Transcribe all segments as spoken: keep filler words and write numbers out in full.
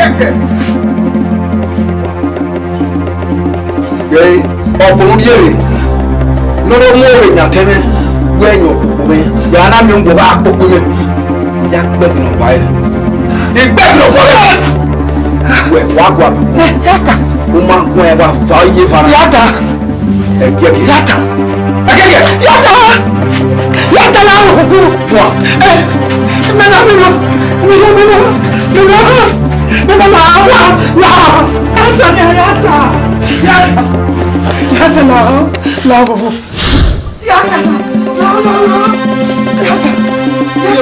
Ẹkẹ. Ẹ, ọkpọlọ rhiere ne ọ mu ore yan tẹmwẹ, wẹ yan ọkpokpo mwẹ, wẹ a na miẹn ugbọ vbe akpokpo mwẹ. Ya gbẹgbẹ nọ gba ẹre. Igbẹgbẹ nọ gba ẹre. Wẹ wa gua. Ẹ, ya ta. U ma guan ẹwa va iye vara. Ya ta. Ẹgiẹgiẹ. Yata. Ẹgiẹgiẹ. Yata. Yata la o. Wa. Eh, mena, mena, mena, mena, mena, mena, la, la, la. Yata, yata. Yata. Yata la, la o. Yata la, la, la, la. Yata.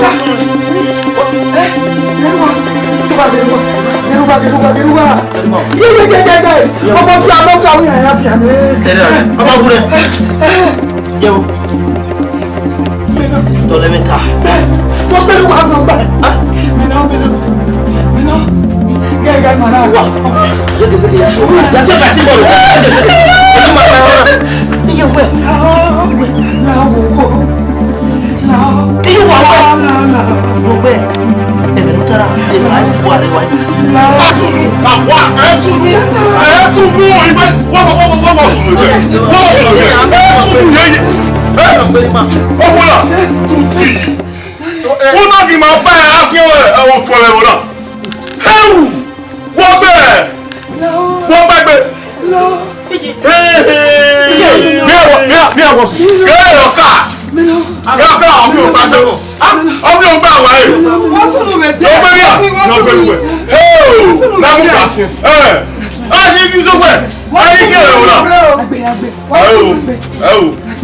Yata. Eh, Geruwa. Geruwa, Geruwa. Geruwa, Geruwa, Geruwa. Ye, ye, ye, ye, ye. Ọmọ fúlàní, ọmọ fúlàní, ya, ya, fi àmì. Ọmọ wúrẹ. Yẹ wo. Tọ́lẹ̀ mẹ́ta. Wọ́n pẹ̀lú wa gbọ̀ngbà. Mìíràn, mìíràn, mìíràn. Gẹ́gẹ́ màá náà wà. Yàtí ọ̀gá sí bọ̀lù. Iye wẹ̀. Wẹ̀. Náà wò wò. Inú wa wẹ̀. Mo gbẹ. Ẹ̀mí ló tẹ́ra. Ẹ̀mí láì sí buhari wáyé. Ẹ̀tùnú, àwa, ẹ̀tùnú, ẹ̀tùnú, ìgbẹ́, wọ́n, wọ́n, wọ́n, wọ́n, wọ́n sùn lóye. Wọ́n sùn lóye. Ẹ̀tùnú yẹn yẹ. Ẹ, ọkùnrin náà, tún kì í. Wọ́n náà kì í máa bá ẹ lásìkò ẹ̀, ẹ̀, òtún ẹ̀ wọ́n náà. Ẹ̀wù, wọ́n bẹ̀, wọ́n bá gbé. Hey, hey. Mi ò wọ, mi ò, mi ò wọ sùn. Yóò yọ ká. Yọ ká, ọmọ mi ò bá gbé. Ọmọ mi ò bá wà yìí. Wọ́n sùn lù mí. Lọ gbé mi à. Lọ gbé mi wẹ̀. Hey, lámú kà sí. Ẹ, a ní ibi sọ pé, a ní kí ẹ̀rọ wò náà. Ẹ o, ẹ o.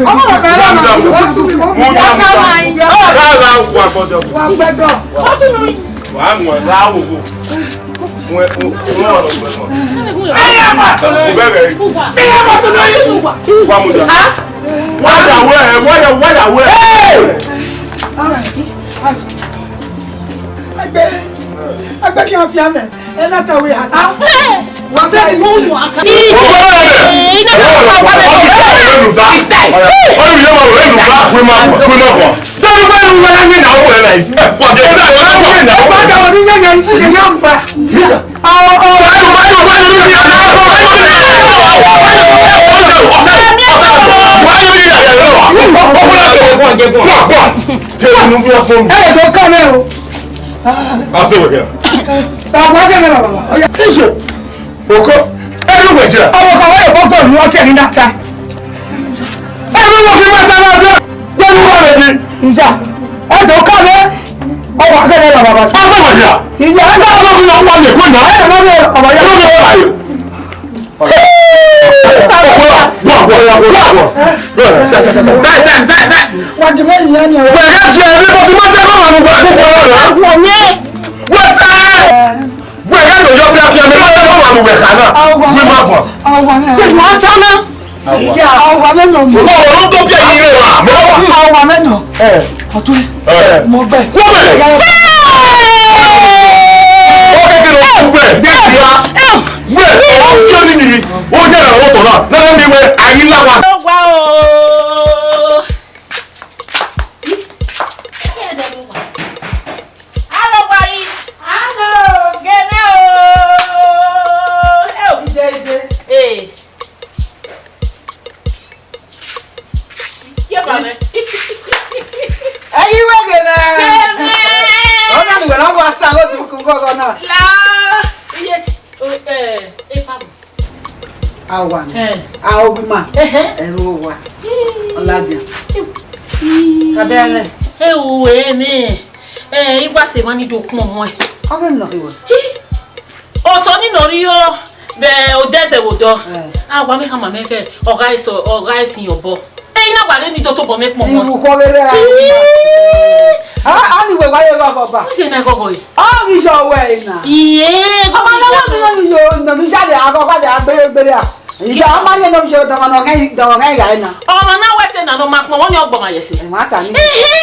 Ọmọ bàbá ẹ lọ́nà, wọ́n sùn mí, wọ́n mú mi. Yàtọ̀ máa ń yọ. Rárá, wà gbọ́dọ̀. Wà gbọ́dọ̀. Wọ́n sùn mí. Wà á mú ẹ láwò wò. Wọ́n, wọ́n, wọ́n wà lọ́gbẹ̀ẹ́ náà. Ẹ yà bá tó lóyún. Kò bẹ́ẹ̀ bẹ́ẹ̀. Ẹ yà bá tó lóyún. Wà á mú jà. Wà á yà wẹ̀, wà á yà, wà á yà wẹ̀. Ẹgbẹ́, ẹgbẹ́ kí wọ́n fi àmì. Ẹ náà tẹ̀wé àtà. Wọ́n tẹ̀ ìlú wọn àtà. Ẹ lè tó kọ́ mi o. Oko, ẹrú wẹ̀ jìrà. Ọmọ kan wọ́n yóò gbọ́gbọ́ ìlú ọ̀sẹ̀ ní data. Ẹrú wọn fi máa tara ọdún. Gbẹ́rú wà lè di. Ìyá, ẹ tó kọ́ mi. Ọmọ akẹ́kẹ́ lọ bàbá sí. Ọmọ wẹ̀ jìrà. Ìyá, ẹ bá ọmọ mi lọ wà lè kó nà. Ẹ lọ́wọ́ ọmọ yẹn. Ọmọ wẹ̀ wà lè. Wà, wà, wà, wà, wà. Wà á jẹ́ mẹ́rin yẹn ni ọ̀rọ̀. Wẹ̀ ẹ́ ti ẹ̀rí kó ti máa tẹ́ lọ́wọ́ àwọn ọmọ ẹ̀kọ́ kan lọ́wọ́. Wọ̀ yẹn. Wẹ̀ tẹ́. Wẹ̀ ká lọ yọ bí a fi ẹni lọ́wọ́ wà lùwẹ̀ ká náà. Wí má bọ̀. Tẹ̀lé wa tán ná. Ìyá àwa mẹ́nà mọ̀. Ọ̀rọ̀ ló tó bí ẹni ilé wa. Àwa mẹ́nà. Ọ̀tún ẹ̀. Mo gbẹ. Wọ́n bẹ̀. Wọ́n bẹ̀ kí ló ń gbẹ. Bí a ti wá. Wẹ̀ ọ̀rọ̀ fi ọ́ nínú yìí. Ó jẹ́ ìrànwọ́ tọ̀ náà. Lọ́wọ́ mi wẹ̀ àyín láwa. Ó wá o. Alo, wai. Alo, gele o. Eo. Ide, ide. Eh. Ke ba me. Eyi we gele. Gele. Ona ni wala wa sa go du ku go go na. La. Iye. Eh, eh, pa. Awa. Eh. Awa ma. Eh. Ẹrú wa. Ọladian. Abẹ́rẹ́. Ẹ wo ẹ nẹ. Ẹ, igba se ma ni do kun ọmọ ẹ. Ọmọ mi nọ ke wẹ. Hi. Ọtọ ni nọ ri o, bẹ odẹsẹ wo dọ. Eh. Awa mẹ khama mẹ kẹ, ọgha ẹsọ, ọgha ẹsin ọbọ. Ẹ, ina wa re ni do tobọ mẹ kpọmọ. Iwu kọ vbe rẹ. Hi. A, a ni wẹ wa ye gọgọ ba. Who say na gọgọ yi? Ọ ghi jọ wẹ ina. Iye, ọmọ gọgọ na wa yi. Mi yo, no mi jade agọgọ de agbere gbere a. Ìyá ọmọ yẹn ló ń ṣe dọ̀wọ̀nà kẹ́yìn, dọ̀wọ̀nà kẹ́yìn ìyá ẹ̀ náà. Ọmọ na wẹ se na no ma kpọn, wọn ni ọgbọmọ yẹ se. Ẹ, wọn ta ni. Ehe,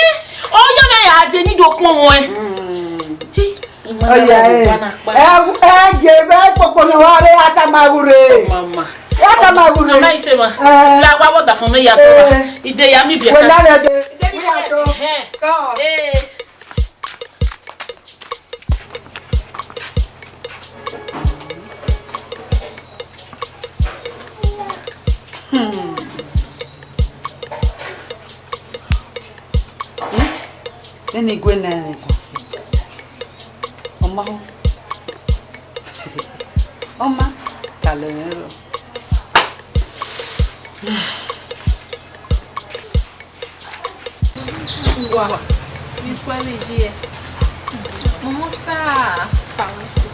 ọyọ na ya de ni do kpọn wọn ẹ. Mm. Hi, ima na Ọyẹ wa ẹ. Wa na pa. Ẹ, ẹ, jẹ bẹ kpokpo ni wa re atamagu re. Mama. Atamagu re. Mama ise ma. Ẹ. La wa wọ da fun mi ya to. Ẹ. Ide ya mi bi Wẹ ka. Lálẹ́ de. Ide mi Wíwá bi to. Ẹ. Kọ́. Ẹ. Ẹ, Vbene I gue nẹ rẹn guan sẹ. Ọ ma ho. Ọ ma, talẹ mwẹ rrọọ. Wa, vbe isuẹ vbe ye. Mama sa, sa wẹ sẹ.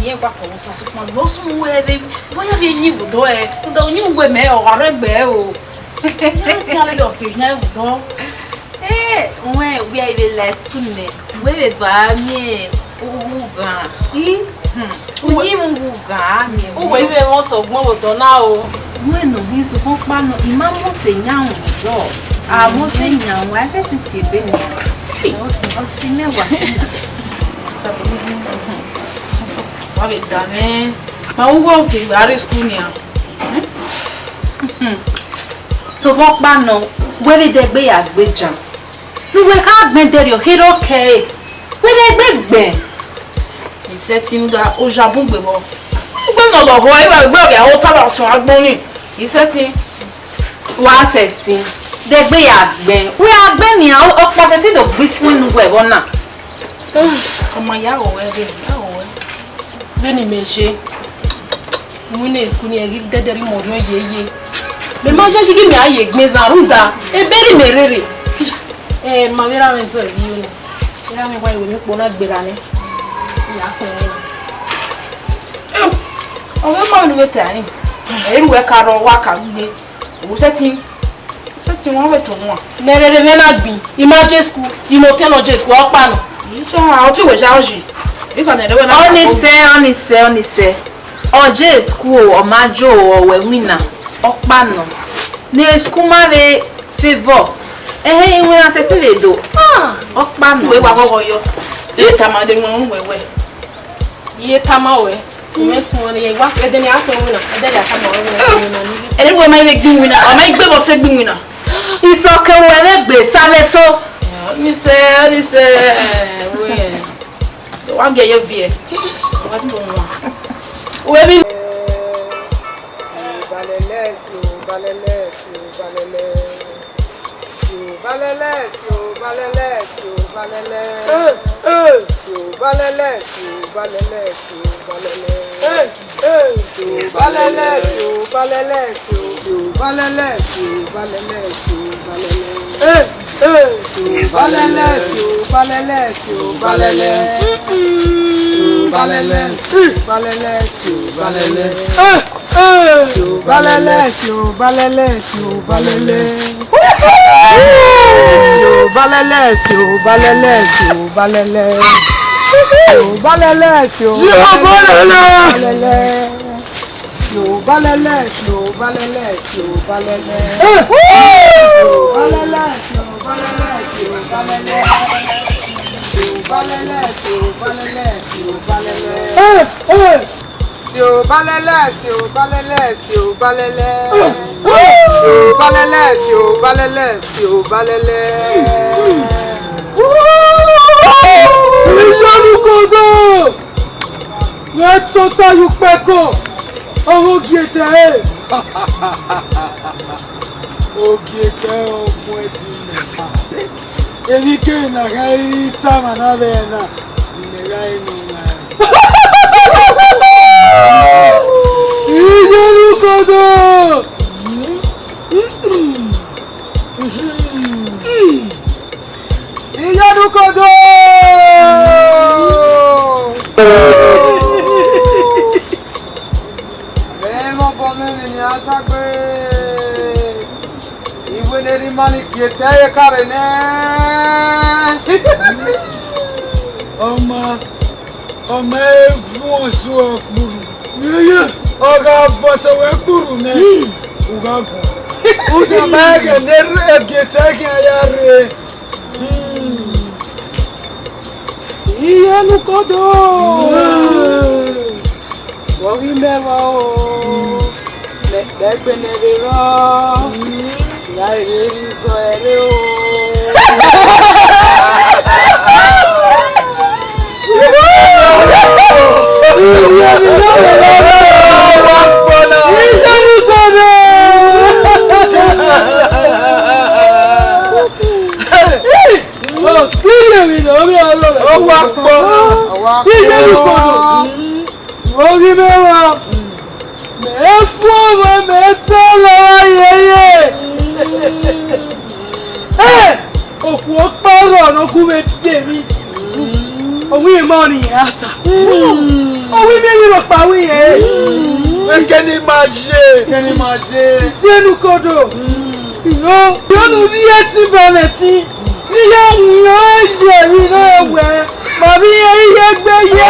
Iye gba kọ wẹ sa sukpọn, vbe ọ sunu wẹ vbe, vbe ọ ya vbe yin vbe odọ ẹ, rhunmwuda uyinmwẹ mẹ ọ gha rre egbe o. Iran tian lele ọse khian vbe odọ. Ẹ, wẹ, wẹ I vbe la school nẹ, wẹ vbe do a miẹn ughan. I, hmm, uyinmwẹ ughan a miẹn. Uwẹ I vbe mwẹ ọse ọgbọn vbe odọ na o. Wẹ nọ ghi sokpan ọkpa nọ, I ma mose yan vbe odọ. A mose yan, a fẹ tu tie ebe nẹ. Ọse mẹ wa. Wa vbe danmwẹ, ma wu wẹ ọ te gha rre school nian. Sokpan ọkpa nọ, wẹ vbe dẹgbe ya gbe jan. Ne uwẹ kha gbẹn dẹrriọ kherhe ọkẹre, wẹ dẹgbe gbẹn. I sẹtin da oja bun gbe vbọ. Ugbe nọ lọghọ, eva egbe ọvia ota vbe asọn agbọn ni. I sẹtin. Wa sẹtin, dẹgbe ya gbẹn. Wẹ a gbẹn nian, ọ, ọkpa sẹtin do gbe ifun enu wẹ vbọ na. Ọ ma ya ghọ wẹ, ya ghọ wẹ. Vbene imẹ ye, iwinna school ni ẹre ghi dẹdẹ rhie imẹ orhiọn yeye. Mẹ ma yayi ghi mẹ a ye egbe zan rhunmwuda ebe ne imẹ rre rre. Ẹ, ma vbe ra mwẹ zẹ vbe iyo nẹ. Erha mwẹ wa iwẹ emwi ukpo na gberra nẹ. Ya sẹ ẹre. Ọ vbe ma vbene u vbe ta ẹre. Ẹ i ru wẹ ka rrọọ, wa ka gbe. Wo sẹtin. Sẹtin wọn vbe to wọn. Ne rere mwẹ na gbin, I ma je school, I ma otẹn nọ je school, ọkpa nọ. Iye, ọ ti wẹ ja ọji. Bika ne rẹwẹ na. Ọni sẹ, ọni sẹ, ọni sẹ. Ọ je school, ọ ma jo, ọ wẹ winna, ọkpa nọ. Ne school ma vbe favor. Ẹhẹn, iwinna sẹtin vbe do. Ah, ọkpa nọ. Wẹ wa ghọghọ yọ. E tama de wọn wẹ wẹ. Iye tama wẹ. Imẹ suẹn ne wa ẹdẹ ne a suẹn winna, ẹdẹ ya tama wẹ winna, winna ni. Ẹdẹ wẹ ma vbe gbin winna, ọ ma gbe vbọ sẹ gbin winna. Isọkẹn wẹ vbe gbe sa vbe to. Ni sẹ, ni sẹ, wẹ. Wa gie ye viẹ. Wa to wa. Wẹ bi. Balẹlẹ, si o, balẹlẹ, si o, balẹlẹ. Si o, balẹlẹ, si o, balẹlẹ, si o, balẹlẹ. Eh, eh. Si o, balẹlẹ, si o, balẹlẹ, si o, balẹlẹ. Eh, eh. Si o, balẹlẹ, si o, balẹlẹ, si o, si o, balẹlẹ, si o, balẹlẹ, si o, balẹlẹ. Eh, eh. Si o, balẹlẹ, si o, balẹlẹ, si o, balẹlẹ. Si o, balẹlẹ, si o, balẹlẹ, si o, balẹlẹ. Eh, eh. Si o, balẹlẹ, si o, balẹlẹ, si o, balẹlẹ. Si o, balẹlẹ, si o, balẹlẹ, si o, balẹlẹ. Si o, balẹlẹ, si o, balẹlẹ, si o, balẹlẹ. Si o, balẹlẹ, si o, balẹlẹ, si o, balẹlẹ. Si o, balẹlẹ, si o, balẹlẹ, si o, balẹlẹ. Si o, balẹlẹ, si o, balẹlẹ, si o, balẹlẹ. Eh, eh. Si o, balẹlẹ, si o, balẹlẹ, si o, balẹlẹ. Si o, balẹlẹ, si o, balẹlẹ, si o, balẹlẹ. Iyanukodo! Wẹ tota ye ukpẹkọ, ọmọ ogietẹ ẹre. Ogietẹ ọkun ẹtin nẹ. Emwi kemwi ne a gha ri tama na vbe ẹna, imẹ gha re nọ na. Iyanukodo! Iyanukodo! Vbe ẹmwẹ obọ mwẹ emwi ne a dagbe, iwẹ ne erha ima ni gie etẹ ẹre ka rre nẹ. Ọ ma, ọ ma vuọn osu ọkpurhu. Ọ gha vọsẹ wẹ kpurhu nẹ, u gha guan. Udan ma ẹghẹ ne gie etẹ khian ya rre. Iyanukodo! Vbe ọ ghi mẹ vba o, mẹ kpẹgbe nẹ vbe rrọọ, ya rere vbe izọ ẹre o. Iyanukodo! Hey! Ọ, iye Ọ wa kpọ. Iye ni kpọ. Oghi mẹ wa. Mẹ fo mẹ, mẹ ta la wa yeye. Ẹ, okhuo ọkpa rrọọ ne ọ gu mwẹ de emwi. Ọ wẹ ima ọnii rẹn asa. Ọ wẹ imẹ emwi rhọkpa wẹ irẹn. Wẹ kẹ ne ima ye. Kẹ ne ima ye. Ye ne ukodo. Iro, iro ne u rhie ẹtin ba mwẹ ẹtin. Ne I ya wian ye emwi ne ọ wẹ. Ma vbe irẹn iye egbe ye.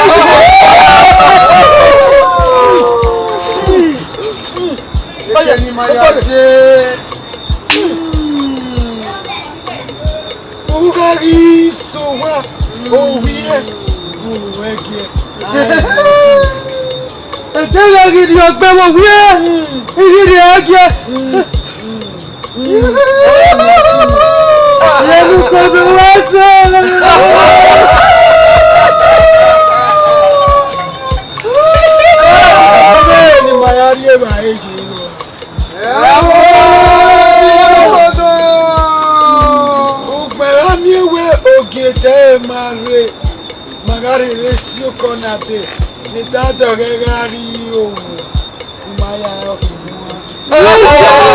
Kẹ ne ima ya ye. U gha ghi sẹ owa, ovbi ẹre, u ru ẹgiẹ. Ẹdẹ gha ghi rhie ọgbẹn vbe ovbi ẹre, I ghi rhie ẹgiẹ. Ẹvbo ukodo wẹ sẹ. Ọghe ne ima ya rhie evbare ye ruẹ. Ugbẹn gha miẹn wẹ ogiẹdẹ ma rre, ma gha rherhe si okọ na dee, ne I da dọghe gha rri owa, I ma ya rọ khin wan.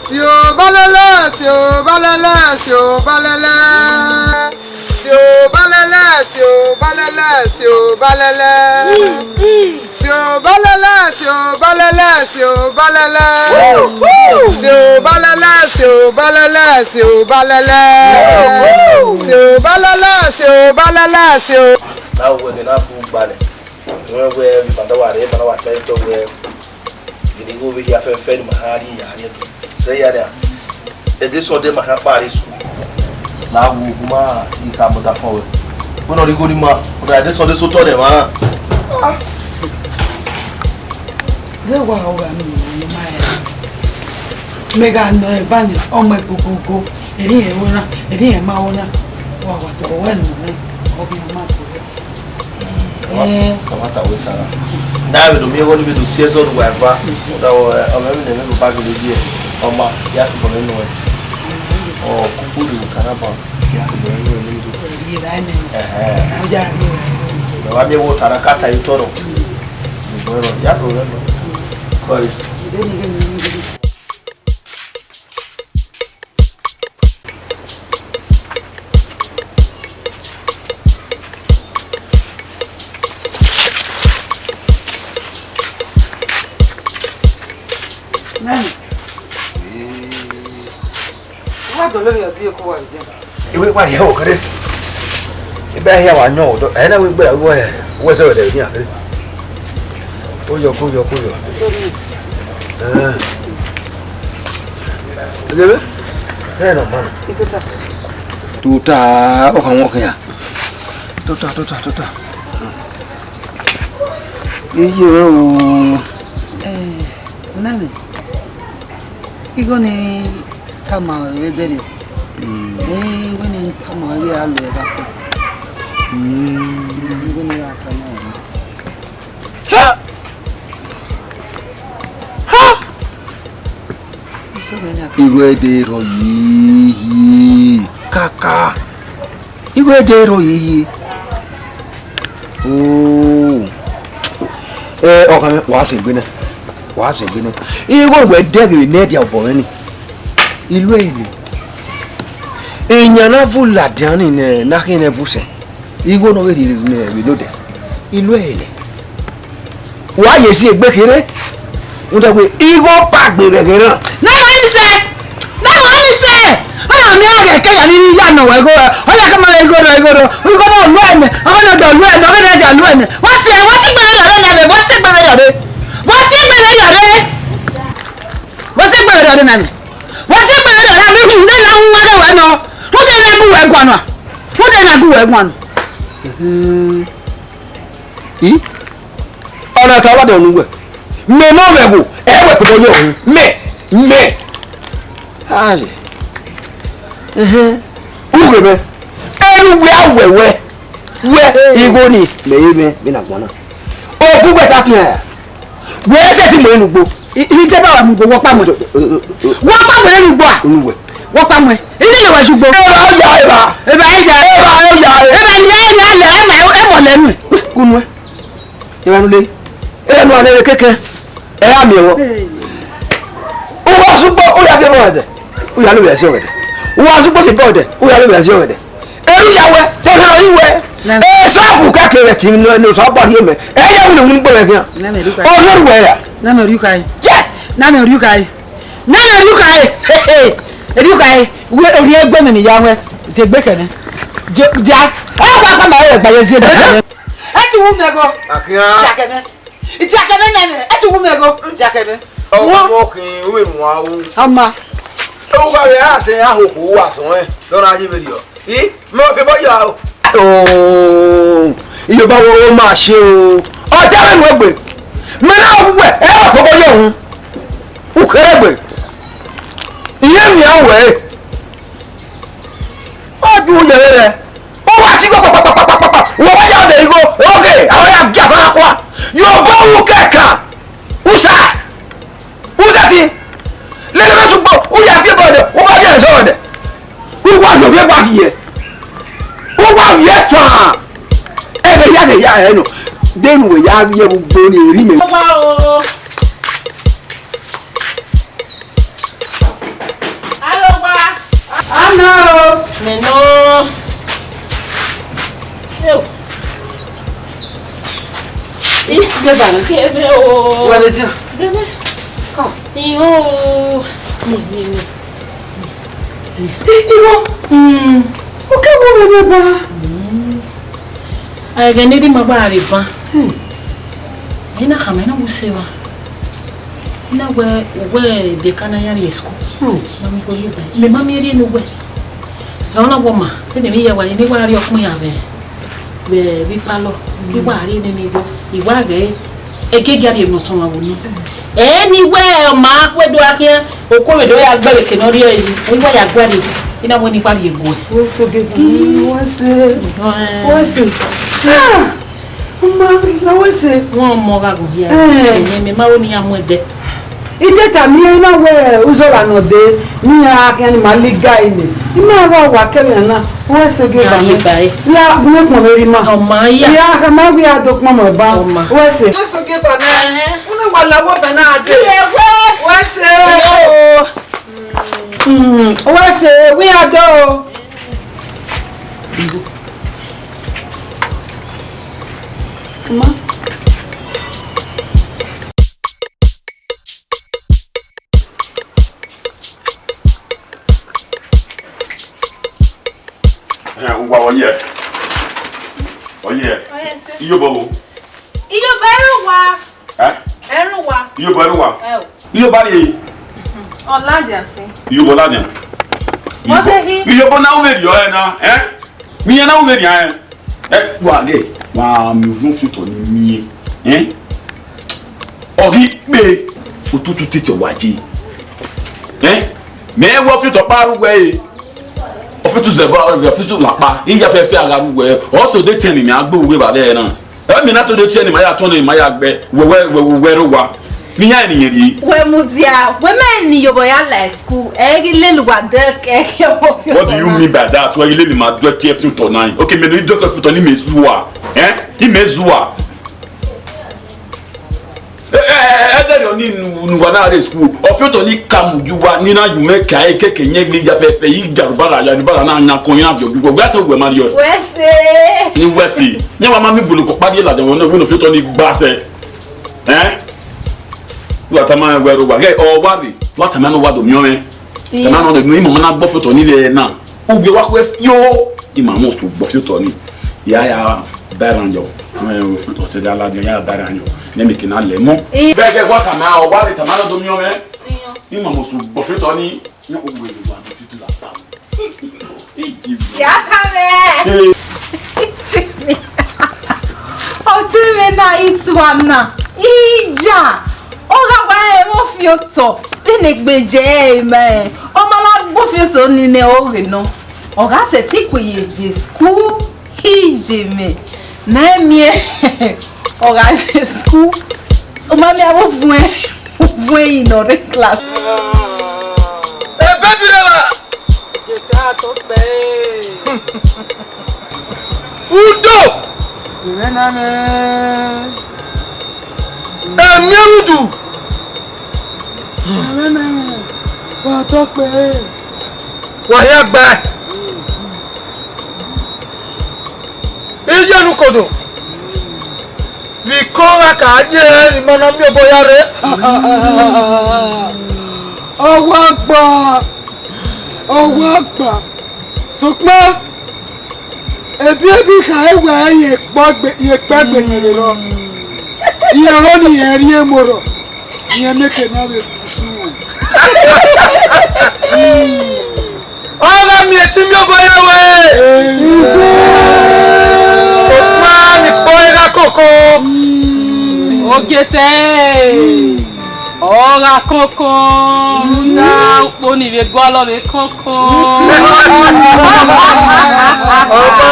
Si obalẹlẹ, si obalẹlẹ, si obalẹlẹ. Si obalẹlẹ, si obalẹlẹ, si obalẹlẹ. Si obalẹlẹ, si obalẹlẹ, si obalẹlẹ. Si obalẹlẹ, si obalẹlẹ, si obalẹlẹ. Si obalẹlẹ, si obalẹlẹ, si o- Na wẹ ghe na bu gbalẹ. Wẹ wẹ, vbe ima da wa rre, ima da wa ta otọ wẹ, gele igho vbe hia fẹfẹ ne ima ha rrie ya rrie do. Sẹ ya nia, ẹdẹ Sunday ma kha kpa rre school. Na wu, u ma i kha mọta fọn wẹ. Wẹ nọ rhie igho ni ma, ọ da ẹdẹ Sunday sotọ nẹ mwa. Vbe wa ho gha miẹn emwi ne ima ya? Mẹ gha nọ eva ni, ọ ma gogogo, erriọ ẹre na, erriọ ẹre ma ho na. Wa wa tọ wẹ nọ mwẹ, ọ ghi ma sẹ wẹ. Ọmwa, ọmwa ta wẹ ta na. Na vbe do miẹn igho ni vbe do si ẹzọ ne uwa eva. Ọ da wẹ, ọ mwẹ emwi ne ẹmwẹ vbe obọ gele ye, ọ ma, ya tobọ mwẹ nọ. Ọ, kukpu do ka na ba, ya tobọ mwẹ nọ. Ẹhẹn. Mẹ wa miẹn igho ta na ka ta ye otọ nọ. Igbo ẹrọ, ya tobọ mwẹ nọ. Kọe. Nani? Wa dolo vbe ọdọ eko wa vbe. Iwe wa ye ho kere. Ibe ahia wa yọn odọ. Ẹ na wẹ gbe wẹ wẹ se wẹ de ni akere. Ko yo, ko yo, ko yo. Eh. Ebe? Eh, no, man. Tuta, ọ kha wọn khian. Tuta, tuta, tuta. Iye o. Eh, nani. Igho ni tama ẹre dẹrriọ. Mm. Eh, igho ni tama ẹre a lo ẹre. Mm. Igho ni ra tama ẹre. Ha! Ha! Igho ẹdẹ rọ yi yi kaka. Igho ẹdẹ rọ yi yi. Oh. Eh, ọkhan mwẹ, wa sẹ egbe nẹ. Wa sẹ egbe nẹ. Igho wẹ dẹghe ne ẹdia obọ mwẹ ni. I lu ẹre nẹ. Iyan na vu ladian ni nẹ, na khian nẹ vu sẹ. Igho ne ọ vbe rhie ne vbe lodẹ. I lu ẹre nẹ. Wa ye si egbe kherhe, rhunmwuda wẹ igho ba gbe vbe ẹghẹ na. Na wa ni sẹ, na wa ni sẹ. Ọ ma miẹn ọghe ẹkẹ ya ni ya nọ wẹ igho, ọ ya ke ma igho rọ, igho rọ, igho na lu ẹnẹ, ọghe na da lu ẹnẹ, ọghe na da lu ẹnẹ. Wa si, wa si gbe vbe rre na vbe, wa si gbe vbe rre. Wa si gbe vbe rre. Wa si gbe vbe rre na vbe. Wa si gbe vbe rre na vbe, rhunmwuda na wu ma wẹ nọ. Rhunmwuda na gu wẹ guan nọ. Rhunmwuda na gu wẹ guan nọ. I? Ọna ta wa dẹ unu wẹ. Mẹ ne ọ mwẹ ẹvbo, ẹ wẹ kpẹdẹ ọyọ. Mẹ, mẹ. Aye. Ẹhẹn. Ughe mẹ. Ẹnu wẹ a wẹ wẹ. Wẹ igho ni, mẹ ye mẹ, mẹ na guan na. Ogu wẹ ta fian ya. Wẹ sẹ ti mọ enu gbo. I, I te ba wa mu go, wọ kpa mu. Wọ kpa mu enu gbo a. Unu wẹ. Wọ kpa mu. Ile ye wa ju gbo. Eva ya eva. Eva ya. Eva ya. Eva ni e na ya, ema, ema le nu. Kunu. Eva nu le. Eva nu ale keke. Eva mi wo. Uwa sugbo, u ya fi ọmọ ẹdẹ. U ya lo vbe ẹse ọghẹdẹ. Uwa sugbo fi bọ ẹdẹ. U ya lo vbe ẹse ọghẹdẹ. Eru ya wẹ, te ọghe rọ yi wẹ. Nana. E sọbu kẹkẹ rẹ ti nọ, nọ sọ bọ rhie mẹ. Ẹ ya wunu wunu gbọmẹ khian. Nana, eru ka. Ọghe ru wẹ ya. Nana, eru ka. Yes. Nana, eru ka. Nana, eru ka. Eru ka. Wẹ, orhiọn egbe mẹ ne I ya wẹ. Ziegbe kẹnẹ. Je, dia. Ọ ba kpa ma rẹ gba ye ziegbe kẹnẹ. Ẹ ti wu mẹ go. Akia. Dia kẹnẹ. Dia kẹnẹ nene. Ẹ ti wu mẹ go. Dia kẹnẹ. Ọ, wọ khin, u mẹ mu a wu. Ama. U gha vbe a sẹ a hokho uwa sọn ẹ, dọ na ye vberriọ. I, mẹ ọ fi bọ ya o. Oh, Iyobọ wo ma ṣe o. Ọ ta mwẹ nu egbe. Mẹ na wẹ, ẹ wa koko ye ohun. U khere egbe. Iye mi a wẹ. Ọ ju yẹ vbe rẹ. Ọ wa si kpakpakpakpakpakpa. Wọ wa ya ọdẹ igho. Oge, a wa ya gia fana kua. Iyobọ wu kẹkan. Usa. Uzati, lele vbe sugbo, u ya fi obọ dẹ, u wa viẹ ẹzọ dẹ. U wa nọ vbe wa viẹ. U wa viẹ fan. Ẹghẹ ya, ẹghẹ ya, ẹ nọ. Denu wẹ ya viẹ vbe ugbo ni eri mẹ. Arogba o. Arogba. Ana o. Mẹ nọ. Yo. Ih, Gẹba, gẹbẹ o. Wẹ vbe dia? Gẹbẹ. Come. Iyo. Mi, mi, mi. I, iwọ. Hmm. Okẹ wo vbe vbe ba? Hmm. Ẹghẹ ne erha ima gba rre ban. Hmm. Ẹ na khama, ẹ na mu sẹ evba. Na wẹ, wẹ de ka na ya rrie school. Hmm. Ma mi kpo ye ba. Mẹ ma miẹn rhie ne uwẹ. Ẹ ọ na wọ ma, te ne emwi ye wa, ne wa rrie ọkpẹn ya vbe, vbe, vbe ikpalọ. Hmm. I wa rrie nene igho. I wa ghẹ, eke gia rrie ne ọtẹn wa wo ni. Ẹ ni wẹ ma kue do a khian, okhuo vbe do ya gbe vbe eke ne ọ rrie yi. I wa ya gua rrie. I na wẹ ne I kpa rrie guẹ. Wẹ se gebe, wẹ se. Wẹ se. Ah! Mma, na wẹ se. Wọn mọ gha gun hia. Eh. Ẹyẹn mẹ ma wo ne iran mu ẹdẹ. I te tama iran na wẹ uzọla nọ dee, ne iran khian ni ma liga ine. I ma gha wa kẹmwẹ na, wẹ se ghe ba mẹ. Aye, ba e. Ya gun ekpọn vbe rri ma. Ọ ma ya. Ya ma wi a do kpọnmwẹ ba. Ọ ma. Wẹ se. Wẹ se ghe ba mẹ. Ẹhẹn. Una wa la wọ bẹ na de. Iye wẹ. Wẹ se. Iye o. Mm, wẹ se, wi a do. Ma. Eh, uwa, ọyẹ. Ọyẹ. Ọyẹ, sir. Iyobọ wo? Iyobọ ẹrẹ wa. Eh? Ẹrẹ wa. Iyobọ ẹrẹ wa. Ẹ o. Iyobọ rrie. Ọ ladian si. Iyobọ ladian. Wọ́n fẹ́ hí. Iyobọ na wẹ rrie ọre na, eh? Mi yan na wẹ rrie, eh? Eh, wa ghe, wa mi ovun fi otọ ni mi, eh? Ọ ghi kpe, otutu titi wa je. Eh? Mẹ wẹ ọ fi otọ kpa ru wẹ e. Ọ fi otu zẹvba, ọ fi otu lakpa. I ya fẹfẹ a gha ru wẹ. Ọ so de tẹn ni mẹ a gbe uwu evba vbe na. Ẹ mi na to de tie ni ma ya tọn ni ma ya gbe. Wẹ wẹ wẹ wẹ ro wa. Ni ya ni yeri. Wẹ mudia, wẹ mẹ ni yobọ ya la school. Ẹ ghi lele uwa de ẹ ghi ọmọ fi otọ. What do you mean by that? Wẹ ghi lele ma do tie fi otọ na. Okay, mẹ no do tie fi otọ ni mẹ zuwa. Eh? Ni mẹ zuwa. Ẹdẹrẹ ọni nu wa na rre school, ọ fi otọ ni ka mu ju wa, ni na yu mẹ ka ekeke yẹn gbe ya fẹfẹ, i Jaruba ra, Jaruba ra na yan kọn yan viọ gbe, wẹ tọ wẹ ma riọ. Wẹ se. Ni wẹ se. Yẹn wa ma mi bolo kọ kpari la de wọn, wọn fi otọ ni gba sẹ. Eh? Wa tama wẹ ro wa, ghe ọ wa re, wa tama no wa do miọ mẹ. Tama no de mi mo na gbọ fi otọ ni le na. Ugbe wa khuẹ fio, ima must gbọ fi otọ ni. Ya ya ba eran yọ. Ọtẹn da ladian ya ba eran yọ. Ne mi ke na lẹ mọ. Bẹgẹ wa tama, ọ wa re tama na do miọ mẹ. Ima must gbọ fi otọ ni. Ni ugbe wa do fi otọ la pa. Iji. Ya ta mẹ. Ọtẹn mẹ na, ituana. Iya. Ọ gha wa ẹmwẹ ọfiotọ, vbene egbe je ẹre ma rẹn, ọ ma na gbe ọfiotọ ni nẹ ọghe nọ. Ọ gha sẹtin kue ye je school, iye mẹ, ne a miẹn, ọ gha je school, ọ ma miẹn avbe ovuẹn. Wẹ ẹre nọ rre class. Ebe bi rẹ evba. Jeta tọ kpẹẹ. Udo. Ẹmwẹ na mwẹ. Ẹmwẹ udu. Ẹmwẹ na mwẹ. Wa tọ kpẹẹ. Wa hia gba. Iye ne ukodo. Vbe ikọ gha ka ye ne ima na miẹn obọ ya rre. Ọ wa gba, ọ wa gba. Sokpan, ebiebi khare wẹ ye ekpọ gbe, ye ekpẹgbe ne vbe rrọọ. Irẹn ọnii rẹn rhie mu orhọ. Irẹn mieke na vbe gusu. Ọ gha miẹn ẹtin miẹn obọ ya wẹ. Sokpan ni kpọ i gha koko. Ogietẹ. Ọ gha koko. Na ukpo ni vbe gualọ vbe koko. Ọmọ.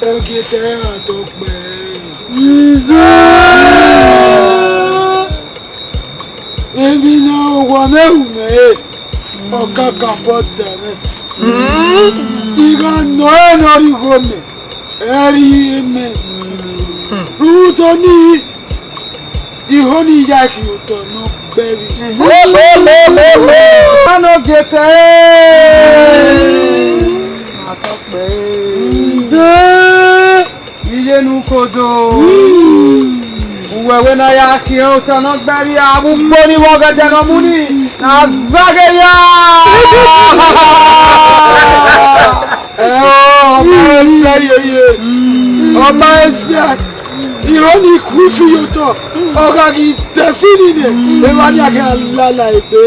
Ogietẹ ra tọ kpẹẹ. Ize. Emwi ne owa mwẹ ru mwẹ re, ọ kakabọ da mwẹ. I gha nọ ẹre ne ọ rhie igho mẹ, ẹ rhie mẹ. Rhunmwuda ọnii, I ho ne I ya khian otọ ne ọ gbe ẹre. Anọ Ogietẹ. Atọkpẹ. Iye ne ukodo. Uwẹ wẹ ne a ya khian otọ ne ọ gbe ẹre, avbe ugbo ni vbe ọgẹdẹ ne ọ mu ni, ne a zaghe ya. Ẹ, ọ ma ẹsẹ yeye, ọ ma ẹsẹ. Iran ni khufi ye otọ, ọ gha ghi dẹ fi nine, evba ni a khian lala egbe.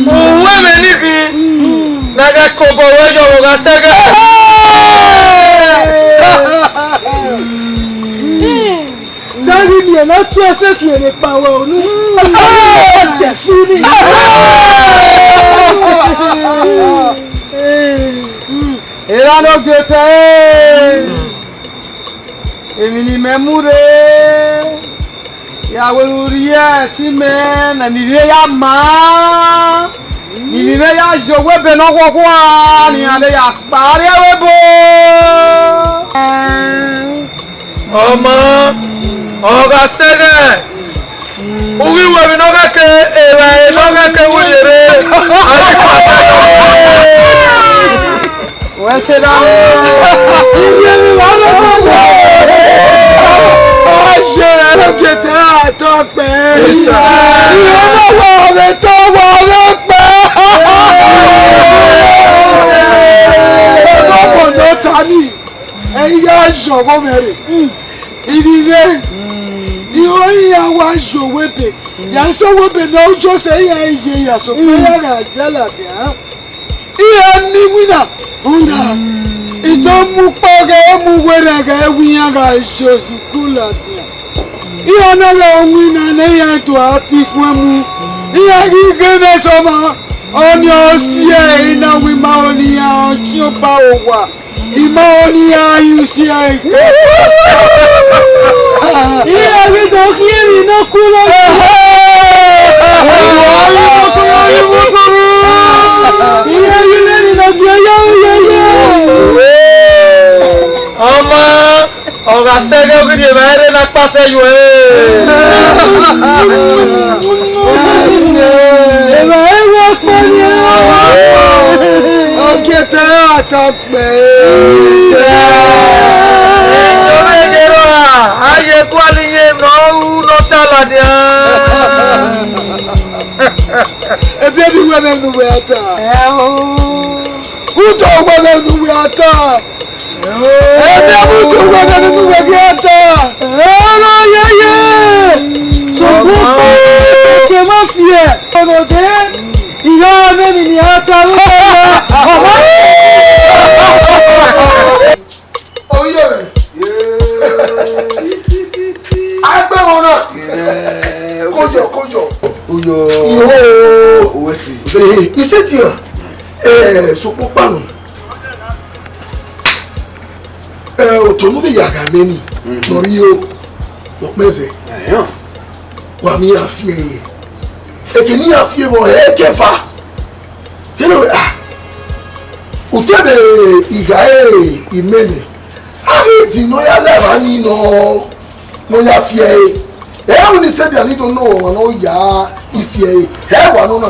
Uwẹ mwẹ ni khin, ne a ghẹ kobọ ruẹ yọ vbe ọ gha sẹghẹ. Daghi miẹn ne ọ tu ẹse fi ere kpa wẹ unu, ọ dẹ fi ni. Erha ne Ogietẹ, emwi ne imẹ mu rre, ya wẹ ne u rhie ẹtin mẹ ne emwi vbe ya maa, ne emwi vbe ya ye owa ebe ne ọ khuọkhua, ne iran ne ya kpa rrie ẹvbo ebo. Ọmọ, ọ gha sẹghẹ, u ghi ru emwi ne ọ gha ke evbare ne ọ gha ke ru rhiere. Wẹ se da. Irhiẹn emwi vbe a rre ọkọ wọ. Ọ ye ẹre Ogietẹ ra tọ kpẹẹ. Yes, sir. Irhiẹn na wọ vbe tọ wọ vbe kpẹẹ. Ọmọ ne ọ ta nii. Ẹ i ya zọghọ mwẹ rre. Ivbi mwẹ, I ho iran wa ye owa ebe. Ya sẹ owa ebe ne ọ Josẹf iran ye ya sokpan iran gha ya ladian. Iran ni winna, rhunmwuda, I do mu ukpọ ghe mu werriẹ ghe wẹ iran gha ye osuku ladian. Iran na gha winna ne iran do a te ikhuẹn mu. Iran ghi ghe mwẹ sọmọ, ọnii ọ si ẹre na wẹ ima ọnii iran ọtiọnba owa. Ima ọnii iran yu si ẹre. Iran ghi do khian emwi ne ọ ku lọ. Iran ghi do khian emwi ne ọ gie ya yeye. Ọmọ, ọ gha sẹghẹ, ọ ghi rhie evbare rre ne a kpasẹ ye uẹ. Evbare wa kpẹẹ. Ogietẹ ra tọ kpẹẹ. Ejọba eje rua, a ye gualọ iye ne ọ ru ne ọ ta ladian. Ebiebi wẹ mwẹ ne uwẹ a ta. Udo wẹ mwẹ ne uwẹ a ta. Ẹmwẹ vbe udu wẹ ne uwẹ ghi a ta. Ọrọ yeye. Sokpan keke ma fiẹ. Ọnọdẹ, I gha mwẹ emwi ne I a ta vbe ọmọ. Oye rẹ. Agbẹmọ na. Kojọ, kojọ. Uyo. Yo. Owesi. Eh, isẹtin ra. Eh, sokpan kpanu. Tọmọ vbe ya gha mẹ ni, nọ rhie o, nọ kpẹn zẹ. Ẹhẹn. Wa miẹn iran fi ẹre. Eke ne iran fi ẹre vbe ẹkẹfa. Kene wẹ, ah, utẹbẹ igha ẹre imẹ nẹ. A ghi di nọ ya lẹ evba ni nọ, nọ ya fi ẹre. Ẹ ru ni sẹdia ni do nọ ọmwa nọ ya ifi ẹre. Ẹ wa nọ na.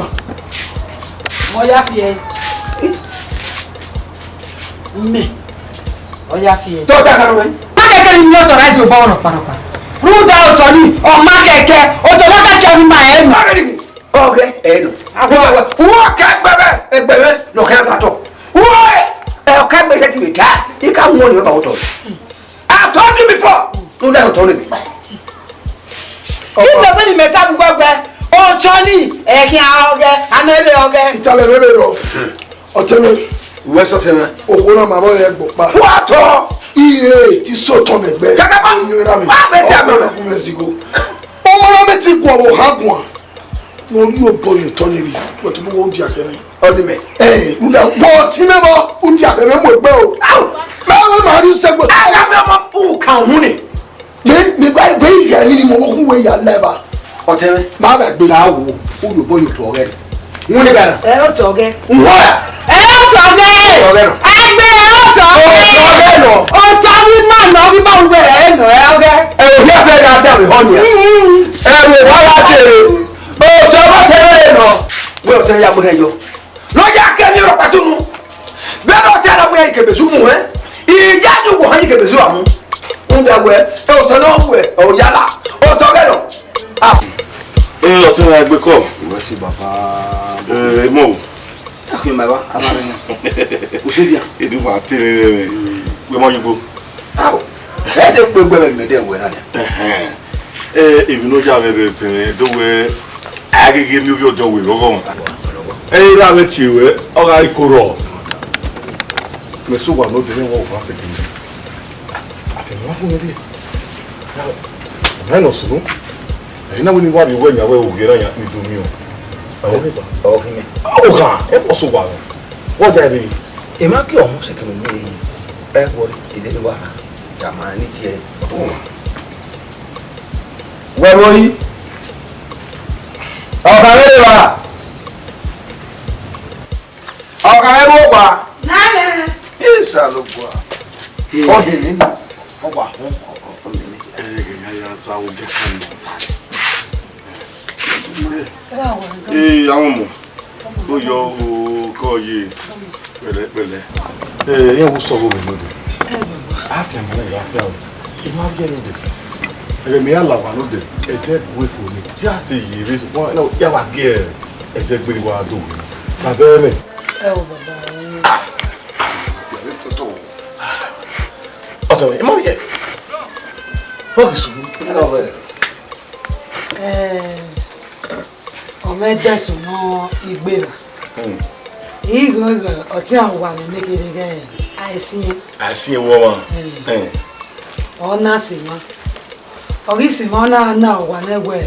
Mọ ya fi ẹre. Mẹ. Ọ ya fi ẹre. Tọ ta karo wẹ. Ma kẹkẹ ni mi authorize obọ rọkpa rọkpa. Rhunmwuda otọ ni, ọ ma kẹkẹ, otọ ma kẹkẹ ni ma ẹ nọ. Ọghe ẹnọ. Uwa ka ẹgbẹmwẹ, ẹgbẹmwẹ ne ọ khian gha tọ. Uwa ẹ, ọ ka ẹgbẹmwẹ ti vbe ta, I ka wọn ni ọba otọ. I told you before, rhunmwuda otọ ni. Igbẹgbẹ ni mẹ ta bu gbẹgbẹ, otọ ni, ẹ khian ọghẹ, a nọ ẹvbo ọghẹ. Italẹ vbe vbe rrọọ. Ọtẹn mwẹ. Uwẹ sẹ ọtẹn mwẹ. Okhuo na ma vbe ọre ẹgbokpa. Wa tọ. Ire ti sẹ otọ mwẹ ẹgbẹ. Kakapa. Oyin ra mwẹ. Ma bẹ tẹ mẹ. Ọmọ na ku mwẹ zigho. Ọmọ na mẹ ti guọghọ ohan guan. Ne ọ rhie obọ ye otọ ni rri. Wẹ tobọ wẹ u dia kẹ mwẹ. Ọ ni mẹ. Ẹ, u na, bọ ọtẹn mwẹ bọ, u dia kẹ mwẹ mu egbe o. Au. Mẹ wẹ ma rhie sẹgbe. Ẹ, ya mẹ ọmọ, u ka hu ni. Ne, ne gba egbe ighe ni, ni mọ vbe okhuo wẹ ya la eva. Ọtẹn mwẹ. Ma gha gbe. Ka wo, u rhie obọ ye otọ ọghẹ nọ. Wọn ni gana. Ẹ otọ ọghẹ. Wọn. Ẹ otọ ọghẹ. Otọ ọghẹ nọ. Egbe ẹ otọ ọghẹ. Otọ ọghẹ nọ. Otọ ọghẹ ma nọ, ọghẹ ma wẹ ẹ nọ ẹ ọghẹ. Ẹ o hiẹ fẹ gha da vbe họ nia. Ẹ vbe wa wa de. Otọ ọghẹ tẹ vbe nọ. Wẹ otọ ya gbẹrẹ yọ. Ne ọ ya kẹ emwi rhọkpa sunu. Vbene ọ ta na wẹ ikebezu mu hẹ, I ya yu wọ hẹ ikebezu a mu. Rhunmwuda wẹ, ẹ otọ ne ọ wẹ, ọ ya la, otọ ghẹ nọ. Ah. Ee, ọtẹn na gbe kọ. Ìwọ sì bàbá. Ee, mo. Akhin ma ba, a ma rẹ yan. O se dia. Edu ma te rere rẹ. Wẹ mọ yugo. Awo. Ẹ te kpe gbe mẹ de wẹ na. Ẹhẹn. Ẹ, emwi ne ọ ya mwẹ rre tẹn do wẹ, a ghi ghi miẹn ovbi ọdọ wẹ ghọghọ. Ẹ, erha mwẹ tie ruẹ, ọ gha re ikorọ. Mẹ sẹ owa ne odẹ mwẹ, wa owa sẹ kene. Afẹn wa gun mwẹ rrie. Ọmwa nọ sunu. Ẹna wẹ ne I wa rrie uwẹ yan wẹ oghian na yan ne I do miẹn o. Ọ ghi ba. Ọ ghi mẹ. Ọ gha, ẹ bọ sẹ owa mwẹ. Wọ ya rre. Emwa ke ọmọ sẹ kene miẹn e. Ẹ wọrẹ, ide ni wa ra. Tama ni tie. Wẹ vbe oyi. Ọkhan vbe eva. Ọkhan vbe eva owa. Nana. Isalobua. Ọ hini na. Ọ wa họn. Ọ, ọ, ọ nene. Ẹ, ẹ, ya, ya, sa wo gẹ kan nọ. Ee, àwọn ọmọ. Ó yọ o, kọ́ yé. Pẹ̀lẹ́, pẹ̀lẹ́. Ẹ, ẹ, wo sọ wo mi lóde. Àfihàn mọ́ náà, àfihàn o. Ìwà jẹ́ lóde. Ẹ, mi á là wà lóde. Ẹ jẹ́ ìwé fún mi. Tí a ti yèrè, wọ́n, ẹ, yà wá gé ẹ. Ẹ jẹ́ gbé wa dùn. Bàbá ẹ mẹ́. Ẹ o, bàbá ẹ. Ah! Ọ̀tọ̀, ẹ má yẹ. Wọ́n ti sùn. Ẹ lọ bẹ̀rẹ̀. Ẹ, ọ mwẹ dẹsẹ nọ igbe ra. Hmm. Igho igho, ọtẹn a wa ne nekere ghẹ, àìsí yẹn. Àìsí yẹn wọ wa. Hmm. Hmm. Ọ na sẹ ma. Ọ ghi sẹ ma, ọ na na owa nẹ wẹ,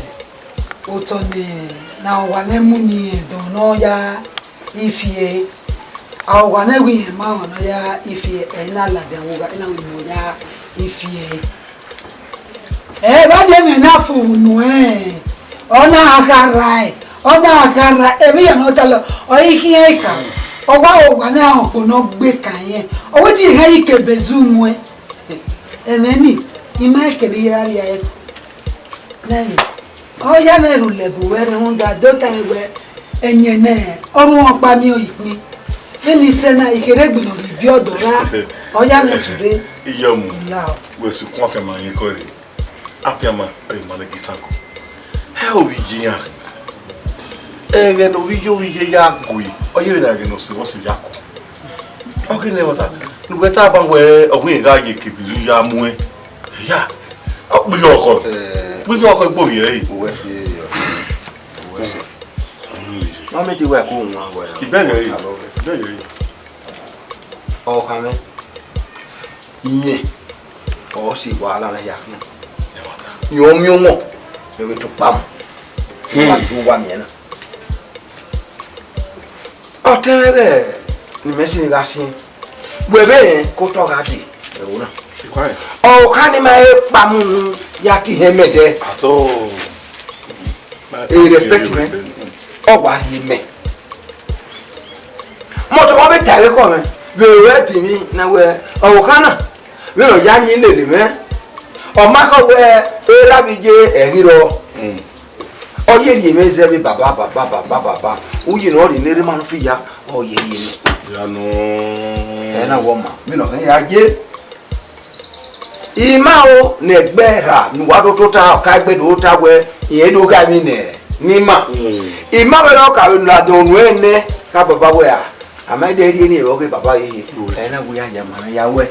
otọ nẹ, na owa nẹ mu ni ẹdọn nọ ya ifie. A owa nẹ wẹ irẹn ma nọ ya ifie, ẹ na ladian vbe ogha, ẹ na wẹ ne ọ ya ifie. Ẹ, vbe a de mwẹ na fo unu ẹn, ọ na gha rrae, ọ na gha rrae, emwi hia ne ọ talọ, ọ i khian ka, ọ wa owa ne a ọkpo ne ọ gbe ka irẹn, ọ wẹ te irẹn i kebe zu muẹn. Ẹmwẹ ni, I ma kere iye ra rria ẹre. Nẹẹn, ọ ya mwẹ rhulẹ bu wẹ rhunmwuda do ta wẹ, ẹyẹn nẹ, ọ ru ọkpa miẹn ikpin. Vbene I sẹ na, I kherhe egbe ne ọ rhie ibiọdọ ra, ọ ya mwẹ ture. Iye ọmọ, la. Wẹ sukun afianma yin kọ rre. Afianma, ẹ ma nẹ ghi sanko. Ẹ ovbi iye iran. Ẹghẹ ne ovbi iye ovbi iye ya gue, ọ yevbe na ẹghẹ ne ọ sẹ vbọ sẹ ya ko. Ọ ghi nẹ ẹmwata, ne uwẹ ta ban wẹ ọ wẹ irẹn gha ye kebe iye ya muẹn. Ya, ọ kpirọ ọkọ. Eh. Kpirọ ọkọ egbe ovbi ẹre. Uwẹ si, uwẹ si. Ma mẹ te wẹ ko wan wẹ. Ibẹghe ẹre. Ibẹghe ẹre. Ọ kha mwẹ. Iyẹn, ọ si wàhálà na ya fian. Iyẹn ọ miẹn ọmọ, ẹ vbe tọ kpa mu. Hmm. Wa tu wa miẹn na. Ọtẹn mwẹ ghẹ ne imẹ sin gha siẹn. Wẹ vbe rẹn ke otọ gha dee ẹvbo na. Fine. Ọ kha ne ima he kpamu unu ya te ihẹn mẹ dẹ. At all. Ẹ respect mẹ. Ọ wa rhie mẹ. Mọtọ wa vbe ta ẹre khọ mwẹ. Vbe ru ẹtin ni na wẹ ọ kha na. Vbene ọ ya yin lele mwẹ, ọ ma khọ wẹ erha vbe iye ẹghi rrọọ. Ọ ye rhie mwẹ zẹ vbe baba, baba, baba, baba. Uyi ne ọ rhie ne erha ma fi ya, ọ ye rhie mwẹ. Ya nọ. Ẹ na wọ ma, vbene ọ ya ye. Ima o, ne ẹgbẹ erha ne uwa do tota, ọ ka egbe do tota wẹ, irẹn do gha emwi nẹ, ne ima. Ima vbe rọ ka vbe ladian unu ẹnẹ, ka baba wẹ a, a ma de rhie ne ẹvbo ghe baba ghe. Ẹ na wẹ ya ya ma ya wẹ.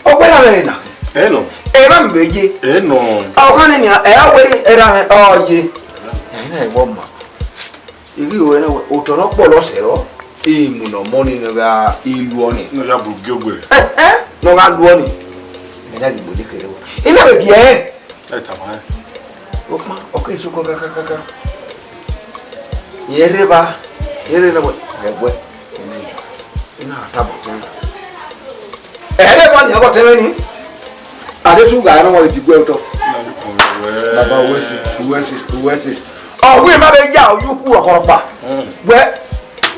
Ọ wẹ ra mwẹ na. Ẹ nọ. Ẹ ma mẹ ye. Ẹ nọ. Ọ kha ne nia, ẹ wẹ ra mwẹ, ọ ye. Ẹ na ẹvbo ma. Ighi ru ẹre wẹ, otọ ne ọ kpọlọ sẹ rọ, emu ne ọ mọ ni ne ọ gha luọ ni. Ne ọ ya bu gie ogbe. Ẹhẹn, ne ọ gha luọ ni. Ẹ na ghi gbe odẹ kere wẹ. I na vbe gie ẹre. Ẹ tama ẹn. Okpan, ọ ke soko kakakaka. Irẹn rre evba, irẹn rre ne wẹ, ẹ wẹ. I na tama ẹn. Ẹ rre evba ni, ọ gha tama ẹn ni. Adesu gha ne ọ vbe diguẹ otọ. Baba, uwẹ ẹse, uwẹ ẹse, uwẹ ẹse. Ọ wẹ ma vbe ya, ọ ye ukhu ọkhọrọkpa. Wẹ,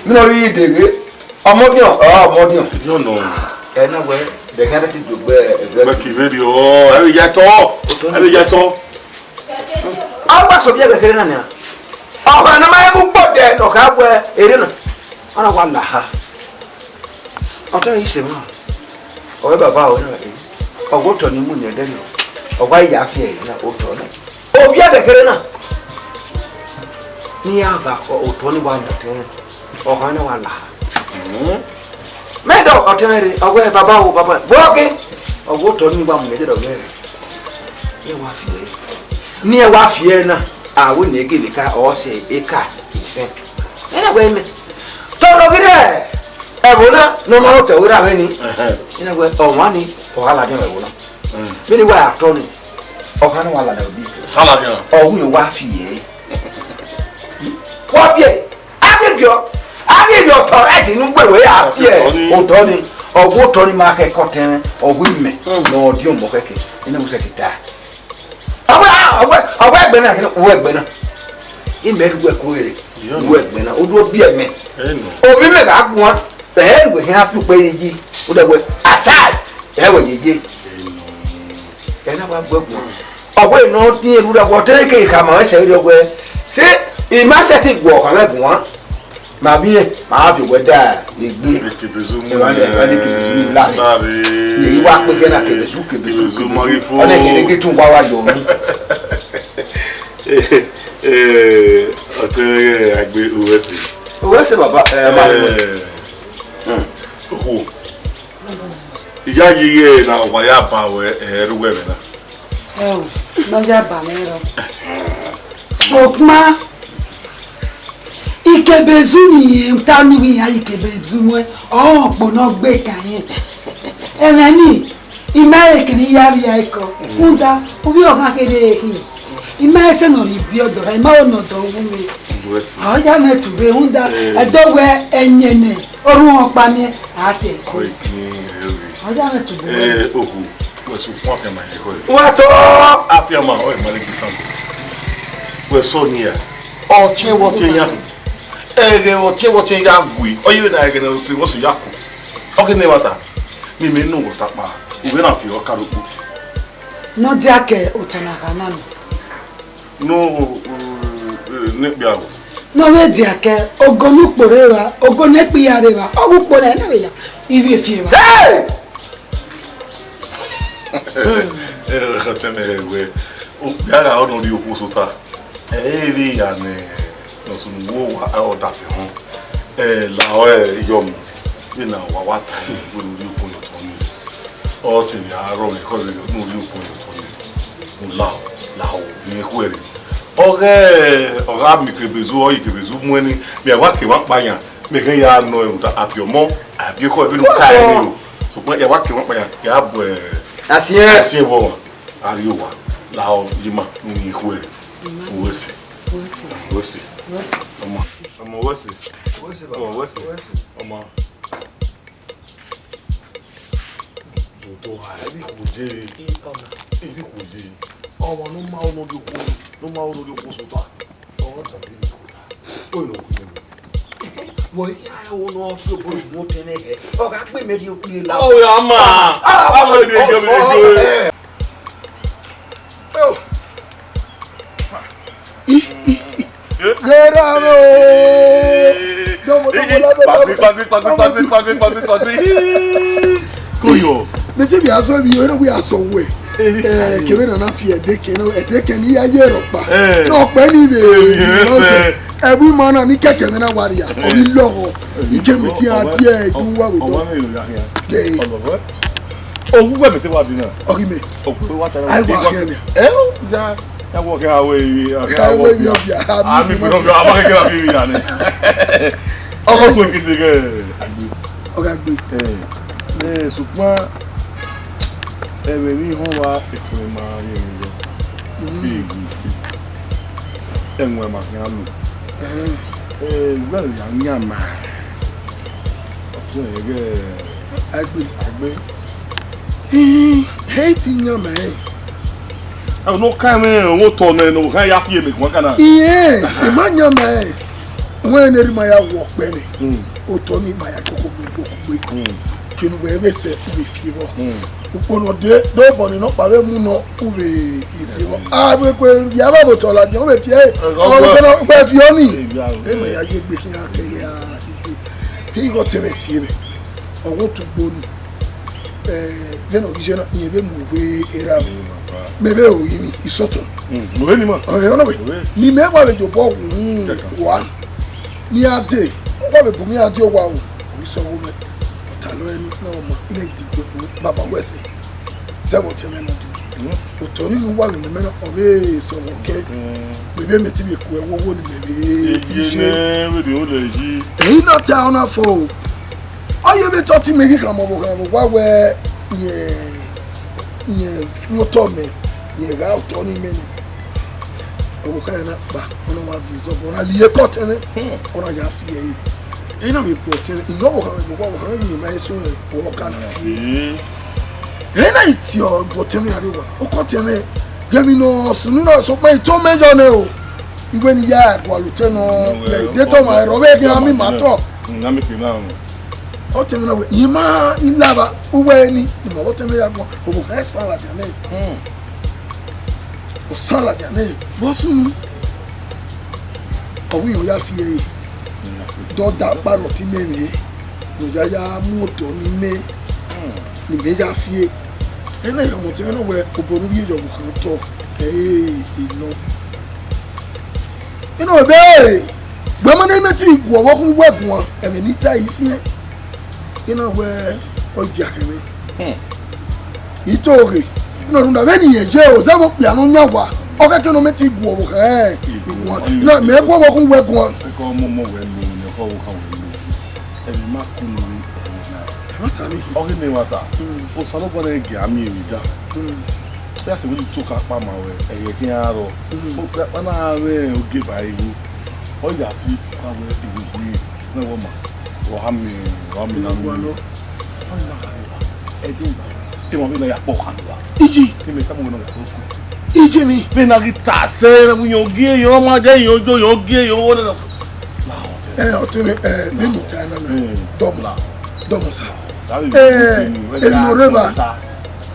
mi nọ rhie deghe. Ọmọdiọn, ọ, ọmọdiọn. Yọ nọ. Ẹ na wẹ, bẹghe a te do gbe ẹgbẹ. Gbe kevbe rriọ, ẹ vbe ya tọ. Ẹ vbe ya tọ. A wa sọ biẹ vbe kherhe na nia. Ọkhan ne ma mu gbodẹ ne ọ kha wẹ erha na. Ọ na wa la ha. Ọtẹn i sẹ mwa. Ọ wẹ baba o na. Ọ wẹ otọ ni mu ne ẹdẹ nọ. Ọ wa ya fi ẹre na otọ na. Ovbi ẹghẹ kherhe na, ne iran gha khọ otọ ni wa nọ tẹn, ọkhan na wa la. Mẹ dọ ọtẹn mwẹ rre, ọ wẹ baba o, baba, vbọ ke? Ọ wẹ otọ ni wa mu nẹ, dọ wẹ, iran wa fi ẹre. Ne iran wa fi ẹre na, a wẹ ne gele ka, ọ sẹ eka isẹn. Ẹ na wẹ mẹ. Tọrọ ghi rẹ ẹvbo na, ne ọ ma rẹ otọ vbe ra mwẹ ni. Ẹhẹn. Ẹ na wẹ, ọmwa ni, ọ gha ladian vbe ẹvbo na. Vbene wa ya tọ ni, ọkhan ne wa ladian vbe. Sa ladian. Ọ wẹ wa fi ẹre. Wa biẹ, a ghi giọ, a ghi giọ otọ ẹtin ne ugbẹn wẹ ya fi otọ ni. Ọ wẹ otọ ni ma khẹ kọtẹn, ọ wẹ imẹ, ne ọ diọn mọ kẹkẹ, ene wẹ sẹ ti ta. Ọ wẹ, ọ wẹ, ọ wẹ ẹgbẹ na, ọ wẹ ẹgbẹ na. Imẹ ghi wẹ ko rere, ọ wẹ ẹgbẹ na, odu obiẹ mẹ. Ovbi mẹ gha guan, ẹ wẹ hẹn a fi ukpe yi yi, u dẹ wẹ, aside, ẹ wẹ yeye. Ẹ na wa gbe ẹguan. Ọ wẹ ne ọ diẹn rhurhu, ọ te ke khama mwẹ sẹ vberriọ wẹ, se I ma sẹtin guọghọ mwẹ guan, ma miẹn, ma vbe wẹ da egbe. Ekebezu mu Eva ne, eva ne Ekebezu mu la rre. Dare. Ye wa kpe ghe na Ekebezu, Ekebezu, Ekebezu ma ghi fo. Ọ na kere ke tun wa wa yọ mi. Eh, eh, ọtẹn mwẹ agbe uwẹ ẹse. Uwẹ ẹse baba, ẹ, ma. Eh, okhuo. Iyayi ighẹ na wa ya ba ruẹ, ẹ, ru wẹ vbe na. Ẹo, ne ọ ya ba mwẹ rọ. Sokpan, Ikebezu ni rẹn ta ni wẹ iran Ikebezu muẹn, ọ kpo ne ọ gbe kan rẹn. Ẹmwẹ ni, I ma rẹn kene I ya rhie ẹre kọ. Rhunmwuda, ovbi ọghan kherhe khin. I ma rẹn sẹ ne ọ rhie ibiọdọ ra, I ma rẹn ne ọdọ wu mwẹ. Ọ ya mwẹ tughe, rhunmwuda, ẹdẹ wẹ ẹyẹn nẹ. Orhunmwu ọkpa miẹn, a sẹ ẹko. Ọ ya mwẹ tugbe. Eh, okhuo, wẹ sẹ ukpọn afianma ye ẹko. Wa tọ! Afianma, ọ ma leke isango. Wẹ sẹ ọnii ra? Ọtiẹn vbe ọtiẹn ya. Ẹghẹ vbe ọtiẹn vbe ọtiẹn ya gui. Ọ ye vbe na ẹghẹ ne ọ sẹ vbe ọ sẹ ya ku. Ọ ke ne ẹmwata. Ne imẹ nu wẹ ọta kpa. U vbe na fi ọka rokpo. Ne ọ dia ke otọ na gha na nọ. No, eh, ne kpia o. Ne ọ vbe dia ke, ogo ne ukpo rre evba, ogo ne ekpia rre evba, ọ ghe ukpo na, ẹ na vbe ya, I vbe fi evba. Hey! Eh, ọtẹn mwẹ wẹ, okpia gha ọ nọ rhie okhuo sota. Ẹ i vbe ya nẹ, ne ọ sunu wo wa, a ọ dafe họn. Ẹ, la ọre yọ mu. Vbene wa wa ta ẹre, wẹ ne u rhie okhuo ye otọ ni. Ọ te ne a rọ mwẹ ekhọe vbe ne u rhie okhuo ye otọ ni. U la, la o, ne I khuẹrhẹ. Ọ ghe, ọ gha miẹn Ikebezu, ọ Ikebezu muẹn ni, mẹ wa ke wa kpa yan, mẹ ghẹ ya nọ ẹre, rhunmwuda a biẹ ọmọ, a biẹ ekhọe vbene u ka ẹre o. Sokpan ya wa ke wa kpa yan, ya bu, asiẹn, asiẹn vbe ọmwa, a rrie owa, la o, ye ima, ne I khuẹrhẹ. Uwẹ ẹse. Uwẹ ẹse. Uwẹ ẹse. Uwẹ ẹse. Ọmọ. Ọmọ uwẹ ẹse. Uwẹ ẹse, baba. Ọmọ uwẹ ẹse. Uwẹ ẹse. Ọmọ. Vbe Owa, ẹ vbe ikhuo ye. Ẹ vbe ikhuo ye. Ọmwa ne u ma ro ne ọ rhie okhuo, ne u ma ro ne ọ rhie okhuo sẹ ota. Ọ da vbe ikhuo ta. Ọ yọ okhuo. Wẹ ya ro ne ọ fi obọ ru otọ nẹ hẹ. Ọ gha gbe mẹ rhie okhuo la. Ọ ya ma. Ah, ah, ah, ah, ah, ah, ah. Gheraro. Domo, domo, domo, domo. Pagbe, pagbe, pagbe. Koyo. Mẹ te bia sọ vbe iro, we a sọ wẹ. Eh, kevbe na na fi ẹdẹ kẹ, no, ẹdẹ kẹ ne I ya ye rhọkpa. Eh. Nọkpa ni vbe, eh, nonsense. Ẹvbo ima na ni kẹkẹ mwẹ na wa ria. Ọ ghi lọghọ. Ike mẹ ti a die ẹdun wa vbe dọ. Ọwa mẹ yo ya khian. Ọlọghọ. Owu wẹ mẹ te wa bi na. Ọ ghi mẹ. Owu wa ta na. Ai wa khian ni. Ẹ o, ya. Ya wọ kẹ a wẹ, a wẹ, a wẹ, ọbia, a mi gbẹdọ, a ma kẹkẹ na fi ya nẹ. Ọkọ tó kí ni kẹ agbe. Ọgá gbé. Ẹ, ẹ, ṣùgbọ́n ẹmwẹ ni họn wa ẹkùnrin ma rẹn yọ. Bí èyí, ẹ̀wọ̀n ẹ̀ ma fi hàn lò. Ẹ, wẹ́rẹ̀ ya yàn máa. Ọ̀tún ẹ̀ gẹ́. Agbe. Agbe. Ih, he ti yan mẹ. Ẹ no ka mẹ, wo tọ nẹ, no ka ya fi eme kuma kana. Iye, ima yan mẹ. Wẹ ne ri ma ya wọ kpẹ nẹ. Mm. Otọ ni ma ya koko mu gbogbo gbe. Mm. Kinu wẹ vbe sẹ u vbe fi vbọ. Mm. Ukpo nọ de, do bọ ni nọ kpa vbe mu nọ u vbe fi vbọ. A vbe kue ya vbe otọ la, u vbe tie. Ọ vbe tọ nọ, u vbe fi ọ ni. Ẹ, ya. E ma ya ye gbe khian kẹrẹ a ide. Ighẹ ọtẹn mwẹ tie mwẹ, ọ wẹ otugbo ni, eh, vbene ọ ghi ye na, irẹn vbe mu uwu erha mwẹ. Mẹ vbe ro yi ni, isọtọn. Mm, ọre ni ma. Ọre ọnọbe. Ọre. Ne imẹ wa vbe ye obọ wu, wa. Ne iran dee, wa vbe bu mwẹ iran die owa wu. Ọ ghi sẹ ọghe mwẹ. Ọ talọ ẹre ne ọ ma, I na di gbe baba wẹ ẹse. Zẹ vbe ọtẹn mwẹ na dee. Mm. Otọ ni ne uwa vbe ne mẹ na, ọ vbe sẹ ọmọ kẹ. Mm. Mẹ vbe mẹ te vbe ku ẹvbo wo ni mẹ vbe ye ye. Nẹ, vbe de ole yi. Ehi na ta ọna fo. Ọ ye vbe tọ te imẹ ghi khama ọvbokhan vbe owa wẹ, yẹn, yẹn fi otọ mẹ, yẹn gha otọ ni mẹ nẹ. Ọvbokhan na kpa, ọ na wa viọ izọbọ, ọ na rhie ke ọtẹn mwẹ, hmm, ọ na ya fi ẹre. Ehi na vbe bu ọtẹn mwẹ, I nọ ọvbokhan vbe owa, ọvbokhan mwẹ vbe ima eso rẹn, ọ ka na fi ẹre. Hmm. Ehe na i tie ọtẹn mwẹ arre owa, ọkọtẹn mwẹ, ghe emwi ne ọ sunu na sokpan I to mẹ yọ nẹ o. Iwẹ ne I ya gualọ otẹn nọ, hmm, de tọ ma ẹrọ vbe ghi ra mi ma tọ. Hmm, na mi ke na o. Ọtẹn mwẹ na wẹ, I ma I lava, uwẹ ni, I ma ọtẹn mwẹ ya guan, ọvbokhan san ladian nẹ. Hmm. Ọ san ladian nẹ, vbe ọ sunu. Ọ wẹ iran ya fi ẹre. Dọda kpa nọ te imẹ mwẹ, ne ọ ya ya mu otọ ni mẹ, ne imẹ ya fi ẹre. Ena ọmọtẹn mwẹ nọ wẹ obọ ne u rhie ye ọvbokhan otọ, ẹ i nọ. Ena ọ vbe, gbe ma ne imẹ te gu ọvbokhan uwẹ guan, ẹmwẹ ne I ta i siẹn. Ena wẹ ọ dia khẹ mwẹ. Hmm. I to ghe. Ena rhunmwuda vbene irẹn ye o, zẹ vbe okpia ne ọ yan owa, ọ khẹke ne ọ mẹ te gu ọvbokhan, ẹ, iguan. Ena mẹ gu ọvbokhan uwẹ guan. Ẹkọ ọmọ ọmọ wẹ lo, ne ẹkọ ọvbokhan wẹ lo. Ẹmwẹ ma kunu ni ẹmwẹ na. Ẹ ma ta ni. Ọ ghi ne ẹmwata. Hmm. Osanobua na gie a miẹn emwi da. Hmm. Ya te wẹ ne u to ka kpa ma wẹ, ẹghẹ khian rrọọ. Hmm. Ọ na mwẹ ogie ba igho. Ọ ya si ka wẹ igho gui. Ne wọ ma, wọ ha miẹn, wọ ha miẹn na miẹn. Wọ nọ. Ọ na gha rre wa. Ẹdẹ ba. Te ma vbe na ya kpọ khan wa. Iji. Te mẹ tama wẹ na ya kpọ khan. Iji mi. Vbe na ghi ta sẹ, na mu yan gie, yan ma de, yan jo, yan gie, yan wọ na. Ẹ, ọtẹn mwẹ, ẹ, vbe mu ta na na. Hmm. Dọmọ. Dọmọ sa. Ẹ, ẹ, no rre ba.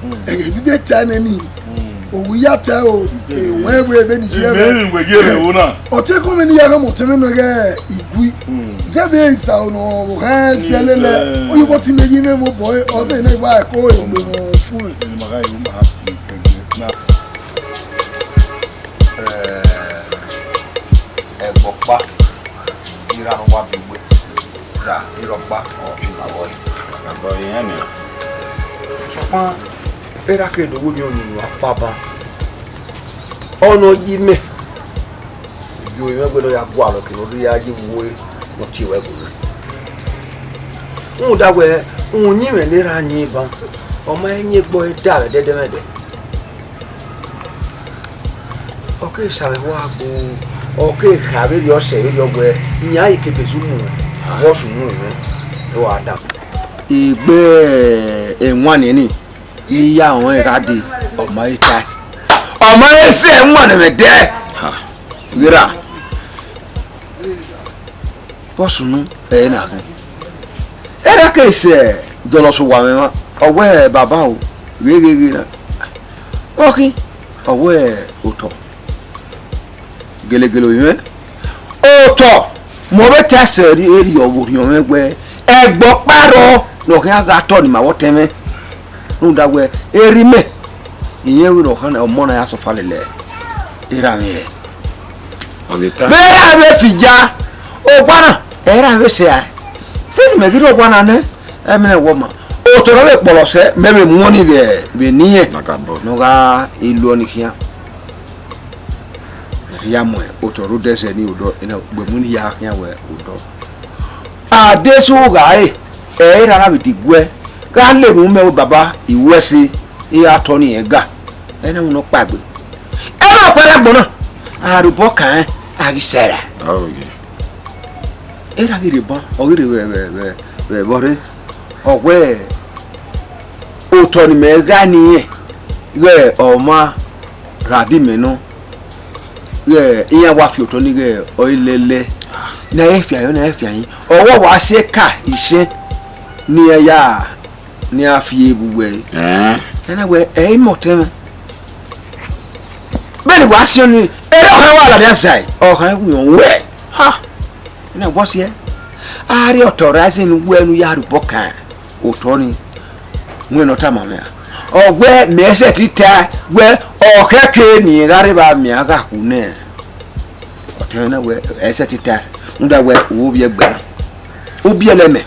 Hmm. Ẹ, vbe ta nẹ ni. Hmm. Owu ya ta o, eh, wẹ wẹ vbe ni ye. Ẹ, vbe ni wẹ ye vbe wo na. Ọtẹn kọ mwẹ ne I ya gha mu ọtẹn mwẹ nọ ghe igui. Hmm. Zẹ vbe isa ọnọ, o ha zẹ lele. Hmm. Oyi ko ti me yi me mo boy, ọ vbe ne wa ko egbe wọn fu. Ẹ, ma gha yi ma ha si kẹgbe na. Eh, ẹgbọkpa, ira ne wa bi gbe. Da, irọkpa, ọ, ma wọ yi. Abọ yi ẹn ni. Sokpan, erha ke do wu mi onu akpa ban. Ọ nọ yi mẹ. Yo, imẹ gbẹdọ ya gualọ ke ne ọ do ya ye vbe uwu ne ọ tie ruẹ gu mwẹ. Rhunmwuda wẹẹ, uhunmwu uyinmwẹ ne erha yin ban, ọ ma yin egbe ọre da vbe ẹdẹdẹmwẹdẹ. Ọ keghi sẹ avbe ẹvbo agbo, ọ keghi kha vberriọ sẹ vberriọ wẹẹ, iran i kebe zu mu vbe ọ sunu mwẹ, ọ Adam. Egbe ẹwaẹn nian ni, Iya ọnrẹn gha dee, ọ ma he tae. Ọ ma he sẹ ẹmwẹ ne ẹmwẹ dẹ. Ha. Gherra. Vbọ sunu ẹre na khin. Erha ke sẹ dọlọ sẹ owa mwẹ mwa, ọ wẹ baba o, ghe ghe ghe na. Ọ khin, ọ wẹ otọ. Gelegele ovbi mwẹ. Otọ, mẹ ọ vbe ta ẹsẹ rhie rhie ọvbokhan mwẹ wẹ, ẹgbẹ ọkpa rrọọ ne ọ khian gha tọ ne ima vbe ọtẹn mwẹ. Rhunmwuda wẹ, erha imẹ, iyẹn vbe ne ọ khan ọmọ na ya sọfa lele erha mwẹ hẹ. Ọ vbe ta. Vbe erha mwẹ fi ya, ọgua na, erha mwẹ vbe sẹ a. Since mẹ ghi rre ọgua na nẹ, ẹmwẹ ne wọ ma. Otọ ne ọ vbe kpọlọ sẹ, mẹ vbe mu ọnii vbe, vbe eni iyẹn. Na ka bọ. Ne ọ gha lu ọnii khian. Rhia mu otọ rre odẹ sẹ ne odọ, ena gbe mu ne I ya khian wẹ odọ. Adesu gha re, ẹ i ra na vbe diguẹ, gha lele unu mẹ wẹ baba, I ru ẹse, I ra tọ ne irẹn ga. Ẹ na mu ne ọ kpaegbe. Ẹ na kpẹrẹ agbọn na, a rhie obọ kan, a ghi sẹ ra. Erha ghi rhie obọ, ọ ghi rhie vbe, vbe, vbe, vbe ẹvbo rre. Ọ wẹ, otọ ne imẹ gha ne irẹn, ighẹ ọmwa ra di mẹ nọ, ighẹ iran wa fi otọ ni ighẹ ọ i lẹlẹ, ne a i fian yọ, ne a i fian yi. Ọ wa wa si ẹka isẹn ne iran ya, ne iran fi evbu wẹ. Ẹn. Ẹ na wẹ, ẹ i mẹ ọtẹn mwẹ. Vbene wa si ọnii, erha ọkhan wa ladian zẹ, ọkhan wi ọn wẹ. Ha! Ena wa si ẹ. A rhie authorizing wẹ ne u ya rhie obọ kan otọ ni. Wẹ ne ọ tama mwẹ a. Ọ wẹ mẹ sẹtin ta wẹ ọ khẹke ne irẹn gha rre evba mẹ a gha khu nẹ. Ọtẹn mwẹ na wẹ ẹ sẹtin ta, rhunmwuda wẹ u vbiẹ ẹgbẹe na. U biẹlẹ mẹ.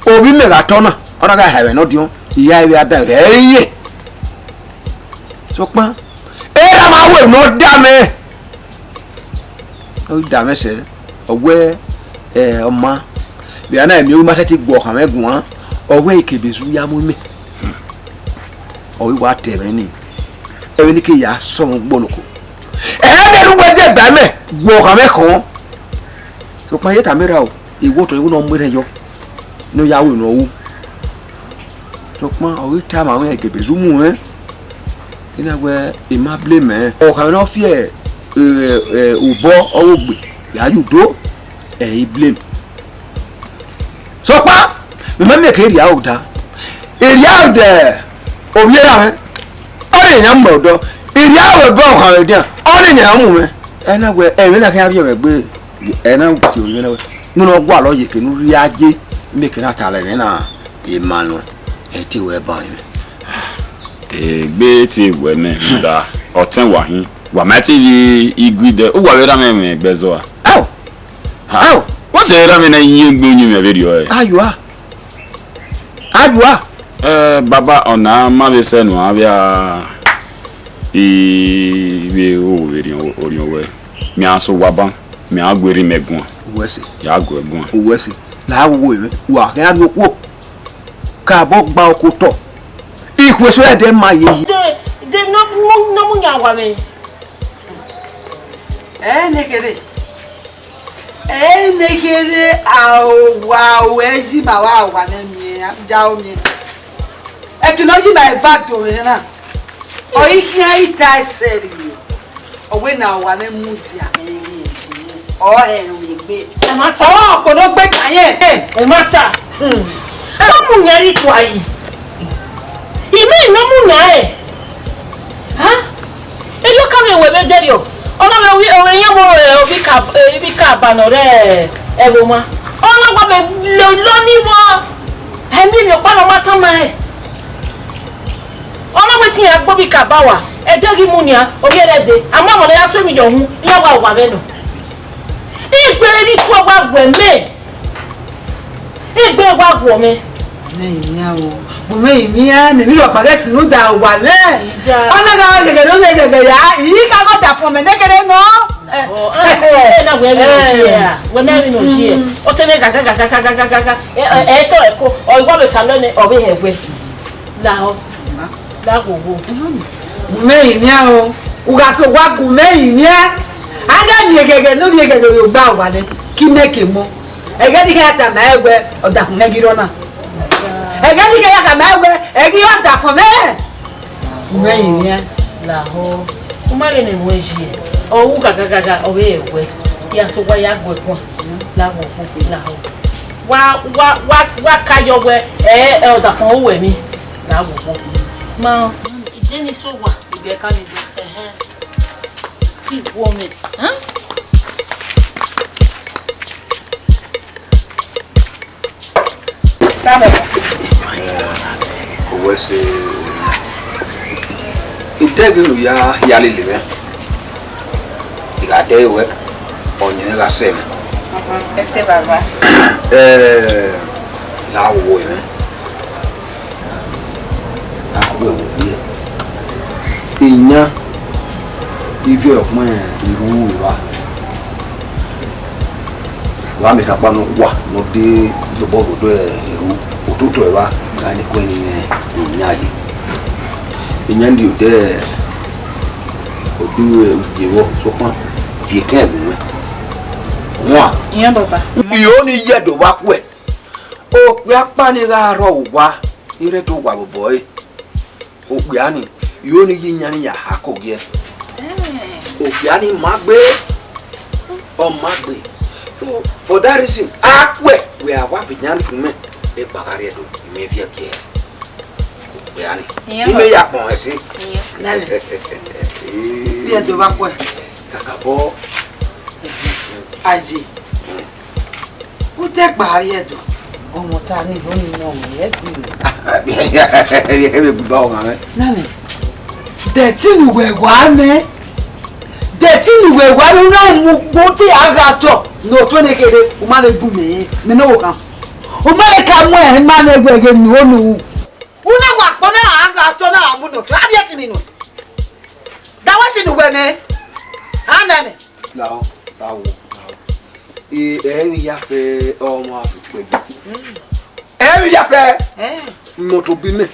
Ovbi mẹ gha tọ na, ọ na gha ha ẹmwẹ ne ọ diọn, I ya vbe a dan ghẹ ẹre. Sokpan, erha ma wẹ ne ọ da mẹ. Ọ da mwẹ sẹ, ọ wẹ, ẹ, ọ ma. Vbe a na miẹn, u ma sẹtin gu ọkhan mwẹ guan, ọ wẹ I ke be zu ya mu imẹ. Ọ i wa ta ẹmwẹ nii, ẹmwẹ nii ke ya sẹ ọmọ ugbo noko. Ẹ vbe ne uwẹ dẹgba mẹ, gu ọkhan mwẹ khọn. Sokpan, I tama erha o, I wẹ otọ, I wẹ ne ọ mu erhẹn yọ, ne ọ ya ru ne ọ ru. Sokpan, ọ ghi tama mwẹ, I ke be zu mu mwẹ. I na wẹ, I ma blame ẹn. Ọkhan mwẹ ne ọ fi, ẹ, ẹ, obọ ọghe ogbe ya ye udo, ẹ i blame. Sokpan, mẹ ma miẹn ke erha ro da. Erha ro da ovbi erha mwẹ, ọ rẹn ya mu odọ. Erha ro ba ọkhan mwẹ dian, ọ rẹn ya mu mwẹ. Ẹ na wẹ, ẹmwẹ na khian vbiẹ mwẹ gbe, ẹ na tie ovbi mwẹ na wẹ, ne ọ gualọ ye eke ne u rhie ye, miẹn eke na ta lẹ mwẹ na, I ma nọ, ẹ te wẹ ba mwẹ. Egbe te wẹ nẹ, da, ọtẹn wa hin, wa ma te vbe igui dẹ, uwa vbe ra mwẹ mwẹ ẹgbẹzọ a? Ao! Ha! Ao! Wẹ sẹ ra mwẹ na yin egbe uyinmwẹ vberriọ ẹre. Ayua! Ayua! Eh, baba, ọna ma vbe sẹ nu avbe a, I vbe ru vbe orhiọn wẹ. Mẹ a sẹ owa ban, mẹ a gu erha mẹ guan. Uwẹ sẹ. Ya gu ẹre guan. Uwẹ sẹ. La wo wo mwẹ. Wa kẹ a nu okuo. Ka bọ gba oko otọ. Ikhuo eso ẹdẹ ma ye yi. De, de nọ mu, nọ mu yan wa mwẹ. Ẹ ne kherhe. Ẹ ne kherhe a owa ẹ yi ma wa wa ne miẹn, ja o miẹn. Ẹki ne ọ yi ma eva do mwẹ na. Ọ i khian i ta ẹsẹ rrie. Ọ wẹ na wa mwẹ mudia mwẹ rrie. Ọ hẹ mwẹ egbe. Ẹ ma ta. Ọ kpọnọ gbe ka yẹn. Ẹ ma ta. Hmm. Ọ mu yẹn rhie tua yi. I miẹn ne ọ mu yan rẹn. Ha? Erriọ ka vbe wẹ vbe dẹrriọ. Ọ na vbe ovbi, ovbi iyan mu, eh, ovbi ka, eh, ivbi ka ba nọ rẹ ẹvbo mwa. Ọ na wa vbe lolo ni vbọ. Ẹ miẹn emwi ọkpa ne ọ ma tama rẹn. Ọ ma wẹ te iran gbe ovbi ka ba wa, ẹdẹ ghi mu nian, ovbi ẹre de, a ma mọ ne a ya so emwi yọ uhunmwu, iran wa owa ghẹ nọ. Igbe ne I tuẹ wa guẹ mẹ, igbe wa guọ mwẹ. Mẹ i miẹn o, bu mẹ i miẹn, ne emwi rhọkpa ghẹ sunu da owa mwẹ. Iya. Ọ na gha ghẹghẹ ne ọ ghẹghẹ ya, I gha gha da fọn mẹ ne kherhe nọ. Ọ, ẹ, ẹ, ẹ na wẹ vbe nọ yi ẹ, wẹ na vbe nọ yi ẹ. Ọ te ne gagagagagagagaga, ẹ, ẹ, ẹ, sẹ ẹko, ọ, I wa vbe ta nẹ, ọ vbe hẹ wẹ. Lahọ. Lahọ wo. Gu mẹ rin nian o. U gha sẹ owa gu mẹ rin nian. A gha miẹn ghẹghẹ ne ovbi ẹghẹghẹ ye ogba owa nẹ, ke imẹ ke mọ. Ẹghẹ ne I gha tama ẹre wẹ, ọdafẹn mwẹ ghi rre ọna. Ẹghẹ ne I ya khama wẹ, ẹ ghi ọdafọn mwẹ. Mwẹ rin nian. Lahọ. U ma ghe ne ẹmwẹ yi. Ọ ru gagagaga, ọ vbe wẹ. Ya so wa ya gu ẹguan. Lahọ, lahọ. Wa, wa, wa, wa ka yọ wẹ, ẹ, ẹ, ọdafọn ru ẹmwẹ. Lahọ. Ma, I de ni so wa. Ibẹ ka ni do. Ẹhẹn. Ki wo mẹ. Hẹn? Samuel. Owẹ sẹ, I dẹ ghe ne u ya hia lele mwẹ. I gha dẹ ruẹ, ọyẹnmwẹ gha sẹ mwẹ. Ẹse baba. Ẹ, la wo mwẹ. Akhuẹ vbe okpia, iyan ivbi ọkpẹn Iru evba. Wa miẹn ekhakpa ne ọ kua ne ọ de ye obọ vbe odọ Iru, ototọ evba, ka ne ẹko ẹrinmwi iyan ye. Iyan ni odẹ odẹ uje vbọ, sokpan viẹ etẹn ẹvbo mwẹ. Wan. Iyan baba. Iyo ni ye ẹdẹ ovba khuẹ. Okpia ọkpa ni gha rrọọ owa, I rre do wa vbe obọ ẹre. Okpia ni, I ho ne I ye iyan ni ya ha ke ogiẹ. Okpia ni ma gbe, ọ ma gbe. So, for that reason, a khuẹ wẹ a wa vbe iyan rhie imẹ, ẹ gba gha rrie do, imẹ viẹ gie. Okpia ni. Iye. Imẹ ya kpọn ẹse. Iye. Nani. Iye do ba khuẹ. Kakabọ. Aye. U te gba rrie do. Ọmọta ni ho ni nọ wẹ, ẹ gbe rẹ. Ẹ vbe gba ọmwa mwẹ. Nani, dẹtin ne uwẹ wa mwẹ, dẹtin ne uwẹ wa mwẹ, u na mu gbo te a gha tọ ne otọ ne kherhe, u ma vbe gu mẹ, mẹ ne ọvbokhan. U ma ka mu ẹre ma mwẹ wẹ ghe ne u ho ne u. U na wa kpọ na a gha tọ na a mu ne otọ, a rrie ẹtin ni nọ. Da wẹ ẹtin ne uwẹ mwẹ, a na mwẹ. Lahọ, lahọ, lahọ. E, ẹ i ya fẹ ọmwa vbe ukpẹ. Ẹ i ya fẹ. Eh. Mẹ otọ bi mẹ,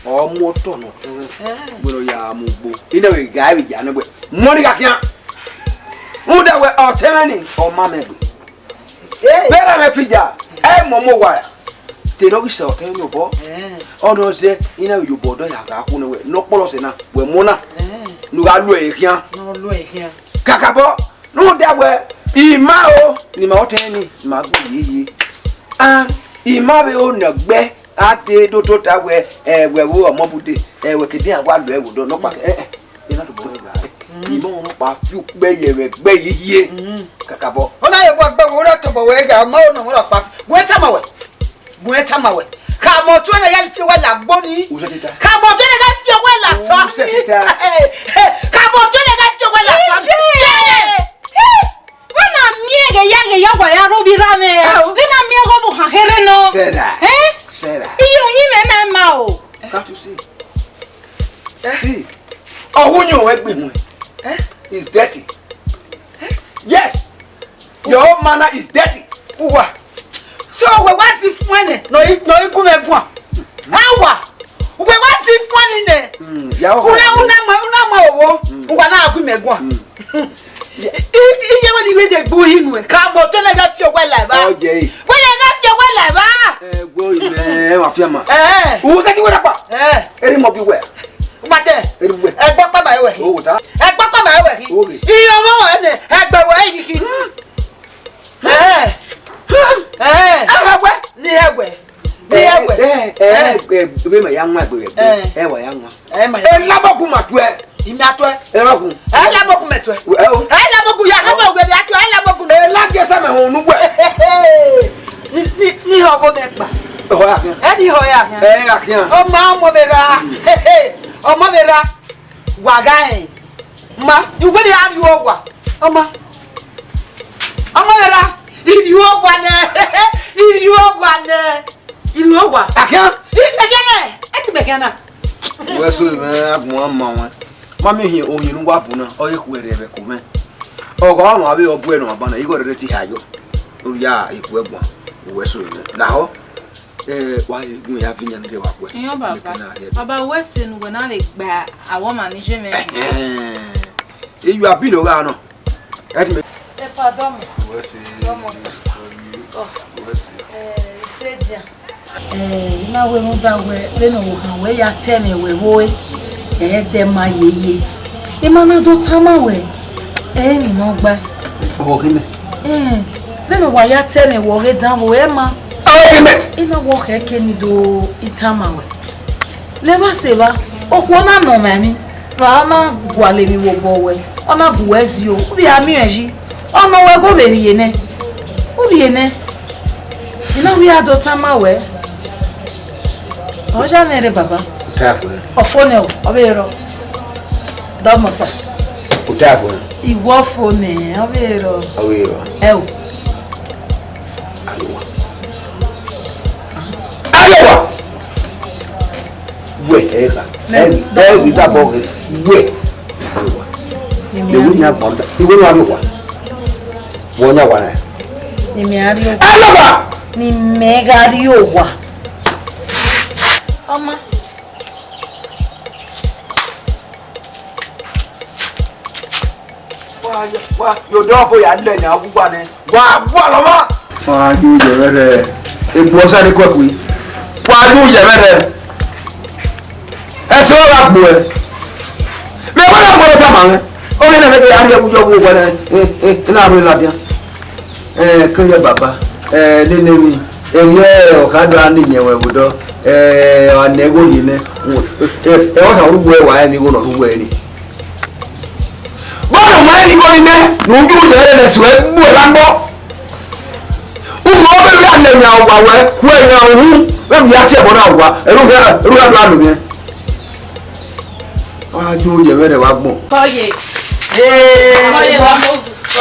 ọ mu otọ nọ. Eh. Wẹ ne ọ ya mu ugbo. I na vbe gha vbe ya nẹ wẹ, mọ ni gha khian. Rhunmwuda wẹ ọtẹn mwẹ ni, ọ ma mẹ gbe. Eh. Vbe erha mwẹ fi ya, ẹ i mu ọmọ owa ra. Te ne ọ ghi sẹ ọtẹn mwẹ obọ. Eh. Ọ nọ zẹ, I na vbe ya obọ dọ ya gha khu nẹ wẹ, ne ọ kpọlọ sẹ na, wẹ mu na. Eh. Ne u gha lu ẹre khian. Ne ọ lu ẹre khian. Kakabọ, rhunmwuda wẹ, I ma o, ne ima ọtẹn ni, ima gbe yeye. And I ma vbe o ne ọgbẹ, a te do tota wẹ, ẹ, wẹ vbe ọmọ bude, ẹ, wẹ ke dian wa lu ẹvbo dọ nọkpa kẹ, ẹ, ẹ, ẹ na tobọ wẹ gha. I ma ọmọ nọkpa fi ukpẹ ye vbe ẹgbẹ yeye. Kakabọ. Ọ na ye vbe ẹgbẹ wẹ, ọ na tobọ wẹ gha, ma ọmọ nọkpa, wẹ tama wẹ. Gu ẹn tama wẹ. Khama ọtuẹn ne ghẹ fi owẹ la gbo ni. Usẹ tita. Khama ọtuẹn ne ghẹ fi owẹ la tọ ni. Usẹ tita. Khama ọtuẹn ne ghẹ fi owẹ la tọ ni. Iye! Wẹ na miẹn ghe ya ghe ya wa ya rre ovbi erha mwẹ. Ao. Vbe na miẹn ghe ọvbokhan kherhe nọ. Sarah. Eh? Sarah. Iye oyin mwẹ na ma o. Can't you see? Eh? See. Ọwọ uyẹn wẹ gbe ihun. Eh? Is dirty. Eh? Yes. Your own manner is dirty. Uwa. So wẹ wa si fuẹn nẹ, nọ i, nọ i gu mwẹ guan. Awa. Wẹ wa si fuẹn ni nẹ. Mm, ya wa. Una, una ma, una ma owo. Mm. Uwa na gu mwẹ guan. Mm. I, i, iye wẹ ni wẹ de gbu hinu ẹ. Khama ọtuẹn ne ghẹ fi owẹ la evba. Ọ jẹ e. Wẹ ne ghẹ fi owẹ la evba. Ẹ, gbo imẹ, ẹ wa fi ama. Eh. U se di wẹ dapa. Eh. Eri mọ bi wẹ. Ugbata. Eri wẹ. Ẹgbẹ ọkpa ma wẹ. O wota. Ẹgbẹ ọkpa ma wẹ. O wẹ. Iye ọmọ wẹ nẹ, ẹgbẹ wẹ yi kiki. Eh. Eh. Ẹhẹ wẹ. Ni ẹwẹ. Ni ẹwẹ. Eh, eh, eh, eh, be ma ya nwa egbe. Eh. Eh, wa ya nwa. Eh, ma ya. Eh, labogun ma tuẹ. Imi a tuẹ. Eh, labogun. Eh, labogun mẹ tuẹ. Eh, o. Eh, labogun ya, eh, labogun ya tuẹ, eh, labogun. Eh, la jẹ sẹ mẹ họn nu wẹ. Ni, ni, ni họ ko mẹ kpa. Họ ya khian. Eh, ni họ ya khian. Eh, ya khian. Ọmọ, ọmọ vbe ra. Mm. Ọmọ vbe ra. Wa gha rẹn. Ma, you go dey have you over. Ọmọ. Ọmọ vbe ra. If you over nẹ. If you over nẹ. If you over. Akia. If again, eh. Ẹ ti mẹ khian na. Wẹ so mẹ agbọn ma wọn. Ma mi hin oyin nu wa bu na. Ọ ye khuẹrẹ vbe ko mẹ. Ọgọ wa ma vbe ọ bu ẹnu aba na. Igho rere ti ha yo. Oya ikú ẹ̀gbọ́n. Wẹ so mẹ. Lahọ. Eh, wa gun ya vinya nige wa kwe. Iyan baba. Baba, wẹ sẹ ne uwẹ na vbe gba awọ ma ni je mwẹ. Eh, eh. Iyu abi no gha nọ. Ẹ ti mẹ. Ẹ pardon me. Wẹ sẹ. Dọmọ sa. Oh. Wẹ sẹ. Eh, ise dia. Eh, I na wẹ rhunmwuda wẹ vbene ọvbokhan wẹ ya ta ẹmwẹ wẹ vbe ore, ẹ dẹ ma yeye. I ma na do tama wẹ, ẹ i mwẹ ne ọ gbae. Ọvbokhan mẹ. Eh, vbene wa ya ta ẹmwẹ wẹ ọghe danvbo, ẹ ma. Ọvbokhan mẹ. I na wẹ ọ khẹke ne I do tama wẹ. Levba sẹ evba, okhuo na nọ mwẹ emwi, ra ọ na gualọ emwi vbe obọ wẹ, ọ na gu wẹ zio, u vbe a miẹn yi, ọ nọ wẹ ghe ovbe rhie nẹ, u rhie nẹ, I na vbe a do tama wẹ, ọ ya mwẹ rre baba. Ọfo nẹ o, ọ vbe rrọọ. Dọmọ sa. Iwọ fo nẹ, ọ vbe rrọọ. Ẹ o. Ariowa. Wẹ, ẹ gha. Ẹ ghi, ẹ ghi zabọ ghe. Wẹ. Ariowa. Ewu yan gbọn da. Iwe nu Ariowa. Wọ yan wa na. Ni mẹ Ariowa. Ariowa. Ni mẹ gha Ariowa. Ọma. Wa, wa, yo dọ ko ya lẹ yan wu wa nẹ. Wa, wa lọ ma. Wa ju yẹ vbe rẹ. Egbu ọsa ni kuẹkui. Wa ju yẹ vbe rẹ. Ẹsẹ ọ gha gbuẹ. Mẹ wa na gbọdọ tama mwẹ. Ọ ghi na vbe ke a rhie ẹwu yọ wu wẹ nẹ. Ẹ, ẹ, ẹ na rhie ladian. Ẹ, ke ye baba. Ẹ, nene emwi. Emwi ẹ, ọ ka do a ni yẹn wẹ vbe odọ. Ẹ, ọ nẹ igho ye nẹ. Ẹ, ẹ, ọ sa ru wẹ wa, ẹ ni igho nọ ru wẹ ni. Vbọzẹ ma rẹn igho ni nẹ, ne u yu yẹ rẹ nẹ, suẹ gbu ẹre agbọ. Uwu ọghe vbe a lẹ yan owa wẹ, ku ẹre yan uhunmwu, vbene u ya tie ẹbọ na owa, ẹre u gha, ẹre u gha do alo mwẹ. Wa jo yẹ vbe rẹ vbe agbọn. Kọye. Ee, kọye wa mo.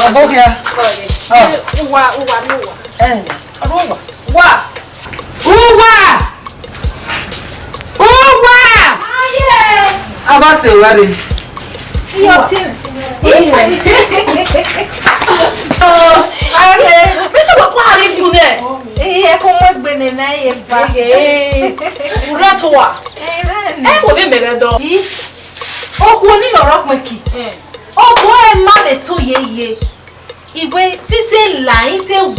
Ọbọ kia. Kọye. Ah. Uwa, uwa, ni uwa. Eh, ọdọ uwa. Uwa. Uwa! Uwa! Aye! Aba se ware. Iyo ti. Oh, aye. Me ti wa kwa ari su ne. Iye ko mo gbe ne na ye ba. Ure to wa. Eh, ran. E ko be mere do. Yi. Okhuo ni nọ rọ kpẹn ki. Eh. Okhuo ẹ ma vbe to yeye. Iwe tite la i te wu,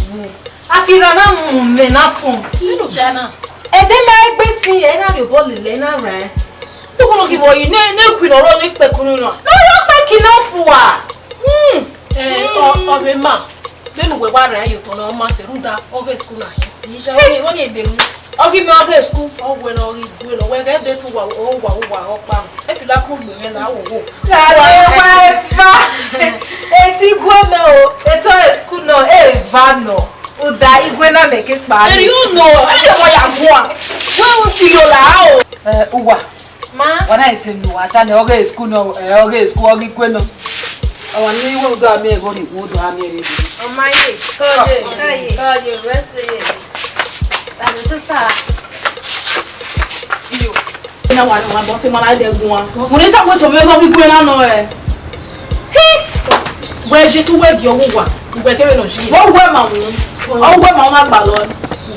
a fi ra na mu mẹ na fun. Nínú China. Ẹdẹ ma egbe sin, ẹ na rhie obọ lele, ẹ na rẹn. Tó kọ́ ló kí wọ́n yìí, ní, ní ìpinnu ọ̀rọ̀ ní pẹ̀kúrú náà. Lọ́yọ̀ pé kí náà fún wa. Hmm. Eh, ọ, ọbẹ̀ ma, bẹ́ẹ̀ ni wẹ̀ wá rẹ̀ ayò tọ̀nà ọmọ àṣẹ rúdà, ọgẹ́ school náà. Ìyá wọn ni, wọn ni èdè mu. Ọ ghi mẹ ọghe school. Ọ wẹ ne ọ ghi gue nọ, wẹ ghẹ de tu wa, o wa, o wa, ọ kpa. E feel like u gbe mwẹ la, o wo. Gha de wa eva. Eti gue nọ o, etọ e school nọ, e va nọ. Uda igwe na mẹ ke kpa. Eri u nọ, e de wa ya gua. Wẹ u ti yo la o. Eh, uwa. Ma. Wa na ete mi wa ta ne ọghe school nọ, eh, ọghe school ọ ghi gue nọ. Awa ni wẹ u do a miẹn ẹghọ ni, u do a miẹn ẹre. Ọ ma ye. Kọye, kọye, rest ye. Tani tuta. Iyo. Ena wa, wa bọ se mara de gun wa. Mo ni ta we to me no bi gbe na nọ ẹ. Hi! Wẹ je tu wẹ gi ọwu wa. Wẹ kẹmẹ nọ ji. Wọ wẹ ma wu. Ọ wẹ ma ma gba lọ.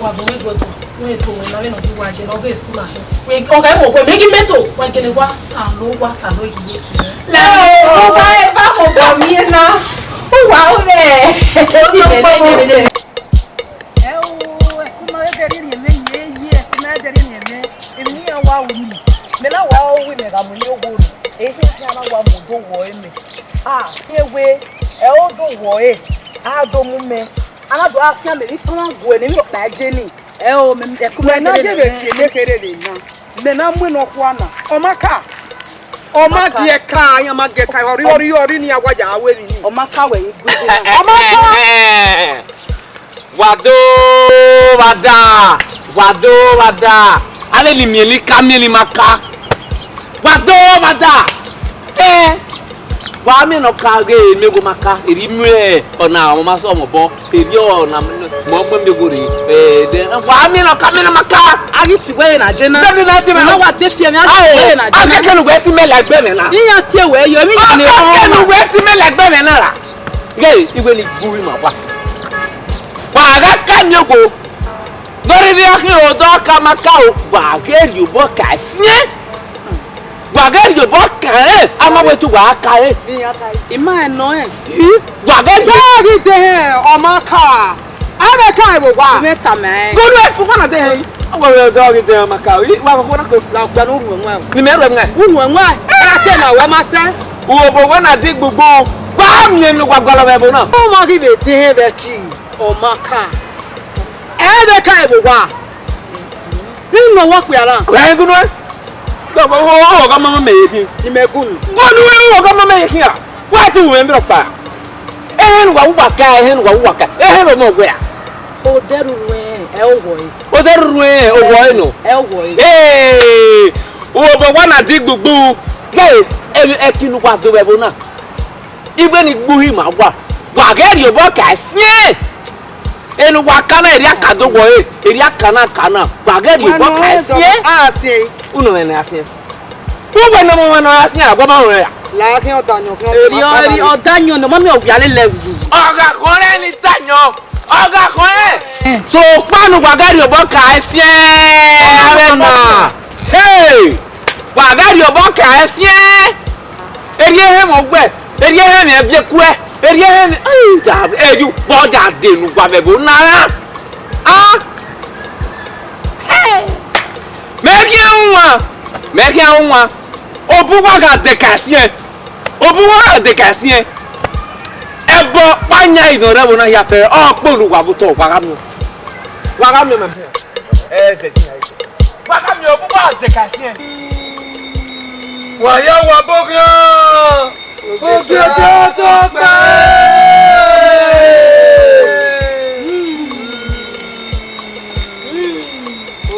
Wa bọ we gbe to. Wẹ to wẹ na we nọ bi wa je nọ ghe school na. Wẹ ọga mo wẹ me gi me to. Wẹ gele wa sa lo, wa sa lo yi ye ki. La o wa e ba mo bọ mi na. Wa o re. Ti me me me. Ẹ o, ẹkun ma vbe rhie mwẹ ye, ye, ẹkun ma vbe rhie mwẹ. Emwi iran wa ru ni. Mẹ na wa ru wẹ mẹ gha mu ye owo rre. Ehian khian na wa mu do wọ ẹmẹ. Ah, ewe, ẹ o do wọ ẹ. A do mu mẹ. A na do a fian mẹ ni fan gue ne mi okpa je ni. Ẹ o, mẹ, ẹkun ma vbe rhie mwẹ. Wẹ na ye vbe fi ene kherhe vbe na. Mẹ na mu ene ọkhua na. Ọ ma ka. Ọ ma gie ka, iran ma gie ka. Ọrri, ọrri, ọrri ni a wa ya ru emwi ni. Ọ ma ka wẹ ye gue na. Ọ ma ka. Wa do wa da, wa do wa da. Avbe ni miẹn ni ka miẹn ni ma ka. Wa do wa da. Eh. Wa miẹn ne ọ ka ghe miẹn gho ma ka. Eri miẹn ọna ọmọ ma sọ ọmọ bọ. Eri ọna mọ gbe miẹn gho rre. Eh, de, wa miẹn ne ọ ka miẹn ne ma ka. A ghi ti wẹ na je na. Bẹẹni na ti mẹ. Na wa de fi ẹmwẹ a ti wẹ na je na. A kẹkẹ nu wẹ ti mẹ la ẹgbẹ mẹ na. Iyan tie wẹ yo, emwi iyan ni. A kẹkẹ nu wẹ ti mẹ la ẹgbẹ mẹ na ra. Ghe, iwe ni gbu ima wa. Wa gha ka miẹn gho. Gọrịrị ọkhe odọ ka ma ka o, wa ghe rhie obọ ka siẹn. Wa ghe rhie obọ ka rẹn, a ma wẹ tu wa ka rẹn. Ima ẹnọ ẹn. Wa ghe rhie. Ghe ghi de hẹn, ọ ma ka. A vbe ka ẹvbo wa. Mẹ tama ẹn. Golu ẹfu wa na de hẹn. Ọmọ rẹ ọdọ ghi dẹ ọmaka, wa kọkọ na ko. La ọgbẹn ne u ruẹn wan. Ni mẹ ruẹn wan. U ruẹn wan. Ẹ te na wẹ ma sẹ. Uwẹ obọ wẹ na di gbugbu. Wa miẹn ne uwa gualọ vbe ẹvbo na. Ọmọ ghi vbe de hẹ vbe ki ọmaka. Ẹ vbe ka ẹvbo wa. Vbe nọ wọ kpia na. Wẹ gun nuẹ. Dọ wọ wọ gọ mama mẹ ye khin. Ni mẹ gun. Gọ nu wẹ wọ gọ mama ye khin a. Wa ti wẹ mi rọ pa. Ehẹn wa wa ka, ehẹn wa wa ka. Ehẹn vbe ọmọ wẹ a. Odẹ ruru ẹn, ẹ o wọ ẹ. Odẹ ruru ẹn, o wọ ẹ nọ. Ẹ o wọ ẹ. Ee, uwẹ obọ wa na di gbugbu. Gẹ, ẹ, ẹ kinu wa do vbe ẹvbo na. Iwẹ ni gbuhi ma wa. Wa ghẹ rhie obọ ka siẹn. Enu wa ka na, erriọ ka do wọ ẹ. Erriọ ka na ka na. Wa ghẹ rhie obọ ka siẹn. A siẹn. Unu mẹ ne a siẹn. Uwẹ ne ọmọ mwa ne a siẹn, a gua ma rẹn ya. La khian ọdayọn, khian erriọ, erriọ ọdayọn ne ọ ma miẹn ọvia lele zuzu. Ọ gha khọn rẹ ni dayọn. Ọ gha khọn rẹ. So, kpanu wa ghẹ rhie obọ ka ẹsiẹn avbe na. Hey! Wa ghẹ rhie obọ ka ẹsiẹn. Erriọ ehẹn mwẹ ọgbẹ, erriọ ehẹn mwẹ ẹviẹkuẹ, erriọ ehẹn mwẹ, ei, da, erriọ ubọ da de ne uwa vbe ẹvbo na ra. A? Hey! Mẹ khian wan, mẹ khian wan. Obọ uwa gha de ka ẹsiẹn. Obọ uwa gha de ka ẹsiẹn. Ẹbọ kpa yan inọ rẹ vbe na hia fẹ, ọ kpolo uwa vbe otọ, wa gha miẹn. Wa gha miẹn, my friend. Ẹ zẹ, wa gha miẹn obọ uwa gha de ka ẹsiẹn. Wa ya wa bọ khian. Ogiete tọkpẹ.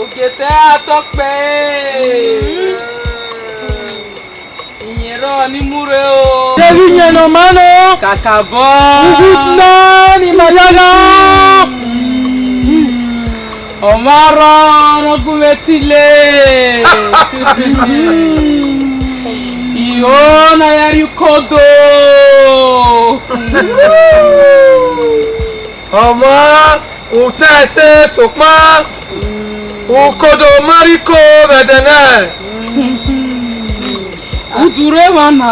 Ogiete tọkpẹ. Iyẹn rrọọ ni mu rre o. Deghẹ iyẹn ne ọ ma nọ. Kakabọ. Uwu na ni ma ya gha. Ọ ma rrọọ ne ọ gu mwẹ tile. Iro na ya rrie ukodo. Ọmọ, u ta ẹse sokpan ukodo ma rhie iko vbe ẹdẹ nẹ. Udu rre emwa na.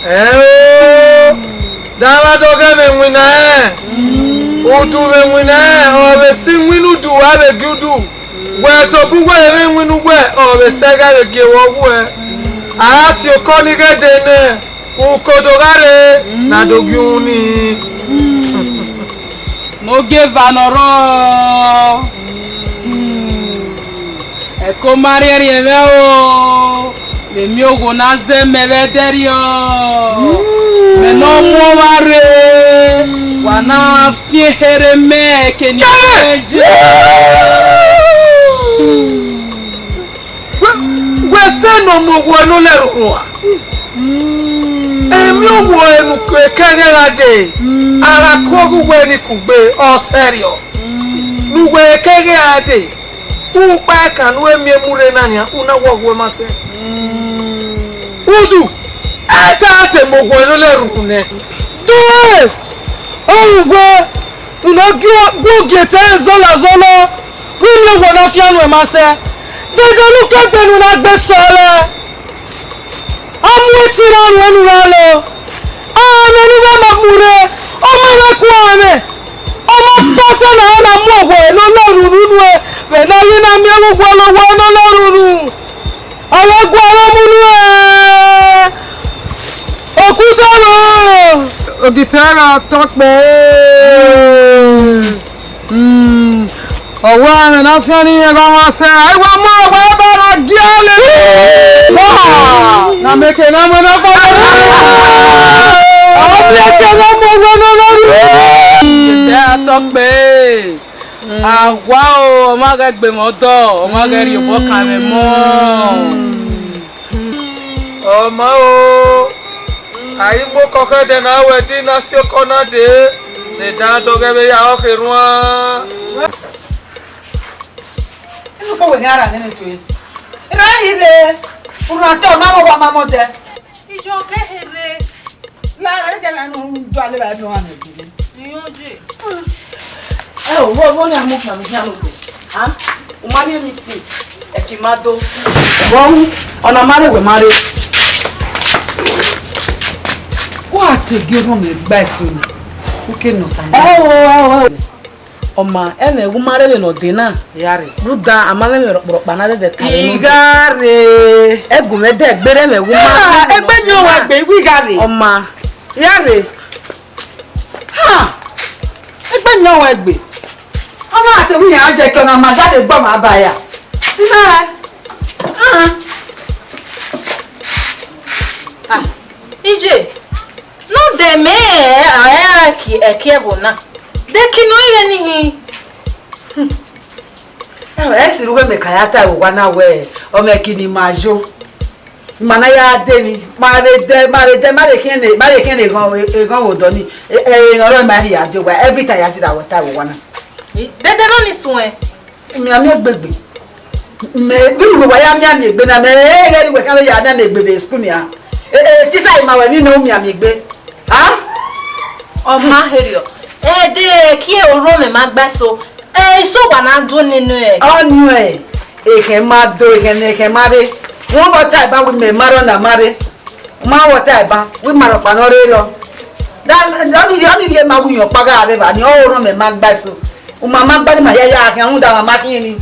Ẹo, da mwa dọghe vbe iwinna rẹn. Udu vbe iwinna rẹn, ọ vbe sẹ iwinna udu, a vbe gie udu. Wẹ tobọ uwẹ vbe iwinna uwẹ, ọ vbe sẹ ẹghẹ vbe gie wẹ ọghuẹ. A gha si okọ ni ghẹ dee nẹ, ukodo gha rre, ne a do gie uhunmwu nii. Ne ogieva ne ọ rrọọ. Ẹko ma rhiẹnrhiẹn mwẹ o, mẹ miẹn owo na zẹ mẹ vbe ẹdẹrriọ. Mẹ ne ọ mu ọmwa rre, wa na fian ehe rre mẹ, eke ni mẹ je. Wẹ, wẹ sẹ ne ọ mu owo ne ọ lẹ roro a? Emwi owo ne u ke ẹghẹ gha dee, a gha ku ọghe uwẹ ni kugbe, ọ sẹrriọ. Ne uwẹ ke ẹghẹ gha dee, ukpa ẹkan ne u miẹn mu rre na nian, u na wọ ọghuẹ ma sẹ. Udu, ẹ ta te mu owo ne ọ lẹ ruru nẹ. Dee, ọ ru wẹ, u na gu ogiete ẹre zọla zọla, wẹ miẹn owo na fian nuẹn ma sẹ. Dede ne u ke gbe ne u na gbe sọlẹ. A mu ẹtin na ru ẹnu gha lọ. A mwẹ ne uwa ma mu rre, ọ ma ghẹ ku amwẹ. Ọ ma kpọsẹ na, ọ na mu owo ne ọ lẹ ruru nuẹn, vbe ne a ghi na miẹn vbe uwẹ ne owo ne ọ lẹ ruru. Ọ ghẹ gualọ mu nuẹn. Okuta vbo? Ogiete gha tọ kpẹẹ. Hmm. Ọwa mwẹ ne a fian ne irẹn gha wan sẹ, a i wa mu ọwa ba na gie ọnii. Wa! Na mẹ ke na mu ẹn na kpọlọ. Ọ mẹ ke na mu ọwa na na ru. Ẹdẹ a tọ kpẹẹ. A wa o, ọ ma ghẹ gbe mwẹ ọdọ, ọ ma ghẹ rhie obọ kan mwẹ mọ. Ọ ma o, a i mu okọ khẹ ẹdẹ na ru ẹdẹ na si okọ na dee, ne dan dọghẹ vbe ya ọkhe ruan. Inu kpo wẹ gha ra nene tue. Ra yi re, urhun atọ ma mọ wa ma mọ dẹ. Ijọ kẹhẹ rre. La ra jẹ na nu du ale ba nu ane gidi. Iyan je. Ẹ o, vbọ, vbọ ne a mu kan mu khian nugbe. Ha? U ma rhie meeting, ẹ ki ma do. Vbọ ru, ọna ma rre wẹ ma rre. Wa te gie orhọn mwẹ gba eso ni. U ke nọ ta. Ẹ o, ẹ o, ẹ o. Ọ ma, ẹmwẹ wu ma rre vbene ọ dee na. Ya rre. Rhunmwuda a ma mwẹ ẹmwẹ rhọkpọrhọkpa na dẹdẹ ta vbe nọ. I gha rre. Ẹgu mwẹ dẹ gbe rre ẹmwẹ wu ma. Ah, egbe yan ọmwa egbe, I gha rre. Ọ ma. Ya rre. Ha! Egbe yan ọmwa egbe. Ọ ma te wu yan jẹ ke ọ na ma gha de gbe ọmwa ba ya. Ina. Ah. Ah. Ije. No de me, eh, eh, ki, eh, ki ẹvbo na. De ki nọ ighe ni hin. Hmm. Ẹ sirughe mẹ ka ya ta owa na wẹẹ, ọ mwẹ ki ne ima yo. Ima na ya dee ni, ma vbe dẹ, ma vbe dẹ, ma vbe khian ne, ma vbe khian ne eghọn, eghọn vbe odọ ni. E, e, ne ọ rọ ma rhie ya die owa, every time ya sirra wẹ ta owa na. Dede nọ ni suẹn. Mianmian egbe gbe. Mẹ, vbene uwa ya mianmian egbe na, mẹ, e, ghẹ ne uwẹ khian vbe ya mianmian egbe vbe school nia. E, e, tisa ima wẹ vbene u mianmian egbe. A? Ọ ma herriọ. Ẹdẹ kie orhọn mẹ ma gba eso. Ẹ, iso wa na do nene ẹ. Ọ ni ẹ, ekhẹn ma do, ekhẹn ne ekhẹn ma rre. Wọ́n bọ ta ẹban wẹ mẹ ma rọ na ma rre. Ma wọ ta ẹban, wẹ ma rọ kpa ne ọ rre rọ. Da, ọ ni, ọ ni rhie ma wu yọn kpagha rre ba ni, ọ orhọn mẹ ma gba eso. U ma ma gba ni ma hia ya khian, rhunmwuda ma ma khian ni.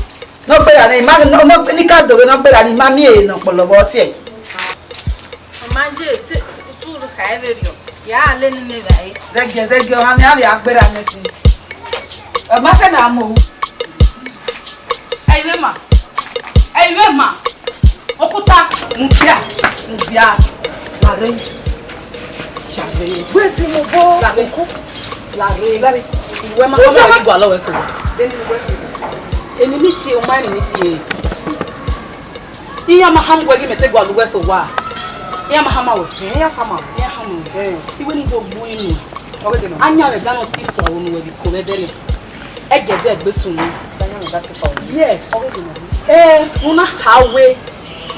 Ne ọ gberra nẹ, ima, ne, ne, ne I ka do ghe ne ọ gberra nẹ, ima miẹn ehe ne ọ kpọlọ vbe ọ tiẹ. Ọ ma ye te, suru kha ẹvbe rriọ, ya le nene evbare. Dẹgiẹ, dẹgiẹ, ọmwa ni avbe a gberra nẹ sin. Ọ ma sẹ ne a mu ohu. Ẹ i vbe ma, ẹ i vbe ma. Okuta, mudia, mudia. Lare. Lare. Where's him, boy? Lare. Lare. Lare. Iwẹ ma kọ ma gua lọghọ eso. Then you go. Eni ni tie, uma eni ni tie. Iran ma hama wẹ ghi mẹ te gua lọghọ eso wa. Iran ma hama wẹ. Eh, iran tama. Iran hama wẹ. Eh. Iwẹ ni do gbu inu. Ọghe de nọ. Anya vbe dan nọ ti fo unu wẹ ghi ko vbe dẹlẹ. Ẹgẹdẹ gbe sunu. Yes. Eh, una ha we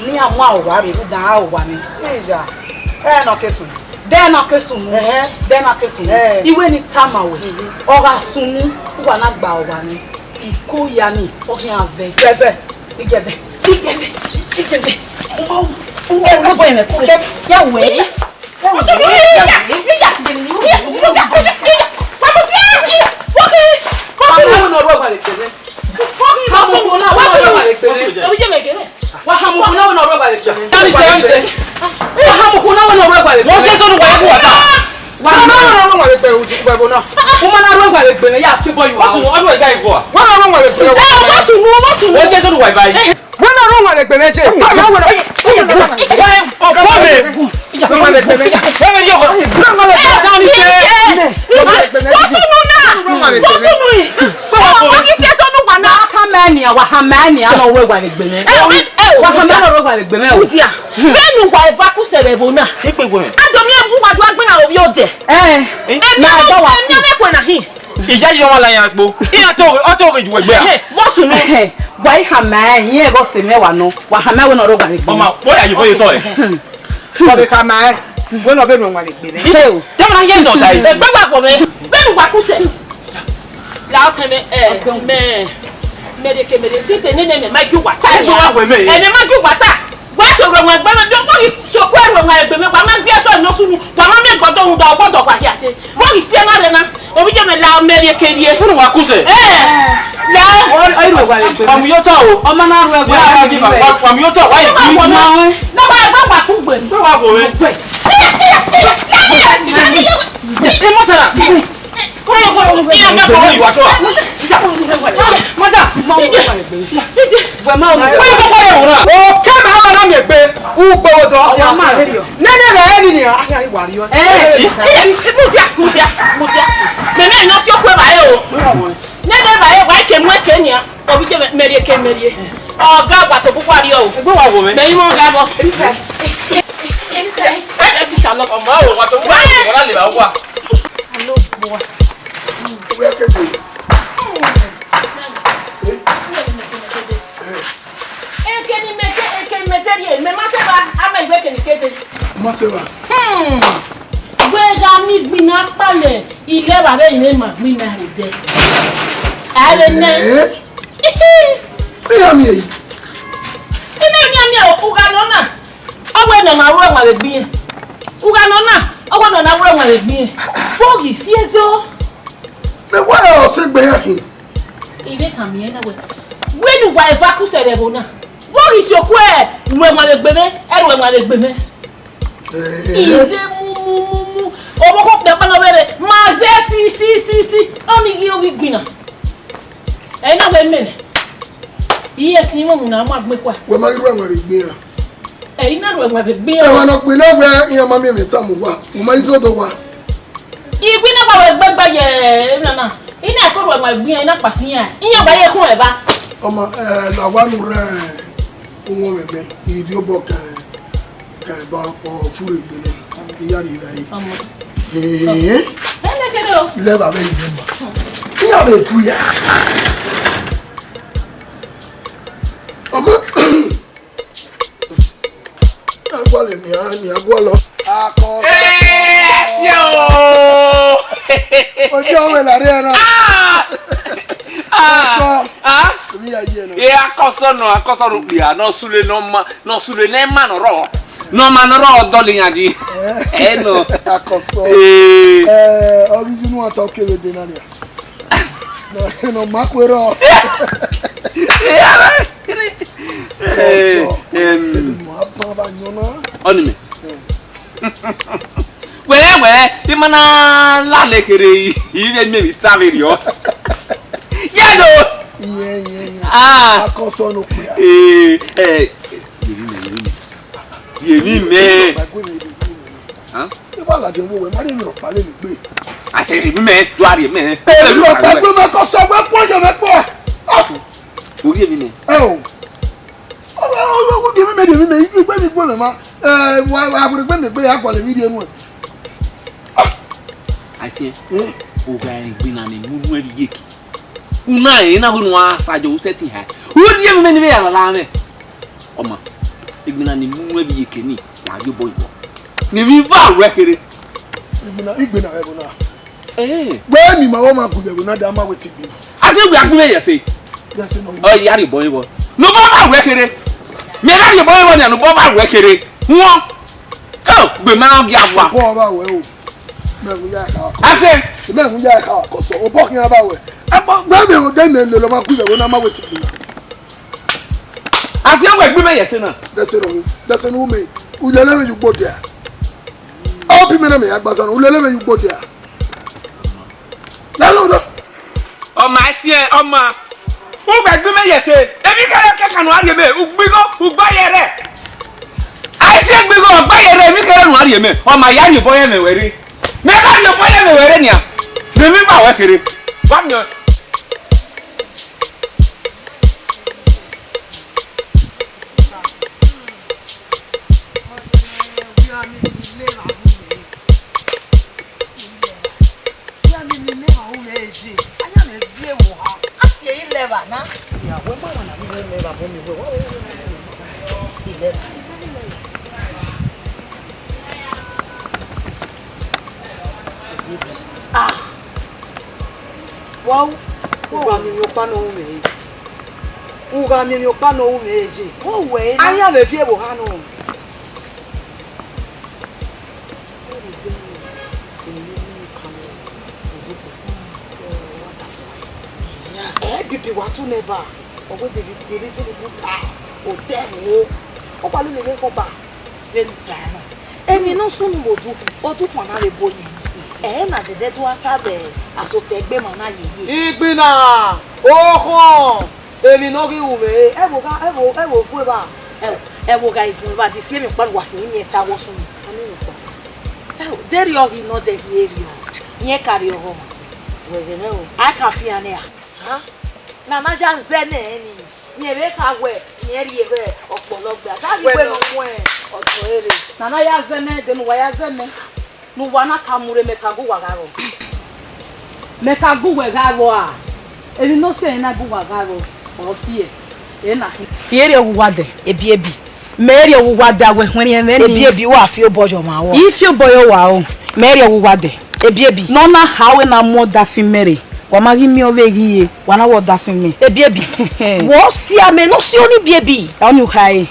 ni a mu aro wa rre, rhunmwuda aro wa ni. Iya. Eh, na ke sunu. Dẹ na ke sunu. Ẹhẹ. Dẹ na ke sunu. Eh. Iwẹ ni tama wẹ. Mhm. Ọ gha sunu, uwa na gba aro wa ni. Iko ya ni, ọ khian vẹ. Gẹvẹ. Igẹvẹ. Igẹvẹ. Igẹvẹ. Uma, uma, uma, uma, uma, ya wẹ. Wọ́n ṣe tó lu wà ẹ́ bùwà ta. Wọ́n sùn, ọdún ẹ̀dá ìfọ̀ à. Wọ́n sùn, wọ́n sùn. Wọ́n ṣe tó lu wà ẹ́ báyìí. Wẹ na rhọnmwẹ vbe egbe mwẹ je. Kọ mẹ wẹ na. Ọkọ mẹ. Rhọnmwẹ vbe egbe mwẹ je. Wẹ vbe rhie ọkọ. Rhọnmwẹ vbe egbe mwẹ je. Rhọnmwẹ vbe egbe mwẹ je. Rhọnmwẹ vbe egbe mwẹ je. Wa hama ẹn nia, wa hama ẹn nia, nọ wẹ wa vbe egbe mwẹ. Wa hama ẹn nọ wẹ wa vbe egbe mwẹ o. Udia. Vbene uwa eva ku sẹ vbe ẹvbo na. Ekpe egbe mwẹ. Adomiẹn bu uwa do agbọn na ovbi odẹ. Ẹ, na dọ wa. Emianmwẹ ẹkpẹn na hin. Iya yi ọmwa la iran kpo. Iran te oghe, ọ te oghe ju wẹ gbe a. Ehe, vbọ sunu? Ehe, wa i hama ẹn, irẹn ghe ọse mwẹ wa nọ, wa hama ẹn wẹ ne ọ rre owa vbe egbe. Ọma, wẹ ya yi vbe ye tọ ẹ. Wa vbe hama ẹn, wẹ ne ọ vbe rre owa vbe egbe nẹ. Ise o. Te ma ye nọ ta ẹ. Egbe wa gbọ mwẹ, vbene uwa ku sẹ. La otẹn mwẹ, ẹ, mẹ, mẹ de ke mẹ de sise nene mẹ ma gi uwa ta. Egbe wa wẹ mẹ. Ẹ mẹ ma gi uwa ta. Wa te rre owa egbe mwẹ, do kpọghi sokua rre owa egbe mwẹ, wa ma gbe ẹsọ nọ sunu, wa ma miẹn gbọdọ rhunmwuda ọgbọdọ wa hia te. Vbọ ghi si ẹmwẹ rre na, ovbi iye mwẹ la mẹ rhie ke rhie. Unu wa ku sẹ? Ẹ, la. Ọ, ọ i rre owa egbe mwẹ. Wa mu ye otọ o. Ọ ma na rre owa egbe mwẹ. Wa mu ye otọ, wa ye. Ma wọ mẹ. Na wa gba wa ku gbe. Gbe wa wọ mẹ. Gbe. Imọtara. Iran mẹ kọ wẹ you are tall. Madam. Wẹ ma wẹ. Wẹ ma wẹ wẹ na. O ke ma wa na mi egbe. U gbe wo do. Nene na eni ni a ya wa ri o. Eh, mudia, mudia, mudia. Me me no si okwe ba e o. Nene ba e wa ke mu ke nia. Obi je mẹ rhie ke mẹ rhie. Ọga wa to bu wa rhie o. Egbe wa wo mẹ. Mẹ imo ga bo. Ẹ ti ta nọ. Ọmọ o wa to bu wa rhie, wa le ba wa. Alo bua. Uwe kede. Ekeni mete, ekeni mete rhie, mẹ ma sẹ ba, ama iwe keni kede. Ma sẹ ba. Hmm. Wẹ gha mi gbinna kpalẹ, ilẹ vbe avbe emwi ma gbinna rre odẹ. A vbe nẹ. Eh? Iran miẹn yi. Ina miẹn miẹn ugha nọ na. Ọ wẹ nọ na ru ẹwaẹn vbe egbe irẹn. Ugha nọ na, ọ wẹ nọ na ru ẹwaẹn vbe egbe irẹn. Vbọ ghi si ẹzọ. Mẹ wẹ ọse gbe ya khin. I vbe tama irẹn na wẹẹ, wẹ ne uwa eva ku sẹ vbe ẹvbo na, vbọ ghi si okhuo ẹ ru ẹwaẹn vbe egbe mwẹ, ẹ ru ẹwaẹn vbe egbe mwẹ. Ize mu mu mu mu, ọvbokhan okpia ọkpa nọ vbe rre, ma zẹ si si si si, ọnii ghi rre ọghe igbinna. Ẹ na wẹ mẹ, I ye ẹtin mwẹ mu na ma gbẹn kua. Wẹ ma ghi ru ẹwaẹn vbe egbe iran. Ẹ i na ru ẹwaẹn vbe egbe iran. Ẹmwẹ ne ọ kpẹlẹ wẹ iran ma miẹn mwẹ tama uwa, u ma i zẹ odẹ owa. Igbinna gba wẹ gbe gba ye emwa na. I na ko ru ẹwaẹn egbe iran, I na kpasi iran. Iran ba ye khun ẹba. Ọmọ, ẹ, la wa nu rẹ. Uwọnmwẹ mẹ, I rhie obọ kan, kan ba ọ furre egbe nẹ, I ya rhie vbe ẹre. Ọmọ. Ee. Ẹ lẹ kẹdẹ o. Lẹ vbe avbe ivbi ma. I ya vbe ku ya. Ọmọ. A gualọ emwi a, emwi a gualọ. Akọ. Ee, ẹsiẹ o. Ojú ọwọ́ ẹ̀ làrí ẹran. Ah! Ah! Akọsọ. Ah! Èmi yà yí ẹ nọ. Ee, akọsọ nọ, akọsọ nọ kpia, nọ sule nọ ma, nọ sule nẹ ma nọ rọ. Nọ ma nọ rọ dọlẹ yan ji. Ẹ nọ. Akọsọ. Ee. Ẹ, ọ ghi yunu ata okere de na nia. Nọ, nọ ma kue rọ. Ee, ara. Akọsọ. Em. Ebi mu aba ba yan na. Ọni mẹ. Wẹ, wẹ, I ma na la lẹ kherhe, I vbe miẹn emwi ta vberriọ. Yẹ do. Iyẹn, iyẹn, iyẹn. Ah. Akọsọ nọ kpia. Ee, ẹ, yẹ emwi mẹ, yẹ emwi mẹ. Yẹ emwi mẹ. Hàn? I wa ladian vbe wẹ, ma rhie emwi rhọkpa lele egbe. A sẹ rhie emwi mẹ, do a rhie mẹ. Emwi rhọkpa egbe mẹ kọsọ, wẹ kpọ yọ mẹ kpọ. Ah. Ovbi emwi mẹ. Ẹ o. Ọ, ọ, ọ, ọ, rhie emwi mẹ, rhie emwi mẹ, igbe mi gu mẹ ma. Ẹ, wa, wa, wa, egbe mi egbe ya gualọ emwi rhie nuẹn. Asiẹn, eh? Ogha egbe na ni mu nuẹn vbe iyeke. Una rẹn na wẹ ne uwa sa jọ, u sẹtin ha. U rhie emwi mẹ ni vbe ya lala mwẹ. Ọma, egbe na ni mu nuẹn vbe iyeke ni, ya ghe obọ yọ. Ne emwi va ruẹ kherhe. Igbe na, igbe na rẹ ẹvbo na. Eh. Wẹ mi ma wọ ma gu vbe ẹvbo na da ma wẹ te igbe na. A sẹ wẹ a gu vbe yẹ sẹ. Yẹ sẹ nọ. Ọ ya rhie obọ yọ. Ne obọ va ruẹ kherhe. Mẹ gha rhie obọ yọ nia ne obọ va ruẹ kherhe. Wọn. Ọ, gbe ma ọ gia vua. Obọ va wẹ o. Mẹ mu ya ka. A sẹ. Mẹ mu ya ka kọsọ. Obọ khian va wẹ. Ẹ, gbe mi o de ne lele ma gu vbe ẹvbo na ma wẹ te igbe na. Asiẹn wẹ gbe mẹ yẹ sẹ na. Dẹsẹ nọ, dẹsẹ ne u mẹ, u lele mwẹ ye ugbo dia. Ọ bi mẹ na mẹ ya gba sa na, u lele mwẹ ye ugbo dia. Lele odọ. Ọma Asiẹn, ọma. U wẹ gbe mẹ yẹ sẹ, emwi kẹrẹ kẹkan ne u a rhie mẹ, u gbe igho, u gba ye rẹ. Asiẹn gbe igho, ọ gba ye rẹ, emwi kẹrẹ ne u a rhie mẹ, ọma ya rhie obọ yẹ mwẹ wẹ rre. Mẹ gha rhie obọ yẹ mwẹ wẹ rre nia, mẹ emwi ba wẹ kherhe. Wa miẹn. Ah! Wa u, u gha miẹn emwi ọkpa ne ọ ru mwẹ re. U gha miẹn emwi ọkpa ne ọ ru mwẹ re. Wo wẹ na. A ya vbe viẹ vbe oha nọ. Ẹ, bibi wa tu nẹ ba. Ọ wẹ de vbe de re zẹdẹ bu ta. O dẹ mu. Ọ gba lu lele ẹkhọ ba. Vbene u ta na, emwi ne ọ sunu vbe odu, odukhunmwu na vbe bo yẹn. Ẹre na dẹdẹ do a ta vbe asotọ egbe ma na yeye. Igbinna, okhọn, emwi ne ọ ghi ru mwẹ re, ẹ vbe gha, ẹ vbe, ẹ vbe vu evba. Ẹ, ẹ vbe gha ivun evba, de si emwi ọkpa ne uwa khin miẹn ta vbe ọ sunu. A miẹn emwi ọkpa. Ẹ, de rriọ ghi nọ, de ghi rriọ, rẹn ka rriọ ọghọmwa. Wẹ ghẹ nẹ o. A ka fian nẹ ra? Ha? Ne a na ya zẹ nẹ rẹn ni, rẹn vbe kha wẹ, rẹn rhie vbe ọkpọlọ gbe, a gha rhie wẹ ne ọ muẹn ọdọ ẹre. Ne a na ya zẹ mẹ, de ne uwa ya zẹ mẹ, ne uwa na ka mu rre, mẹ ka gu uwa gha rrọọ. Mẹ ka gu uwẹ gha rrọọ a? Emwi ne ọ sẹ ẹre na gu uwa gha rrọọ, ọ si ẹre, ẹre na khin. I rhie owa uwa dẹ. Ebiebi. Mẹ rhie owa uwa dẹ, a wẹ khuẹnrhiẹn mwẹ ni. Ebiebi, wa fi obọ yọ ọmwa ruẹ. I fi obọ yọ uwa o. Mẹ rhie owa uwa dẹ. Ebiebi. Ne ọ na kha wẹ ne a mu ọdafẹn mẹ rre. Wa ma ghi miẹn ọvbehe, wa na wẹ ọdafẹn mẹ. Ebiebi. Wẹ ọ si amẹ ne ọ si ọnii, Ebiebi. Ọnii u khare.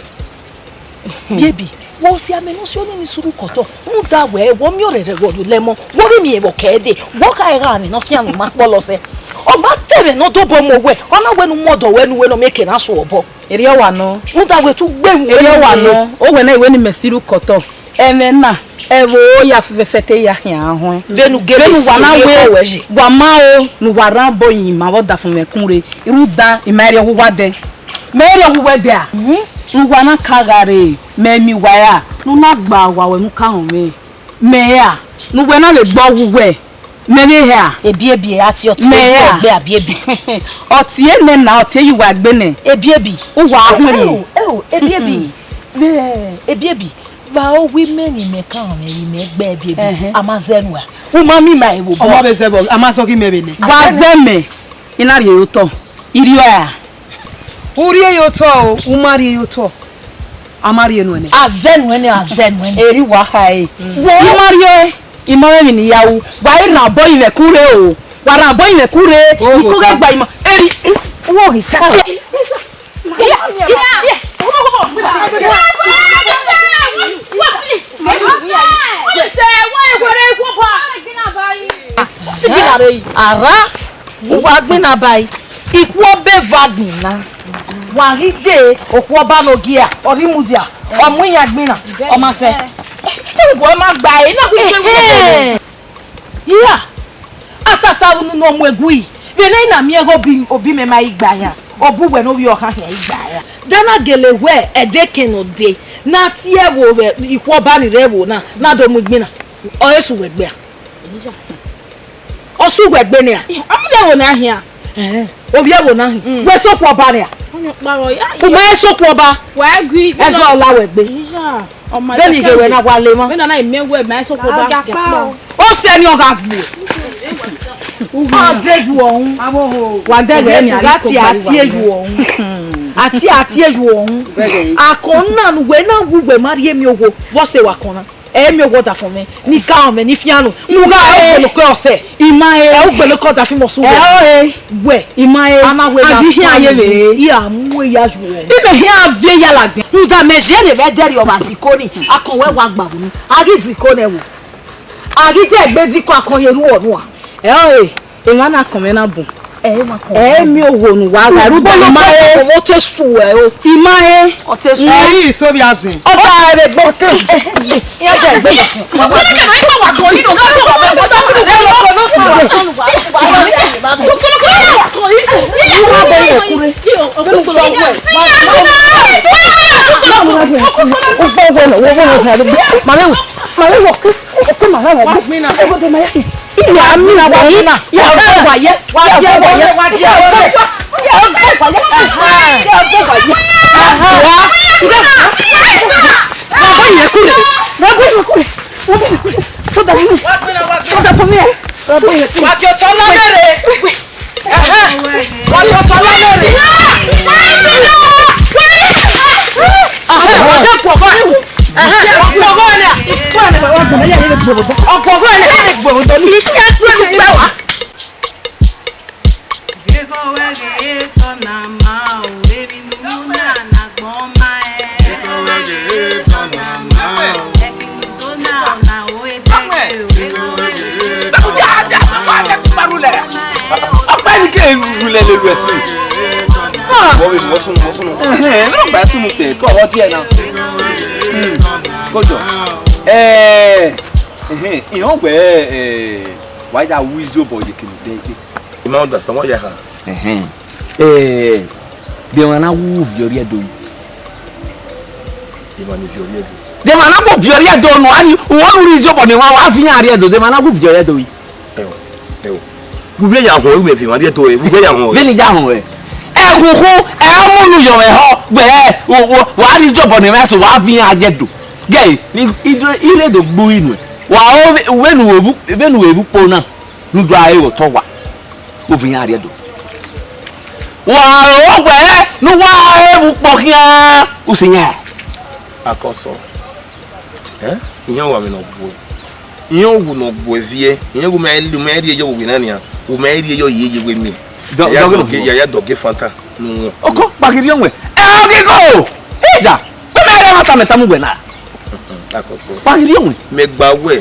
Ebiebi, wẹ ọ si amẹ ne ọ si ọnii ni sunu kọtọ. Rhunmwuda wẹ, wẹ ọ miẹn ọrẹrẹ wẹ ọ lẹ mọ. Wẹ ọ ghi miẹn vbe ọ kẹ dee. Wẹ ọ khare gha amẹ ne ọ fian ne ọ ma kpọlọ sẹ. Ọ ma te mwẹ ne ọ dobọ mu owẹ, ọ na wẹ ne u mu ọdọ wẹ ne uwẹ ne ọ miẹn eke na so obọ. Erriọ wa nọ. Rhunmwuda wẹ tu gbe wu. Erriọ wa nọ. Owẹ na iwẹ ne imẹ sirri ukọtọ. Ẹmwẹ na, ẹvbo ya fẹfẹfẹ te ya khian họn. Vbene u gele Vbene uwa na sirri wẹ, owẹ ye. Wa ma o, ne uwa rhan obọ yin ima vbe ọdafẹn mwẹ kun rre. Rhunmwuda, ima i rhie ọghe uwa dẹ. Mẹ i rhie ọghe uwẹ dẹ a? Mhm. Ne uwa na ka gha rre, mẹ miẹn uwa ra, ne u na gba owa ruẹ ne u ka họn mwẹ. Mẹ ra, ne uwẹ na vbe gbe ọghe uwẹ, mẹ vbe hia. Ebiebi, a tie ọtiẹn Mẹ yu ra. Ẹgbẹ Abiebi. Ọtiẹn nẹ na, ọtiẹn yu wa gbe nẹ. Ebiebi. Uwa ahunmwu. Eo, eo, Ebiebi. Vbe, Ebiebi. Vbe a o wi mẹ ne imẹ ka ọmwẹ vbe imẹ gbe Ebiebi. Ẹhẹn. A ma zẹ nuẹ. U ma miẹn ima ẹvbo obọ. Ọmọ vbe zẹ vbọ, a ma zọ ghi mẹ vbe nẹ. Wa zẹ mẹ, I na rhie ye otọ. I rhie ọe ra? U rhie ye otọ o, u ma rhie ye otọ. A ma rhie nuẹn nẹ. A zẹ nuẹn nẹ, a zẹ nuẹn nẹ. Erriọ wa kha ẹre. Wo. I ma rhie, I ma mwẹ emwi ne I ya ru. Wa i rhan obọ yin mwẹ kun rre o. Wa rhan obọ yin mwẹ kun rre. O, I ko ghẹ gba ima. Eri, wo ghi ta. Iya, iya, iya. Ara, uwa gbinna ba ikhuo be va gbinna. Wa ghi de okhuo ọba ne ogie a, ọ rhie mudia, ọ mu iyan gbinna, ọ ma sẹ. Te ugbẹ ma gba ẹre, na khui. Ehe. Hia, asasa vbe unu ne ọ mu egui, vbe ne I na miẹn ghe obi, obi mẹ ma i gba yan, ọ bu wẹ ne ovbi ọkhan khian i gba yan. Da na gele wẹ ẹdẹ kẹn ne ọ dee, ne a tie ẹvbo vbe ikhuo ọba ni rre ẹvbo na, na do mu igbinna, ọ re sẹ uwẹ egbe a? Ọ sẹ uwẹ egbe nian? Ọ mu ẹvbo na khian. Ẹhẹn, ovbi ẹvbo na hin. Mm. Wẹ sokhuo ọba nian? Ọmọ ọkpa vbe ọ ya. U ma he sokhuo ọba. Wa gui. Ẹzọ ọ la wẹ egbe. Iya. Vbene I ghe wẹ na wa le mwa. Vbene a na miẹn wẹ ma he sokhuo ọba. Ọ sẹ ne ọ gha gbe. Ọ de yu ọhun. Wa de wẹ ni a gha tie, a tie yu ọhun. A tie, a tie yu ọhun. Akọn na ne uwẹ na wu wẹ ma rhie miẹn owo, vbọ sẹ wa kọn na? Ẹ miẹn owo ọdafẹn mwẹ, ni ka ọmẹ ni fian nu. Mu gha ẹ ugbeloko ọsẹ. I ma he. Ẹ ugbeloko ọdafẹn mọ su wẹ. Ẹ o he. Wẹ. I ma he. A ma wẹ a na di hian ye vbe. I a mu eya yu wẹ. I mẹ hian viẹ ya ladian. Rhunmwuda mẹ ziẹrriọ vbe ẹdẹrriọ ọmwa dikoni, akọn wẹ wa gba vbunu. A ghi dikoni ẹvbo. A ghi de egbe dikoni akọn ye ru ọnua. Ẹ o he. Emwa na kọn mwẹ na bun. Ẹ, emwa kọn. Ẹ, miẹn owo ne uwa gha ru, ugbolo ma he. Ọmọ te su ẹ o. I ma he. Ọ te su. Ẹ, i so vbe azin. Ọ ba ẹre gbe. Iran gbe gbe. Mama, mama, mama. Wa gbinna. Ilẹ̀ amina wa gbinna. Ya gbogbo ayé. Wa gbogbo ayé. Ya gbogbo ayé. Ya gbogbo ayé. Aha. Wa. Wa bọ yẹn kure. Wa bọ yẹn kure. Wa bọ yẹn kure. Sọdọ fún mi. Wa gbinna, wa gbinna. Sọdọ fún mi. Wa jọ tọ lọ lẹrẹ. Ẹhẹn. Wa jọ tọ lọ lẹrẹ. Aha, wa jẹ kọ ba. Ẹhẹn. Wa kọ ba na. Ọkọ ọgọ ẹlẹ ẹgbẹrun dọ ni. Iye ẹgbẹrun dọ ni. Ego wẹ ghe etọ na ma o, emwi ne u na na gbọn ma ẹ. Ego wẹ ghe etọ na ma o. Ẹki ne u do na, ọ na o, e dẹghe o. Ego wẹ ghe etọ na ma o. Ọkpa ni ke rulẹ lele ẹse. Wọ́n mi mọ̀ sunu, mọ̀ sunu. Ẹhẹn, ẹ náà gba sunu tẹ, kọ́ ọ díẹ̀ náà. Hmm, kó jọ. Ẹ, ẹhẹn, ìhàn wẹ̀ ẹ, wàá ya wú iyobọ yekele dẹ́gbẹ́. I ma understand what you have. Ẹhẹn. Eh, de emwa na wu viọ rrie Ẹdo yi. Emwa ni viọ rrie Ẹdo. De emwa na wu viọ rrie Ẹdo nọ, ani, uwọ nu rhie iyobọ ne emwa wa viọ iran rrie Ẹdo, de emwa na wu viọ rrie Ẹdo yi. Ẹo, ẹo. Wu vbe ya họn, u mẹ viọ emwa rrie Ẹdo, ẹ, wu vbe ya họn. Vbene I ya họn ẹ? Ẹkhunkhun, ẹ, ọ mu unu yọ mwẹ họ, wẹ, o, o, wa rhie iyobọ ne emwa eso, wa viọ iran rrie Ẹdo. Gẹ, ni, i, i rre do gbe uri nuẹn. Wa o, vbene u vbe, vbene u vbe vbe ukpo na, ne u do a re vbe otọ wa. Ovbi iran rrie Ẹdo. Wa ro wẹ ne uwa re vbe ukpọ khian, u sẹ iran. Akọsọ, ẹ, iran wa mwẹ ne ọ gbuẹ. Iran wu ne ọ gbuẹ viẹ, iran wu mẹ lu mẹ rhie yọ vbe na nian, wu mẹ rhie yọ ye ye we mi. Dọ-, ya dọghe dọghe, ya, ya dọghe Fanta nu wọn. Ọkọ, kpaghi rhie ọnwẹ. Ẹ, ọ ghi go. Eja, kpe mẹ rẹ mata mẹ tamu wẹ na. Akọsọ. Kpaghi rhie ọnwẹ. Mẹ gba wẹ.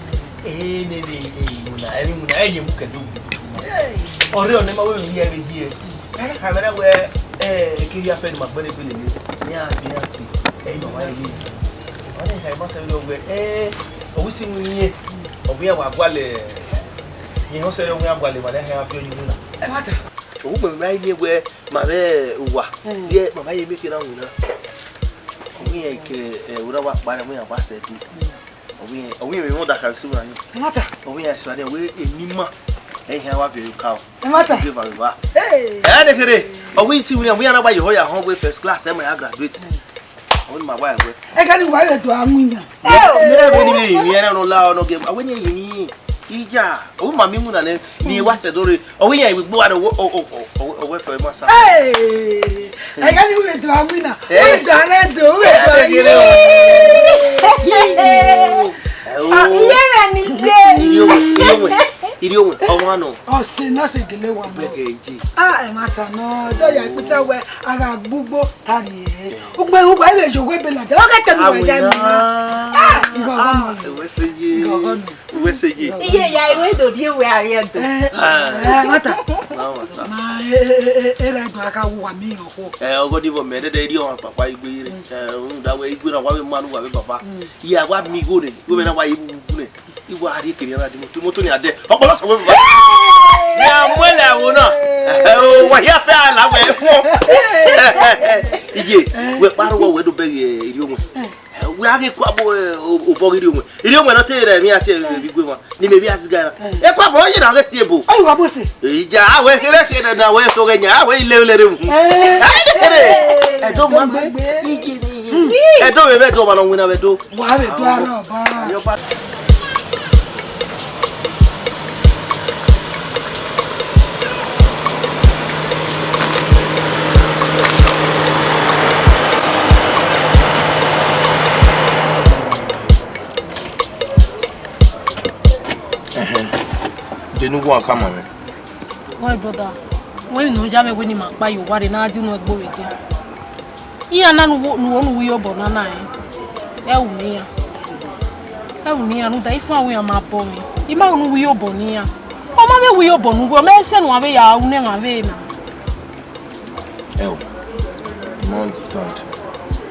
Ee, ne, ne, ne, Muna, ẹmwẹ Muna, ẹ ye mu kẹdo. Ọrrẹ ọnẹ ma wẹ vbe iye vbe iye. Ẹ na khama na wẹ, ẹ, ke ya fẹ ne ma gbẹn egbe lele. Iran, iran te. Ẹ, ma wa ye. Wa ne kha ma sẹ vbe wẹ, ẹ, ọ wẹ isi mu iye. Ọ wẹ iran wa gualọ. Iye họn sẹ ne ọ wẹ iran gualọ, wa ne kha ya fi oyi Muna. Ẹ ma ta. Ọ wẹ ma ye wẹ, ma vbe uwa. Mm. Ye, ma ma ye mi ke na winna. Ọ wẹ iran ke, ẹ, ura wa kpa ne, ọ wẹ iran wa sẹ ẹtin. Ọ wẹ iran, ọ wẹ iran vbe rhunmwuda khama isi ura ni. Ẹ ma ta. Ọ wẹ iran sẹ ne, ọ wẹ eni ma, ẹ i họn wa viọ ka o. Ẹ ma ta. Ge va vba. Hey. Ẹ ne kherhe, ọ wẹ isi ura, ọ wẹ iran na wa ye ehọ ya họn wẹ first class, ẹ ma ya graduate. Ọ wẹ ma wa ẹwẹ. Ẹ ka ni wa vbe do a winna. Ẹ o, ne ẹ vbe ni vbe yin ẹre nọ la ọ nọ ge, ọ wẹ ni yin. Iya, ọ wẹ ma mi winna nẹ, ni wa sẹ do rre. Ọ wẹ iran vbe gbe uwa rre, ọ, ọ, ọ, ọ, ọ wẹ fẹ ma sa. Hey! Ẹ ka ni u vbe do a winna. Hey! U vbe do a rẹ do, u vbe do a ye. Hey! Hey! Ah, iye mwẹ ni ye. Iriọmwẹ, iriọmwẹ, iriọmwẹ, ọmwa nọ. Ọ sẹ ne ọ sẹ gele wa nọ. Bẹgẹ je. Ah, ẹ ma ta nọ, do ya ikpita wẹ, a gha gbugbo, ta rrie. Ugbe, ugbe, ẹ vbe ye owẹ bẹlẹ, ọ ghẹ kẹ ne uwa ya mi na. Ah, igho ọghọ nọ. Ẹ wẹ sẹ ye. Igho ọghọ nọ. Uwẹ sẹ ye. Iye ya iwe do die we ariẹ do. Ẹ, ẹ, mata. Na mata. Ma, ẹ, ẹ, ẹ, ẹ, ẹ, ra do aka wu wa mi ọkọ. Ẹ, ọgọ ni vọ mẹ, dẹdẹ iri ọmwa papa igbe ire. Ẹ, rhunmwuda wẹ igbe na wa vbe ma ne uwa vbe baba. Iye a wa mi igho nẹ, igho mwẹ na wa ye vbe uwu nẹ. Iwa a rhie kere na di moto, moto ni a dẹ. Ọkpọlọ sọ wẹ baba. Ni a mu ẹlẹ ẹvbo na. Wa hia fẹ a la wẹ fọ. Iye, wẹ kpa rhọwọ wẹ do bẹghe iriowen. Wẹ a ghi kua bo obọ ghi iriowen. Iriowen nọ te rẹ emwi a te vbe igue mwa. Ni mẹ vbe a ziga na. E kua bo ye na ghe si ebo. Ayi wa bo se. Eja, a wẹ khere khere na wẹ so ghe nya, a wẹ ile ile re. Ẹdọ ma gbe. Iye ni. Ẹdọ vbe vbe do ma nọ wina vbe do. Wa vbe do arọ ba. Ẹhẹn. Jẹ ne uwa ka ma mwẹ. My brother, wẹ emwi ne ọ ya mwẹ wẹ ne ima kpa ye owa rre ne a di unu ẹgbo vbe edian. Iran na ne uwo ne uwo ne uwu iyobọ na na rẹn. Ẹ ru ne iran. Ẹ ru ne iran rhunmwuda ifuanro iran ma bọ mwẹ. I ma ru ne uwu iyobọ ne iran. Ọ ma vbe wu iyobọ ne uwu, ọ ma sẹ ne uwa vbe ya ru ne emwa vbe na. Ẹ o, I ma understand.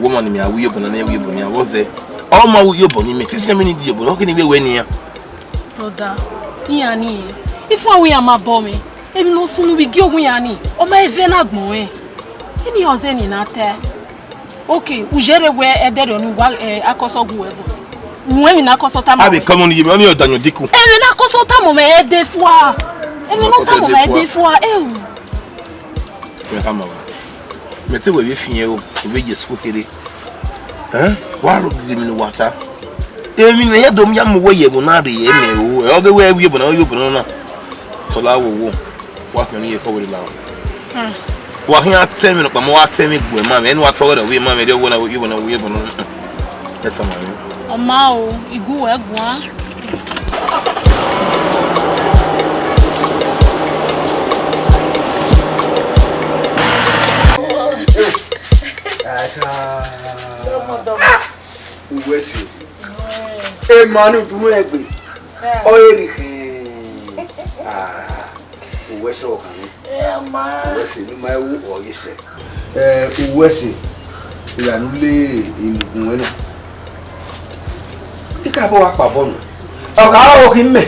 Wo ma ne imẹ a wu iyobọ na, ne ẹ wu iyobọ ne iran vbọ zẹ. Ọ ma wu iyobọ ne imẹ, sisi ne mi ni di iyobọ, ọ kene vbe wẹ ne iran. Brother, iran ni, ifuanro iran ma bọ mwẹ. Emwi ne ọ sunu vbe igie owa iran ni, ọ ma vẹ ne agbọn rẹn. Eni ọzọ eni na ta. Okay, u yerre wẹ ẹdẹrriọ ni wa, eh, akọsọ gu wẹ gu. Wẹ emwi ne akọsọ tama. A vbe kọmọ ni ye, ọ ni ọ da yan dikun. Emwi ne akọsọ tama mẹ ẹdẹ fua. Emwi ne ọ tama mẹ ẹdẹ fua. Eh. Mẹ khama wa. Mẹ te wẹ vbe fiẹn o, vbe ye school kherhe. Ẹn? Wa rhọ ghi emwi ne uwa ta. Emwi ne ya do mu ya mu wẹ ye ẹvbo na rre ye mẹ o. Ẹ, ọ ghe wẹ wi ebo na, wi ebo na. Sọla wo wo. Wa fiẹn ni ye kọ wẹ la o. Hmm. Wa khian tẹ emwi nọkpa, ma wa tẹ emwi gbe ma mẹ, enu wa tọ wẹ da wi ma mẹ, de wẹ na wi ebo na, wi ebo na. Ẹ tama mẹ. Ọ ma o, igu wẹ guan. Uwẹ sẹ. Emwa ne udu mwẹ egbe. Ọ re rhie khẹn. Ah, uwẹ sẹ ọkhan nẹ. Uwẹ sẹ ne ima ru ọ ye sẹ. Eh, uwẹ sẹ. Ira nu le imugun wẹ na. I ka bọ wa kpa bọ nọ. Ọ ka rọ khin mẹ.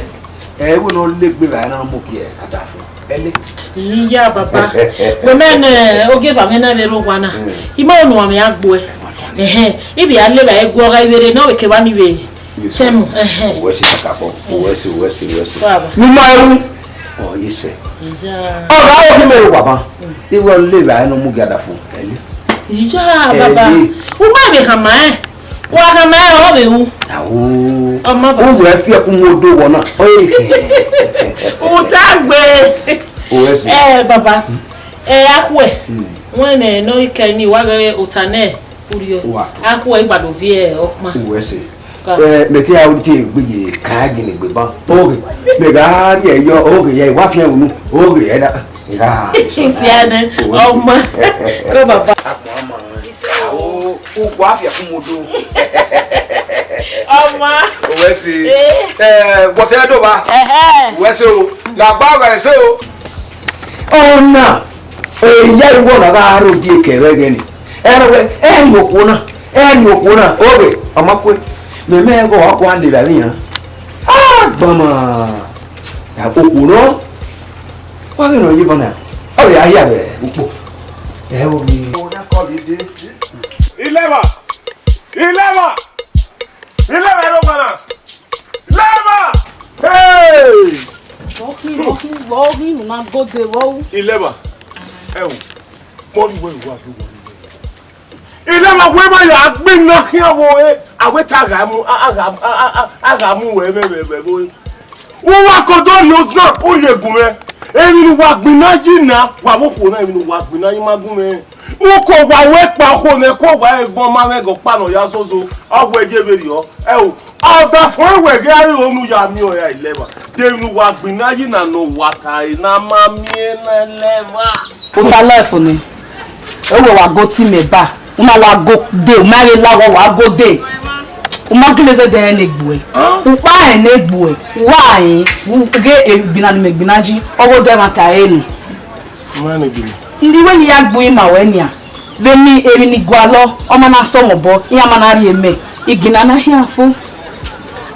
Ẹ, wẹ ne ọ le egbe vbe a na mu gie ka da fo. Ẹle. Iya, baba. Wẹ mẹ ne ogieva mwẹ na vbe rre owa na. Mm. I ma unu amẹ a gbuẹ. Ẹhẹn. I vbe a le vbe a gu ọgha ivbe rre ne ọ vbe kevba ni vbe. Yes, sir. Tẹmu. Ẹhẹn. Uwẹ sẹ kakabọ. Uwẹ sẹ, uwẹ sẹ, uwẹ sẹ. Baba. Ne ima ru. Ọ ye sẹ. Iya. Ọ gha rọ khin mẹ rre owa ba. Mm. I wẹ ọ le vbe a na mu gie da fo. Ẹle. Iya, baba. Ẹle. U ma vbe khama ẹn. Wa khama ẹn, ọ vbe ru. Awo. Ọ ma ba. U wẹ fi ẹkun mu odo wọ na. Ọ ye. U ta gbe. Uwẹ sẹ. Eh, baba. Hmm. Eh, akhuẹ. Hmm. Wẹ nẹ, nọ i kẹ ni, wa ghẹ ota nẹ, u rhie. Wa. Akhuẹ i gba do viẹ ọkpan. Uwẹ sẹ. Ka. Eh, mẹ te a ru te egbe ye ka gele egbe ban. Oghe. Mẹ gha rhie yọ, oghe ye, wa fiẹn unu. Oghe ye da. Isi ane, ọma. Ko baba. Akpọ ama. O, ugbo afia kumudo. Ọma. Uwẹ sẹ. Eh. Eh, wọtẹ do ba. Ẹhẹ. Uwẹ sẹ o. La gba uwẹ sẹ o. Ọna, eya iwọ na gha rho die kẹ vbe ẹghẹ ni. Ẹ rọ wẹ, ẹ rhie okhuo na, ẹ rhie okhuo na, oghe, ọ ma kue. Mẹ mẹ ẹghẹ ọ wa levba emwi iran. Ah, gbama. Ya okhuo nọ. Wa ghe nọ ye bana. Ọ vbe a hia vbe ukpo. Ẹ o mi. Ileva! Ileva! Ileva ro bana! Ileva! Hey! Vbọ khin, vbọ khin, vbọ khin, unu na gode vbọ ru. Ileva! Ẹ o, mọ ni wẹ wa do wọ. Ileva wẹ ma ya gbinna khian vbe ore, a wẹ te a gha mu, a, a gha, a, a, a, a gha mu wẹ vbe, vbe, vbe, vbe ore. Uwa ko do rhie ozan, u rhie gun mwẹ. Emwi ne uwa gbinna yi na, wa vbe okhuo na, emwi ne uwa gbinna yi ma gun mwẹ. Uko wa wẹ kpa okhuo nẹ, ko wa ẹvọn ma mwẹ ghe ọkpa ne ọ ya zozo, ọ wẹ ye vberriọ. Ẹ o, ọdafẹn wẹ ghe a rre unu ya miẹn ọre Ileva. De emwi ne uwa gbinna yi na ne uwa ta ẹre ne a ma miẹn na Ileva. Ota life ni. Ewẹ wa go team eba. Una wa go de, u ma vbe la wa, wa go de. U ma gele zẹdẹ rẹn ne egbuẹ. U kpa rẹn ne egbuẹ. Wa rẹn, u ghe egbinna ne imẹ gbinna yi. Ọghe odẹ ẹmwata ẹre nọ. Ima ne gele. Ndi wẹ ne I ya gbe ima ruẹ nian. Vbene emwi ni gualọ, ọ ma na sẹ mwẹ obọ, iran ma na rhie mẹ. Igbinna na khian fo.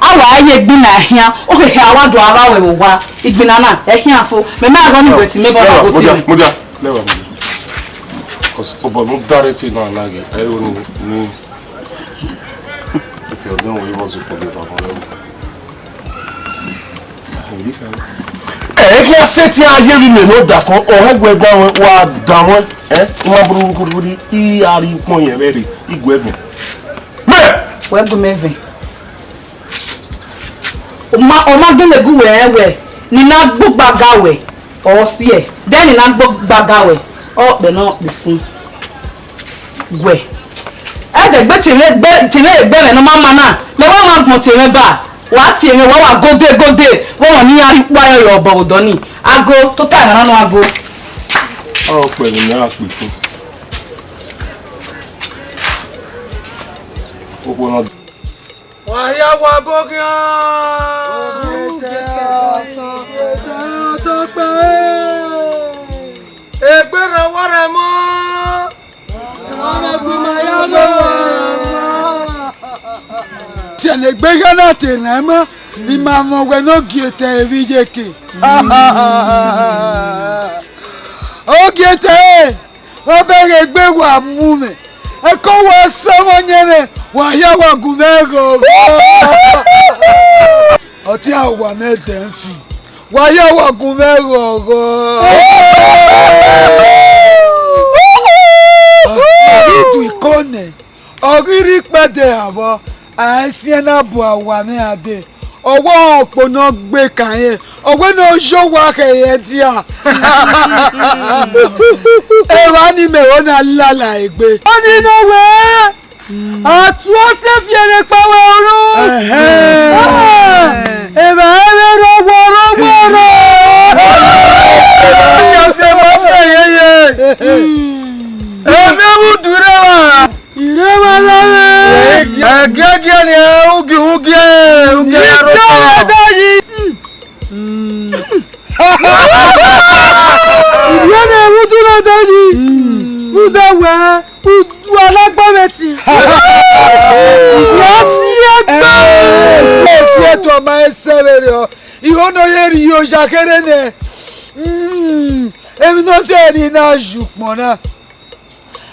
A wa ye egbinna ẹhian, okhehe a wa do ava wẹ vbe owa. Igbinna na, ẹhian fo. Mẹ ma gọ ni wẹ ti mẹ bọ na go ti mẹ. Mudia, mudia, lẹwa mudia. Cause obọ mu dare te na na ghe, ẹ ro ni, ni. If you don't worry, what's the problem? Ẹ ghi a sẹtin a ye vbe imẹ ne ọ da fọn, ọ hẹ gu ẹgba ruẹn, wa da ruẹn, ẹ, u ma buruburu, i a rhie ukpọn yẹn vbe rre, i gu ẹvẹn. Mẹ! Wẹ gu mẹ vẹn. Ọ ma, ọ ma gele gu wẹ rẹn wẹ, ne I na gbe ugbaga wẹ, ọ siẹ, de ne I na gbe ugbaga wẹ, ọ kpẹ nọ kpe fun. Guẹ. Ẹdẹ gbe tie mwẹ egbe, tie mwẹ egbe mwẹ ne ọ ma ma na, mẹ wa ma gbọn tie mwẹ ba. Wa tie mwẹ, wa wa gode gode, vbe ọmọ ne iran rhie ukpa yọ yọ obọ vbe odọ ni. Ago, tota ẹmwẹ na nọ ago. Ọ kpẹvbe ne a kpe fun. Okhuo na. Wa hia wa goghian. Egbe rhan wa rẹn mọ. Sẹ ne egbe hia na te rẹn mọ, I ma mwẹ wẹ ne Ogiete evbi iyeke. Ogiete, ọ bẹghe egbe wa mu mwẹ, ẹko wa sẹ ọmọ yẹn mwẹ, wa hia wa gu mwẹ ghọghọ. Ọtiẹn owa mwẹ dẹ fi. Wa ya wa gun mwẹ ghọghọ. Ọ ghi du iko nẹ, ọ ghi rre ikpẹdẹ avọ, a i siẹn na bu awa mwẹ a dee. Ọ wẹ ọkpọ ne ọ gbe kan rẹn, ọ wẹ ne ọ yọ owa khẹ ye ẹdia. Evba ni mẹ ho na lala egbe. Ọni ne ọ wẹ, a tu ọse fi ẹre kpa wẹ oro. Ẹhẹn. Ah, evba ẹre rọwọ, rọwọ, rọ. Ọni a fi ẹmọ fẹ yeye. Ẹmẹ wu du rẹ wa. Ire wa la wẹ. Ẹgiẹgiẹ ni ẹ, ugie, ugie, ugie ya ro. Ire wa da yi. Ivie ne ẹmwẹ udu na da yi, uda wẹ, udu alagbọmwẹtin. Ya si ẹgbẹ. Esi ẹtọ ma ẹsẹ vberriọ, iho ne ọ ye rhie oya kherhe nẹ. Mm, emwi ne ọ sẹ ni na yu ukpọn na.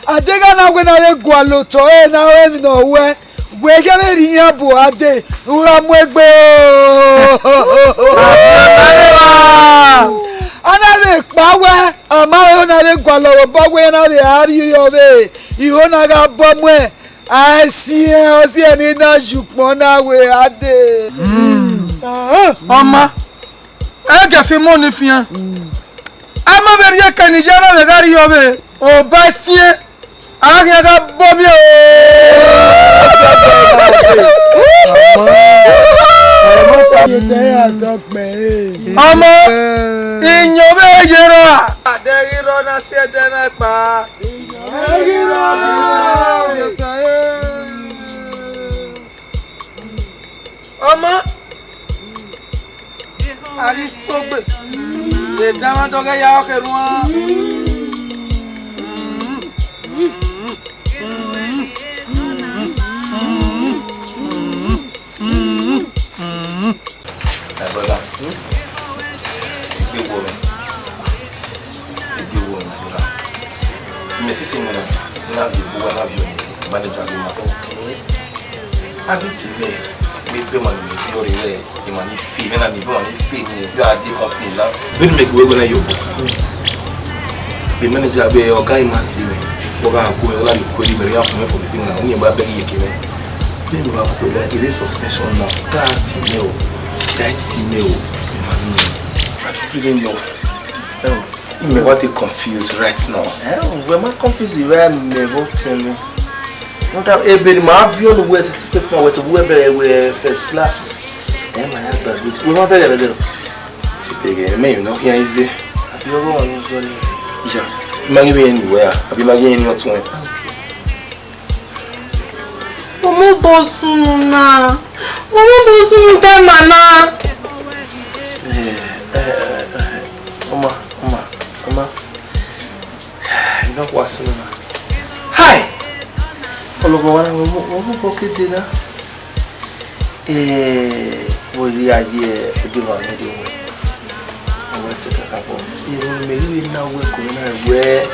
Adegha na wẹ na vbe gualọ otọ ẹre na ru emwi ne ọ ruẹ, wẹ ghẹ vbe rhie iran bu a dee, u gha mu egbe o. A na vbe kpa wẹ, ọ ma rẹn na vbe gualọ vbe obọ wẹ iran na vbe a rhie yọ vbe iho na gha bọ muẹn, a i siẹn, ọ siẹn ne I na yu ukpọn na wẹ a dee. Ọ ma. Ẹ gẹ fi mu ni fian. A ma vbe rhie kẹ ne iye na vbe gha rhie ọvbe, obọ siẹn, a khian gha bọ miẹn o. Ọmọ, iyẹn vbe ye rrọọ. Adẹghi rrọọ na si ẹdẹ na kpa. Ọmọ, a ghi sogbe, edanmwa dọghẹ ya ọkhe ruan. My brother, hmm? Igbe wo me. Igbe wo me, my brother. Me see say me na, na be who I have you, manager, you know. Okay. A be ti me, we be man me fi ore we, e man ni fi, me na me be man ni fi ni, you are the company now. Be me go go na yo. Be manager be oga, e man ti me. Oga ko e la ni ko di me ya ko me for this thing na. Ni ba be ye ke me. Be me ba ko la, it is suspension now. That ti me o. That ti me o. E man ni. I don't really know. Um, Me wa dey confused right now. Eh, we ma confuse right me, what tell me? What have, ebe ni ma view the West ticket ma wet we be we first class. Eh, ma ya graduate. We ma be there. Ti be me, you know, here is it. Abi ọrọ ọrun jọ ni. Yeah. Ma give me anywhere. Abi ma give any other one. Momo bọ sunu na. Momo bọ sunu te ma na. Eh, eh, eh, eh, ọma, ọma, ọma. Ina wa sunu na. Hai! Ọlọgọ wa na, momo, momo bọ ke de na. Eh, vbe ọ ye odeva mwẹ rrie ruẹ, ọ wẹ sẹ kakabọ. Erhunmwu mẹ ghi vbe na wẹ ẹko mwẹ na wẹ,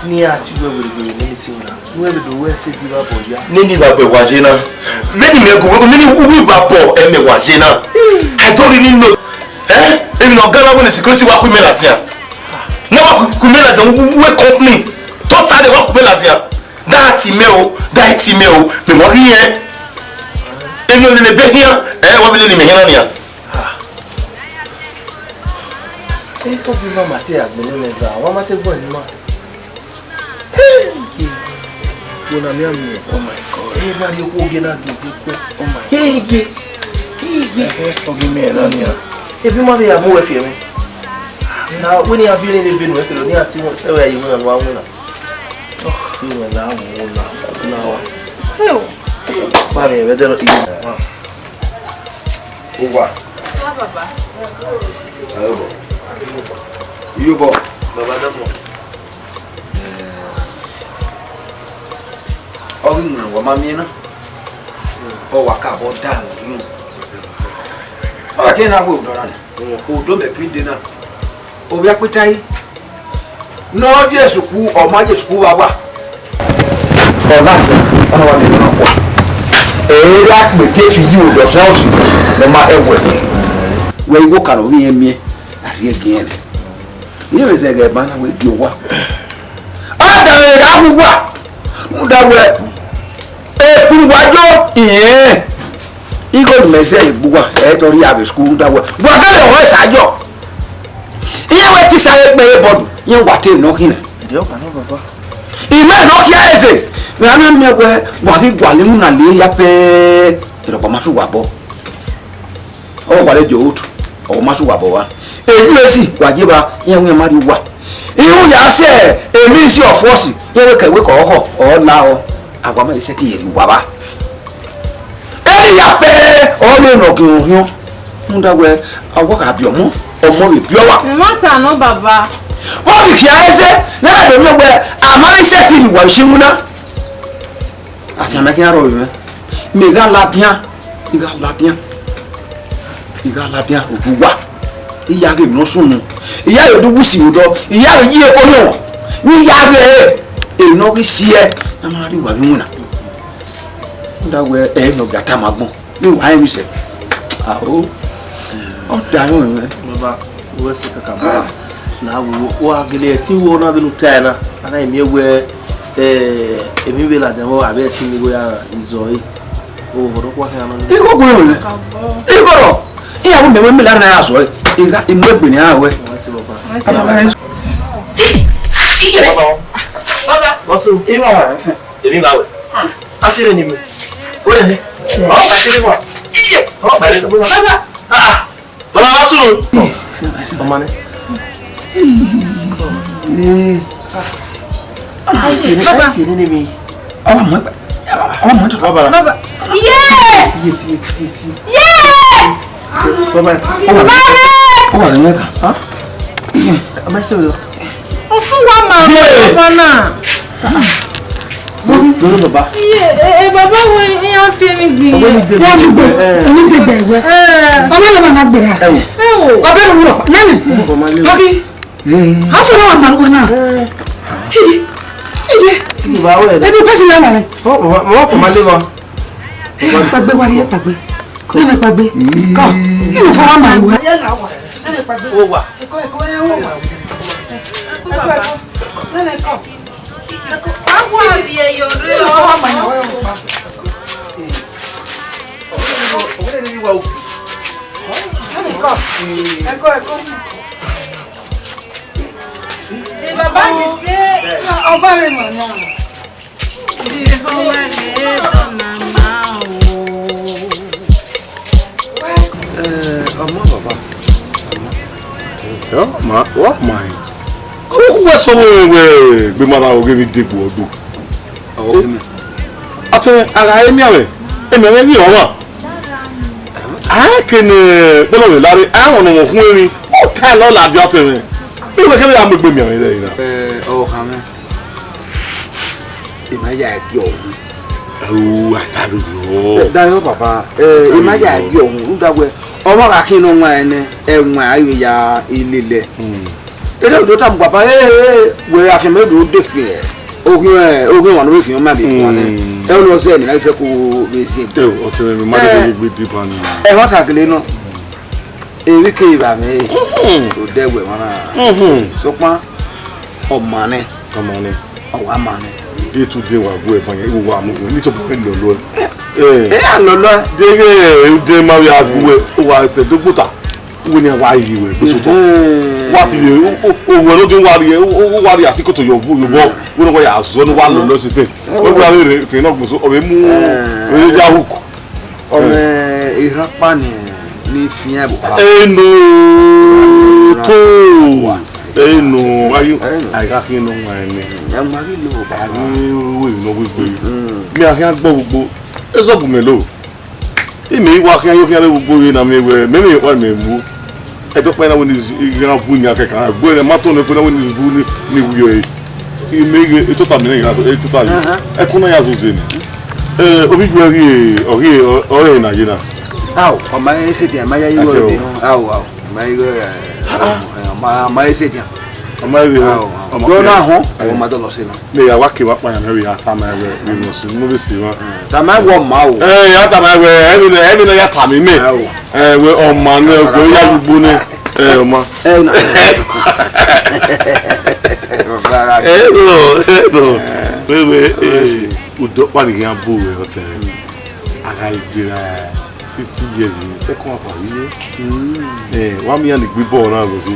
ne iran tie uwẹ werriegbe ne emwi si na, ne uwẹ vbe do wẹ sẹ diba bọ ya. Nene ivbabọ wa ye na. Vbene imẹ gu, nene uwu ivbabọ ẹmwẹ wa ye na. I don't really know. Eh? Emwi ne ọ ga na wẹ ne security wa ku imẹ ladian. Ne wa ku imẹ ladian, uwu company. Totally wa ku imẹ ladian. Da ti mẹ o, da ti mẹ o, mẹ wa ghi yẹn. Emwi ọ lele ebe hian, eh, wa vbe lele imẹ hian na nian. Eto bi ma ma te agbọn nẹ zẹ, wa ma te gbẹn ne ima. Hey, wo na mia miẹn. Oh my God. Ẹ ma rhie okhuo gie na gie gie kpẹ. Oh my God. Hey, gie. Hey, gie. Ẹhẹ, ọ ghi miẹn na nian. Ebi ma vbe ya mu wẹ fiẹ mwẹ. Na, wẹ ne iran viọ ne ebe nuẹn kẹrẹ, ne iran si sẹ wẹ a ye iwinna ne uwa winna. Oh, iwinna la mu na, sa na wa. Hey, o. Ba miẹn vbe ẹdẹrọ iye. Uwa. Sa baba. Ayo bọ. Iyo bọ. Baba dọmọ. Ọ ghi wẹ wa ma miẹn na, ọ wa ka vbe ọ da unu. Ọ wa ke na wẹ odọ na nẹ, odọ mẹ ke de na, ovbi akpeta yi ne ọ ye sukuru, ọ ma ye sukuru vbe awa. Ọ na fẹ, ọ na wa de na kua. Ẹ ra kpe te fi yi odọ fian osu ne ọ ma ẹwẹ. Wẹ igho kan ovbi irẹn miẹn, a rhie ẹgiẹn rẹ. Irẹn vbe zẹ ghẹ ban na wẹ gie owa. Ọ da ẹre gha wu uwa, rhunmwuda wẹ, ekuru wa yo, irẹn igho ne imẹ zẹ egbe uwa, ẹ i tọ rhie avbe school rhunmwuda wẹ, wa gha rẹn ọmwa esa yọ. Iran wẹ te isa ẹre kpẹre bọdu, iran wa te nọ khin nẹ. Imẹ ne ọ khia ẹse, mẹ a na miẹn wẹ, wa ghi gualọ iwinna lie ya pẹẹ, erọkpa ma fi uwa bọ. Ọ wa lẹ Joe Hood, ọ ma sẹ uwa bọ vba. Eju esi wa ye vba, iran wẹ iran ma rhie uwa. Iran ya sẹ emwi isi ọfọsi, iran wẹ kẹwẹ kẹ ọhọ, ọ la ọ, a wa ma sẹ ke rhie uwa vba. Eni ya pẹrẹ, ọ rre ne ọ ghi rhiọn. Rhunmwuda wẹ, a wa gha biẹ ọmọ, ọmọ vbe biẹ ọmwa. Ẹ ma ta nọ, baba. Vbọ ghi khia ẹse, ne a na do miẹn wẹ, a ma sẹ ke rhie uwa vbe isi iwinna. Afian mẹ khian rrọọ vbe mwẹ, mẹ gha ladian, I gha ladian, I gha ladian rhunmwuda uwa, I ya ghe emwi ne ọ sunu, I ya ghe do wu si vbe odọ, I ya ghe ye eko yọnrọn, ne I ya ghe emwi ne ọ ghi siẹ, ne a ma na rhie uwa vbe iwinna. Rhunmwuda wẹ ẹre ne ọ gia tama agbọn, ne uwa rẹn emwi sẹ. Ao, ọ da rẹn mwẹ. Baba, wẹ sẹ kakabọ. Na wo, wa gele ẹtin wo na vbene u tae na, a na miẹn wẹ, eh, emwi vbe ladian vbe avbe ẹtin ni wẹ a izọ ẹre. O, vbe ọdọ kua khian nọ. Igho gu rẹ. Igho rọ. Iran vbe mẹ wẹ mẹ la na ya zọ ẹre. I gha, I mu egbe ne iran wẹ. Wa sẹ baba. Baba. Baba. Bọsu. Iran wa fẹ. Emwi vbe a wẹ. A sẹ vbe ni mi. Wẹ ni. Ọ ka sẹ vbe wa. Iye. Ọ ka sẹ vbe wa. Baba. Ah, ah. Baba, wa sunu. Ọmọ nẹ. Baba. Ọmọ nẹ. Baba. Baba. Iye! Tiye, tiye, tiye, tiye. Iye! Baba. Baba. Ó wà nínú ẹ̀ka. Ọmọ ẹsẹ̀ rẹ̀. Ó fún wa màá mọ̀ ọmọ náà. Lórí bàbá. Iye, e, e, bàbá wo iyan fi emi gbin. Ọmọ mi dé. Wọ́n fi gbé, ẹni dé gbẹ̀ wẹ́. Ẹ. Ọmọ lè máa gbèrè. Ẹ wò. Ọbẹ̀ ló wúrọ̀. Lẹ́nu. Ọmọ lè. Lọ́kì. Ẹ. A fọwọ́ wà màlúwọ̀ náà. Ẹ. Iye. Iye. Bàbá wẹ̀. Ẹni pẹ́sì náà nà rẹ̀. Wọ́n kò máa lé wọn. Ẹ pàgbé wa rí ẹ pàgbé. Nene pàgbé. Kọ. Nínú fọwọ́ màlúwọ̀. Ó wà. Ẹ̀kọ́, ẹ̀kọ́, ẹ wò wá. Ẹ̀kọ́, ẹ̀kọ́. Nene kọ. Agua bi eyo re o. Di baba mi se. Ọba rẹ mọ náà. Di baba rẹ mọ náà. Eh, ọmọ baba. Yo, ma, wa ma. Ọ wẹ sọ wẹ wẹ gbe mara oge ni degbo ọdọ. Ọ, eme. Ọtẹ, ara emi ame. Emi ame ni ọmọ. A ke ne bọlọ vbe lare, a wọn nọ wọn hun emi. Ọ ta lọ la bi ọtẹ mẹ. Mi wẹ kẹmẹ ya mu egbe miẹn rẹ na. Eh, ọ kan mẹ. Ema ya ẹki ọhun. Au, a ta vbe yọ. Dayọ papa, eh, ima ya gie ọhun, rhunmwuda wẹ, ọmwa gha khin ne ọ wan ẹnẹ, ẹwaẹn a i vbe ya lele. Ere do tama papa, eh, eh, wẹ afianma do de fi, eh, oghian, eh, oghian ọmwa ne ọ vbe khian ma vbe fua nẹ. Ẹ, ọ nọ zẹ ni, na i fẹ ko vbe zin. Ẹ, ọtẹn mwẹ, ma de vbe gbe diba ni. Ẹmwata gele nọ. Emwi kevbe amẹ re, odẹ wẹ mwa na. Sokpan, ọ ma nẹ. Ọ ma nẹ. Ọ wa ma nẹ. Day to day wa gu ẹban yan, iwu wa mu gun, ni tobọ lọlọ ẹ. Eh. Ẹ a lọlọ ẹ. Deghẹ ude ma vbe a gu ẹ, wa sẹ do gbota. Uwẹ ni wa yi wẹ, bó so tọ. Wa ti ye, o, o, o, wẹ no din wa rhie, o, o, wa rhie asikoto yọ, yọ bọ. Wẹ no wa ya zọ, no wa lọlọ sitẹ. Wẹ wa rhie, rhie, rhie nọ gbọsọ, ọ vbe mu, ọ vbe ya hook. Ọmọ Erhakpa ni, ni fian ẹvbo kha. Eno to. Eno, ayo, a gha khian nọ wan ẹmwẹ. Ẹ ma ghi lo ba. A ghi ru emwi ne ọ wegbe. Mẹ a khian gbọ vbe ugbo. Ezọ bu mẹ lo. Imẹ i wa khian yo khian rre vbe ugbo vbe na miẹn wẹ, mẹ mwẹ ọkpa mẹ mu. Ẹdẹ ọkpa na wẹ ne I gha bu yan kẹkan, ẹgbẹ ne ma tọn ne ẹko na wẹ ne I bu ni, ni wiọ ẹre. Imẹ ghe, etota mẹ ne I gha do, etota ye. Ẹko na ya zoze ni. Eh, ovbi iguẹ ghi, ọ ghi, ọ, ọ rẹn na ye na. Ao, ọ ma he sẹtin, a ma ya igho ẹre. Ao, ao, ọ ma he igho ẹre, ọ ma, ọ ma he sẹtin. Ọ ma he igho ẹre. Ao, ao. Ọ ma, ọ na họn, ọ ma dọlọ sẹ na. Ne ya wa ke wa kpa yan, mẹ vbe ya tama ẹre vbe no si, no vbe si wa. Tama ẹre wẹ ọ ma o. Eh, ya tama ẹre, ẹmwẹ ne, ẹmwẹ ne ya tama imẹ. Ao. Eh, wẹ ọ ma nẹ, wẹ ya ugbo nẹ. Eh, ọ ma. Eh, na. Eh, no, eh, no. Wẹ, wẹ, eh, odọ ọkpa ni khian bu wẹ ọtẹn. A gha gbe ra fifty years ni, second half a ye. Eh, wa mi yan ni gbe ball na go so.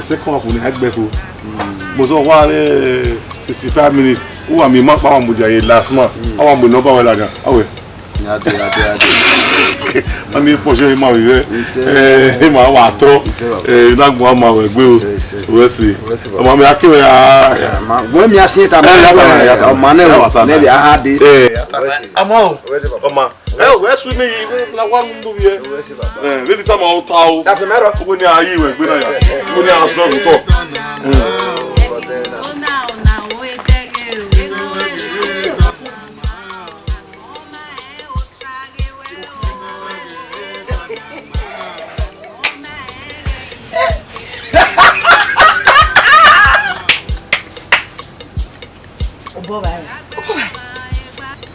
Second half ni a gbe ko. Mo so wa re sixty-five minutes. U wa mi ma pa wa mu dia ye last man. A wa mu number wa la dia. Awe. Ya de, ya de, ya de. A mi pọ se ma we. Eh, ma wa to. Eh, na gbo ma we gbe o. Wẹ si. Ọmọ mi a ke wẹ a. Ma, wẹ mi a si ta ma. Eh, ya ta ma, ya ta ma. Ọmọ nẹ, ya ta ma. Nẹ bi a ha de. Eh, ya ta ma. Wẹ si. Ọmọ o. Wẹ si, baba. Ọmọ. Ẹ o, wẹ su mi yi, wẹ na wa nu ndo bi ẹ. Ẹ, vbene I tama ota o. That's the matter. Uwẹ ne a yi wẹ gbe na ya. Uwẹ ne a sọ vbe otọ. Obọ vba rẹ. Obọ vba.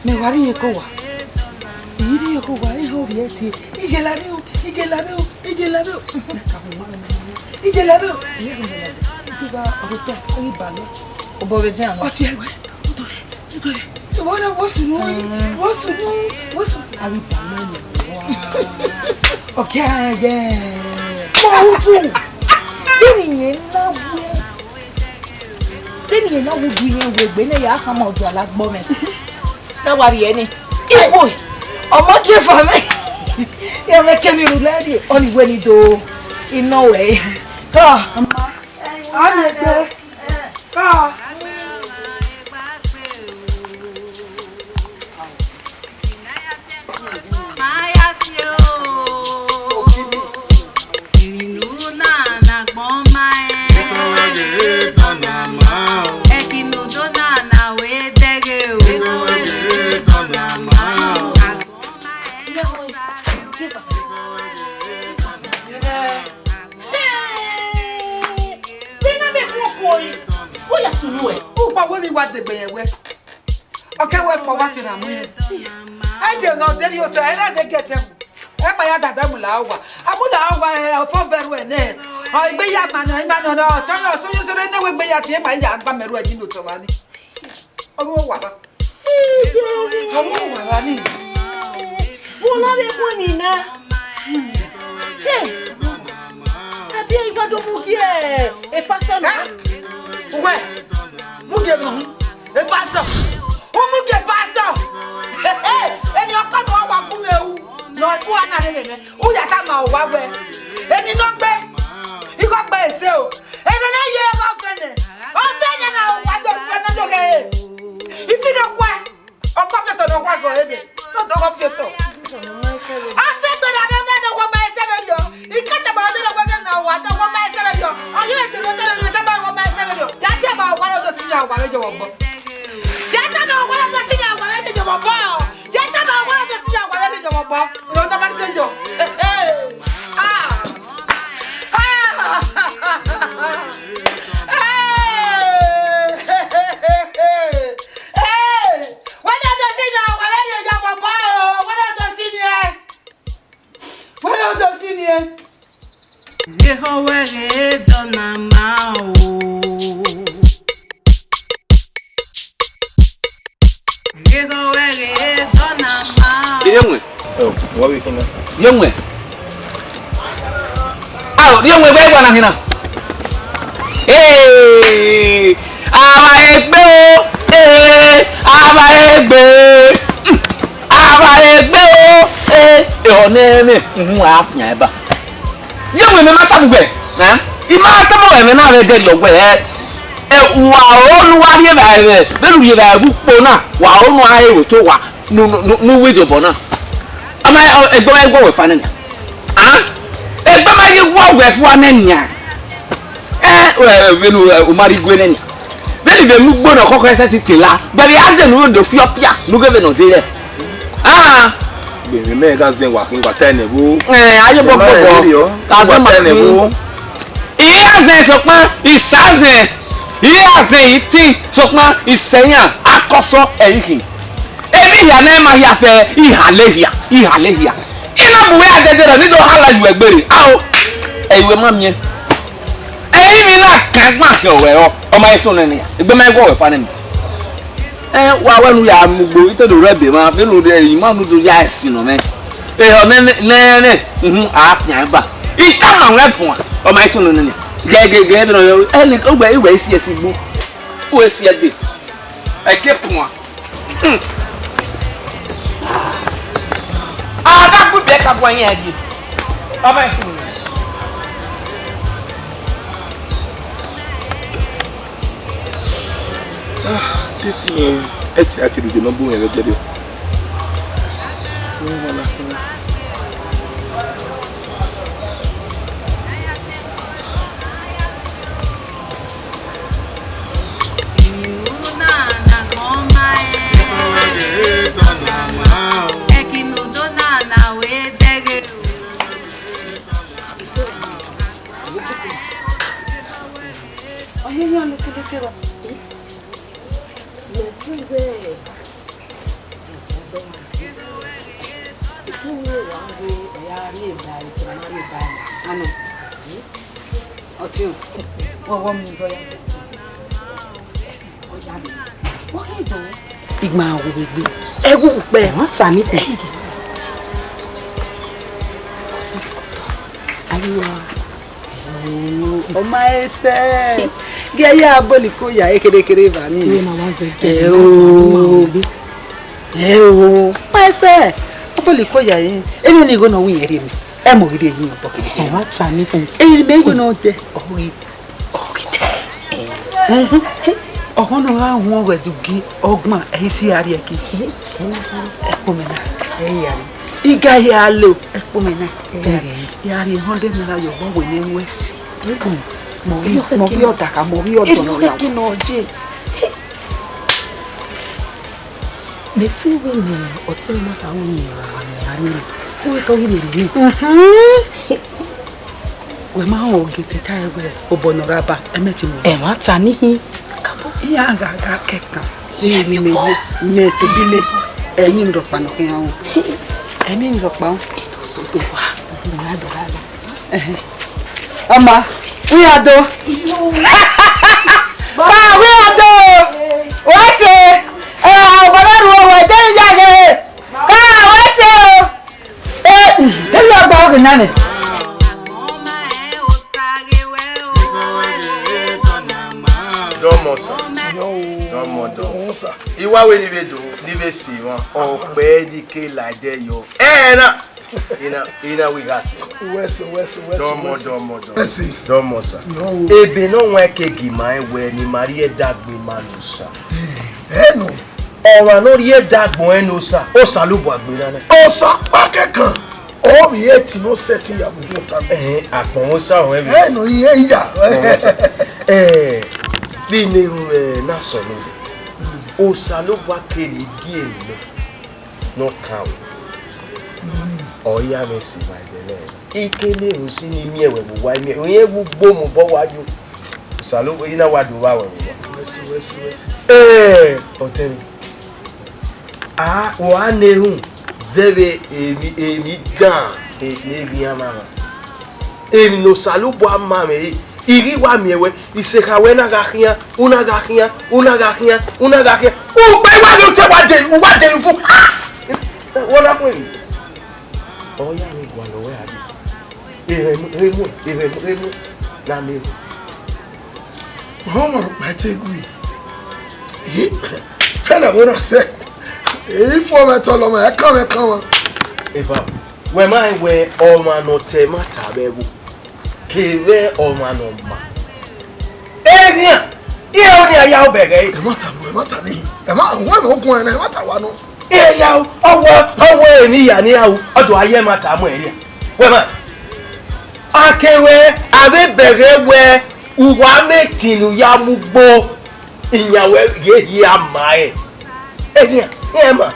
Mẹ wa rhie ko wa. I rhie ko wa, I ho vbiẹ tie. Ijela rre o, ijela rre o, ijela rre o. Ijela rre o. Ijela rre o. Ijela rre o. Obọ vbe dian nọ. Ọtiẹ wẹ. Wọ́n sùn ní, wọ́n sùn ní, wọ́n sùn. Àbí bàbá mi wá. Ọ̀kẹ́ ààrẹ. Mo ń tù. Bẹ́ẹ̀ni yẹn ńlá wú. Bẹ́ẹ̀ni yẹn ńlá wú ju yẹn wò gbé náà yà á kàn máa ọdún alágbọ́ mẹ́. Náà wà rí ẹni. Ìwọ ọmọ kí ẹ fà mẹ́. Ẹ mẹ́ kẹ́mi rù lẹ́rìí. Ọ̀nì ìwé ni do iná wẹ̀. Kọ́ ọmọ. Ọ̀nì ìgbẹ́. Kọ́. Ugba wẹ vbe wa degbe yẹn wẹ. Ọ kẹ wẹ kpọ wa fina mu yẹn. Ẹ dẹ ne ọ deri otọ, ẹ na zẹ gẹtẹ mu. Ẹ ma ya dada mu la owa. A mu la owa, ẹ, ọfọ vẹ ruẹ nẹ. Ọ egbe ya ma nọ, ima nọ, nọ, ọtọ nọ, sunu sunu ne wẹ egbe ya tie, ma ya gba mẹ ruẹ ji ne otọ wa ni. Ọ ru owa ba. Ọ ru owa ba ni. Mo la vbe kue ni na. Hey. Ẹbí ẹ igba do mu gie e pastor na. Uwẹ, mu gie ma hu. E pastor. U mu gie pastor. Eni ọkọ nọ wa gu mwẹ ru. Nọ ku ana rhe nẹ. U ya tama owa wẹ. Eni nọ gbe. Igho gbe ese o. Eni ne ye igho fẹnẹ. Ọ fẹnẹ na wa do fẹnẹ do ghe. Ifi nọ khuẹ. Ọkọ fiotọ ne ọ wa zọ ẹre, ne ọ dọghọ fiotọ. Ọ sẹ gbe na ne ọ wẹ ne ọ wọ ma ẹsẹ vbe rriọ. Ikẹtẹ ma ọdẹ ne ọ wẹ ne ọ wa ta wọ ma ẹsẹ vbe rriọ. Ọ yẹ ẹsẹ vbe ọdẹ ne ọ ta ma wọ ma ẹsẹ vbe rriọ. Ya ta ma ọwa ne ọ do si ya wa vbe jọ vbọ. Ya ta ma ọwa ne ọ do si ya wa vbe jọ vbọ. Papa, you don't have to change your. Hey, hey. Ah. Ah. Hey. Hey. Wẹ ne ọ do si mẹ, wẹ vbe rhie oya, papa o. Wẹ ne ọ do si mẹ. Wẹ ne ọ do si mẹ. Ghe wẹ ghe dọ na ma o. Ghe wẹ ghe dọ na ma o. Iriọ wẹ. Oh, what we can. Iriọ wẹ. Ao, iriọ wẹ, wẹ wa na hin na. Ee, avba egbe o. Ee, avba egbe. Hmm, avba egbe o. Ee, ehọ ne mwẹ, uhun, a fian eba. Ye wẹ mẹ ma tama uwẹ, eh? I ma tama uwẹ, ẹmwẹ na vbe dẹrriọ wẹ, eh, wa ho ne uwa rhie evbare vbe, vbene u rhie evbare vbe ukpo na, wa ho ne uwa he vbe otọ owa ne, ne, ne, ne u wi dobọ na. Ama, ọ, egbe ma ghi wọ wẹ fa nẹ nian. Ah? Egbe ma ghi wọ wẹ fua nẹ nian. Eh, ẹ, vbene u, ẹ, u ma rhie igue nẹ nian. Vbene I vbe mu ugbo ne ọkhọkhọ ẹsẹ ti te la, gbẹvbe a dẹ ne u do fi ọpia, ne u ghe vbene ọ de rẹ. Ah. Gbẹmwẹ mẹ gha zẹ wa khin, wa ta ẹnẹ vbo. Ẹ, aye bọ bọ bọ. Wa ta ẹnẹ vbo. I ra zẹ sokpan, I sa zẹ. I ra zẹ, I tin sokpan, I sẹ iran, akọsọ ẹ i khin. Emwi hia ne ma hia fẹ, I hale hia, I hale hia. I na bu wẹ adẹdẹrẹ, ne I do hala yu ẹgbẹre. Ao, ẹ i wẹ ma miẹn. Ẹ i emwi na kan gban khian ruẹ rọ, ọ ma i sunu nẹ nian. Egbe ma i wọ wẹ fa nẹ nian. Ẹ, wa wẹ ne u ya mu ugbo, I te do rre ebe mwa, vbene u rre ima ne u do ya ẹse nọ mwẹ. Ehọ nẹ, nẹ, nẹ, uhun, a fian ba. I tama ruẹ buan, ọ ma i sunu nẹ nian. Gẹgẹgẹ, vbene ọ yọ, ẹni, uwẹ, uwẹ i si ẹse igbo. Uwẹ i si ẹde. Ẹ ke puan. Hmm. A da gbe ibiẹka guan yan ẹre. Ọ ma i sunu nẹ nian. Ah, eti mwẹ, eti a ti rhie nọ bu mwẹ vbe ẹdẹdẹ. Wẹ wa na khin. Ọ ye yan lekeleke ra. Mẹ gu wẹ, gu wẹ wa ghe ẹre a rhie ba, ẹre a rhie ba. Anọ. Ọtiọnrẹn, wẹ wọ mu dọ ya. Ọ ya dee. Wọ ghi dọ. Igba wo gbe. Ẹ gu kpẹ. Ọ ta ni kpẹ. Ayiwa. Ọ ma ẹsẹ. Gẹ ya bọlọ iko ya ekerekere va ni. Iye ma wa zẹ. Ẹ o. Ẹ o. Ma ẹsẹ. Ọ bọlọ iko ya yi. Emwi ni igho ne ọ wi yẹn rhie mi. Ẹ mọ ghi rhie yi mi bọ kede. Ẹ wa ta ni. Emwi ni mẹ igho ne ọ dẹ. Ọ ghi, ọ ghi dẹ. Ọghọ ne ọ gha huẹn ọghẹdẹ ugie ọgbọn, ẹ i si a rhie ẹki. Ẹkpo mẹ na, ẹ i ya rhie. I ga hia lo, ẹkpo mẹ na, ẹ i ya rhie. Ya rhie hundred naira ye obọ wẹ ne ẹ ru ẹse. Mọ ghi, mọ ghi ọdaka, mọ ghi ọdọ nọ ya. Mẹ te wẹ ne ọtẹn ma kha ru ne a mẹ a rre, te wẹ tọ ghi rere. Wẹ ma họn oge te ta ẹre wẹ obọ ne ọ ra ba, ẹ mẹ te mu. Ẹ wa ta nihin. Iran gha gha kẹkan. Iran ni mẹ ye, mẹ tobile, ẹmwẹ rhọkpa nọ khian ru. Ẹmwẹ rhọkpa ru. Ito so do wa. Ẹhẹn. Ọma, wẹ ya do. Ba, wẹ ya do. Wẹ se. Ẹ, ọbọ na ru owa, de ya ghe. Ka, wẹ se o. Ẹ, de ya gba oge na nẹ. Dọmọ sa. Dọmọ, dọmọ. Iwa wẹ ni vbe do, ni vbe si wan. Ọkpẹ ni ke la ẹdẹ yọ. Ẹ na. Ina, ina wi gha sẹ. Wẹ sẹ, wẹ sẹ, wẹ sẹ, dọmọ, wẹ sẹ. Dọmọ, dọmọ. Wẹ sẹ. Dọmọ sa. Yo. Ebe ne ọ wan ke gi ma wẹ ne ima rhie ẹdẹ gbe ima ne Osa. Ẹ nọ. Ọmwa ne ọ rhie ẹdẹ agbọn ẹn ne Osa, Osanobua gbe na nẹ. Osa ọkpa kẹkan, ọ vbe eti ne ọ sẹtin ya vbe uhunmwu ọta. Ẹhẹn, agbọn Osa ọnrẹn vbe. Ẹ nọ, iye iya. Agbọn Osa. Ẹ, vbe ne erhunmwu na sọ nẹ, Osanobua keghi gie emwi nọ. Ne ọ kan ruẹ. Ọ ya mwẹ si ma ẹdẹ nẹ. I kele ru si ne I miẹn wẹ vbe uwa, I miẹn, irẹn vbe ugbo mu obọ wa yo. Osanobua, I na wa do vba wẹ vbe uwa. Wẹ si, wẹ si, wẹ si. Ẹ, ọtẹn mwẹ. A, wa na erhunmwu zẹ vbe emwi, emwi dan ne eghian ma mwa. Emwi ne Osanobua ma mwẹ re, I ghi wa miẹn wẹ, isekha wẹ na gha khian, u na gha khian, u na gha khian, u na gha khian. Ukpẹ wa ghe otọ wa de, u wa de uvu. Ah! Wẹ na mu emwi. Ọ ya vbe gualọ wẹ a dee. Erhẹn mu, erhẹn mu, erhẹn mu, erhẹn mu, na miẹn. Ọmwa rhọkpa te gui. Ih, ẹna wẹ na sẹ. Ifo mwẹ tọlọ mwẹ, ẹkan mwẹ kan mwẹ. Eva, wẹ ma rẹn wẹ ọmwa ne ọ ta ẹmwata vbe ẹvbo, kevbe ọmwa ne ọ ma. Eghian, iran ọnii a ya obọ ẹghẹ ẹre. Ẹmwata nọ, ẹmwata nii. Ẹmwa, wẹ vbe ogun ẹnẹ, ẹmwata wa nọ. Iran ya, ọ wẹ, ọ wẹ emwi ya ne iran ru, ọ do a ya ẹmwata mu ẹre. Wẹ ma, a kevbe avbe bẹghe wẹ uwa mẹ etin ne u ya mu ugbo, iyan wẹ ghe hia ma ẹre. Eghian, iran ma,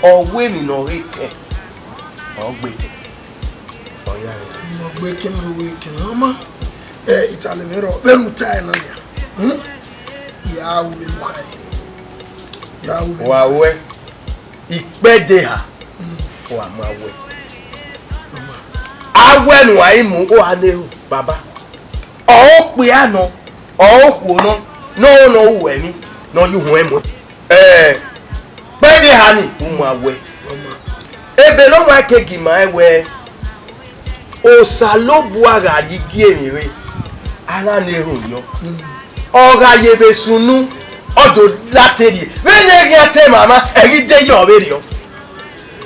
ọ wẹ emwi ne ọ ghe kẹ, ọ gbe kẹ. Ọ ya rre. Ọ gbe kẹ, ọ ru wẹ kẹ, ọ ma. Ẹ, Italy vbe rrọọ, vbene u ta ẹre na nia. Hmm? Ya ru vbe mu khae. Ya ru vbe mu khae. Wa wẹ, ikpẹdẹ eha, wa ma wẹ. A wẹ ne uwa i mu, uwa na erhunmwu, baba. Ọ okpia nọ, ọ okhuo nọ, ne ọ nọ ru ẹmwẹ, ne ọ ye uhuẹn muẹn. Ẹ, kpẹdẹ eha ni, u ma wẹ. Ebe ne ọmwa ke gi ma rẹn wẹ, Osanobua gha rhie igie emwi rre, a na na erhunmwu yọ. Ọ gha ye vbe sunu, ọ do la te rrie. Vbene eghian te mama, ẹ ghi de yọ vberriọ.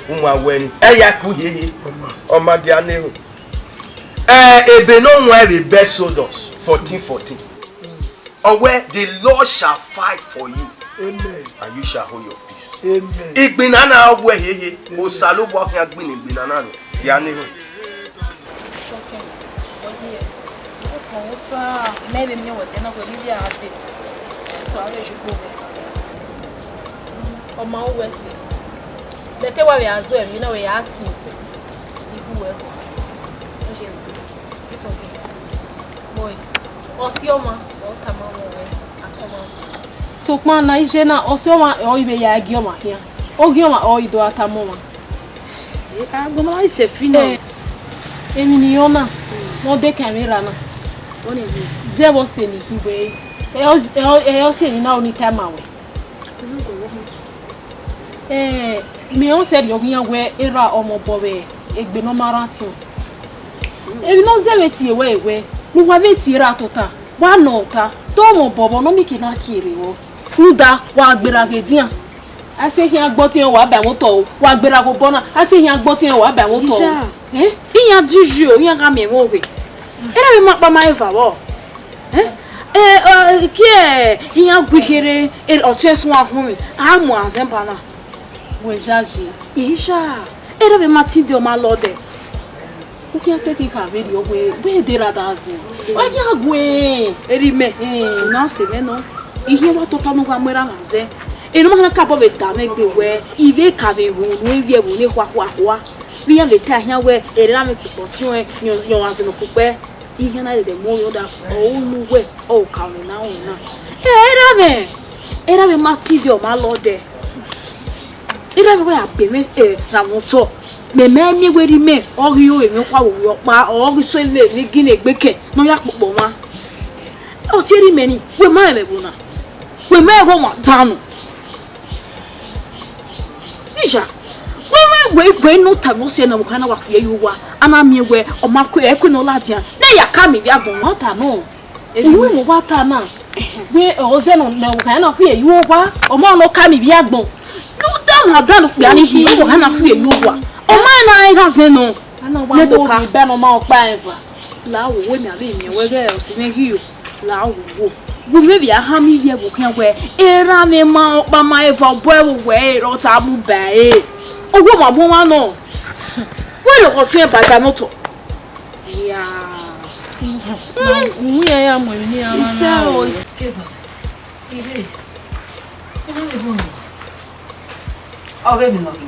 U ma wẹ ni, ẹ ya ku hiehie. Ọ ma gia na erhunmwu. Ẹ, ebe ne ọ wan vbe Exodus fourteen fourteen. Ọ wẹ, "The Lord shall fight for you, amen, and you shall hold your peace." Amen. Igbinna na ọ wẹ hiehie, Osanobua khian gbinna igbinna na nọ, ya na erhunmwu. Sọkẹn, ọ ye, ọkọ Musa, mẹ vbe miẹn wẹ ẹdẹ na wẹ rhirhi a dee, ẹsọ avbe Ju kpo wẹ. Ọ ma ru wẹ ẹse, mẹ te wa vbe a zẹ emwi na wẹ ya tie. Ibu wẹ kọ. Ọ ye, ọ ye. Boy, ọ si ọmwa, ọ tama wẹ wẹ, a tama. Sokpan na iye na, ọ si ọmwa, ọ i vbe ya gie ọmwa khian. Ọ gie ọmwa, ọ i do a tama ọmwa. Agbọn na i sẹ fi nọ. Eh, emwi ne I rẹn na, ne ọ dekẹn vbe erha na. Ọ ni vbe. Zẹ vbe ọse ne I khin wẹ, ẹ, ọ, ẹ, ọ, ẹ, ọse ne I na ru ne I tama wẹ. Eh, mẹ ọ sẹrriọ ghi yan wẹ erha ọmọ obọ vbe egbe ne ọ ma rhan tiọn. Emwi ne ọ zẹ vbe tie wẹ wẹ, ne uwa vbe tie erha tota, wa nọ ota, te ọmọ obọ vbọ ne ọ mieke na kie rre vbọ. Rhunmwuda wa gberra ghe edian. A si khian gbe ọtiẹn wa ba ẹmwẹ otọ o, wa gberra ghe obọ na, a si khian gbe ọtiẹn wa ba ẹmwẹ otọ o. Iya, eh? Iran di uyi o, iran gha miẹn ẹmwẹ oghe. Erha vbe ma ọkpa ma eva vbọ. Eh? Eh, eh, kie iran gui kherhe, eh, ọtiẹn suẹn akhunmwu, a mu azẹn ba na. Wẹ yayi. Iya, erha vbe ma tide ọ ma lọdẹ. U khian sẹtin kha vberriọ wẹ, wẹ de ra da zẹ. Wa khian gue. Erha mẹ, eh, na sẹ mwẹ nọ. I khian wa tota ne u gha mu erha na zẹ. Eno ma khana kabọ vbe da mwẹ egbe wẹ, I vbe ka vbe ru ne I vbiẹ vbe ne khuakhuakhua. Vbe iran vbe ta khian wẹ, erha mwẹ kpokpọ si ọnrẹn, yọ, yọ ọmwa zẹ ne ọ kpokpẹ. I khian na dede mu ọre ọda, ọ unu wẹ, ọ ka ọnrẹn na, ọnrẹn na. Eh, erha mwẹ, erha mwẹ ma tide ọ ma lọdẹ. Erha mwẹ wẹ a be mwẹ, eh, ra mwẹ otọ. Mẹ mẹ miẹn wẹ erha mẹ, ọ ghi ro emwi ọkpa vbe ovbi ọkpa, ọ ghi sẹ lele emwi gine egbe kẹ, ne ọ ya kpokpọ mwa. Ọ si erha mẹ ni, wẹ ma rẹn vbe ẹvbo na. Wẹ ma rẹn ọmwa dan nọ. Iya, wẹ ma wẹ, wẹ ne ọ tama ọse na, wẹ ka na wa khuẹ ye uwa, a na miẹn wẹ, ọ ma kue, ẹ kue ne ọ ladian, ne ya ka miẹn ivbi agbọn. Ọ ta nọ. Uwu mu wa ta na. Wẹ ọ zẹ nọ, mẹ ọ ka na khuẹ ye uwa, ọ ma nọ ka miẹn ivbi agbọn. Ne u da ma da nọ kpia ni hi, ọ ka na khuẹ ye uwa. Ọ ma na gha zẹ nọ. A na wa ne do ka. Ba nọ ma ọkpa eva. La wo, wẹ mẹ avbe miẹn wẹ ghẹ ọse mwẹ ghi yo. La wo wo. Gu mwẹ vbe a ha mi ye vbe khian wẹ, erha mwẹ ma ọkpa ma eva obọ ẹvbo wẹ, erha ọta mu ba ẹre. Owo ma bu ọmwa nọ. Wẹ rẹ ọkọ fian ba da mọtọ. Ya. Uwu ya ya mu emwi ne iran na. Ise o, ise. Keva. Ire. Ire ni ho. Ọghe emwi nọ ghi.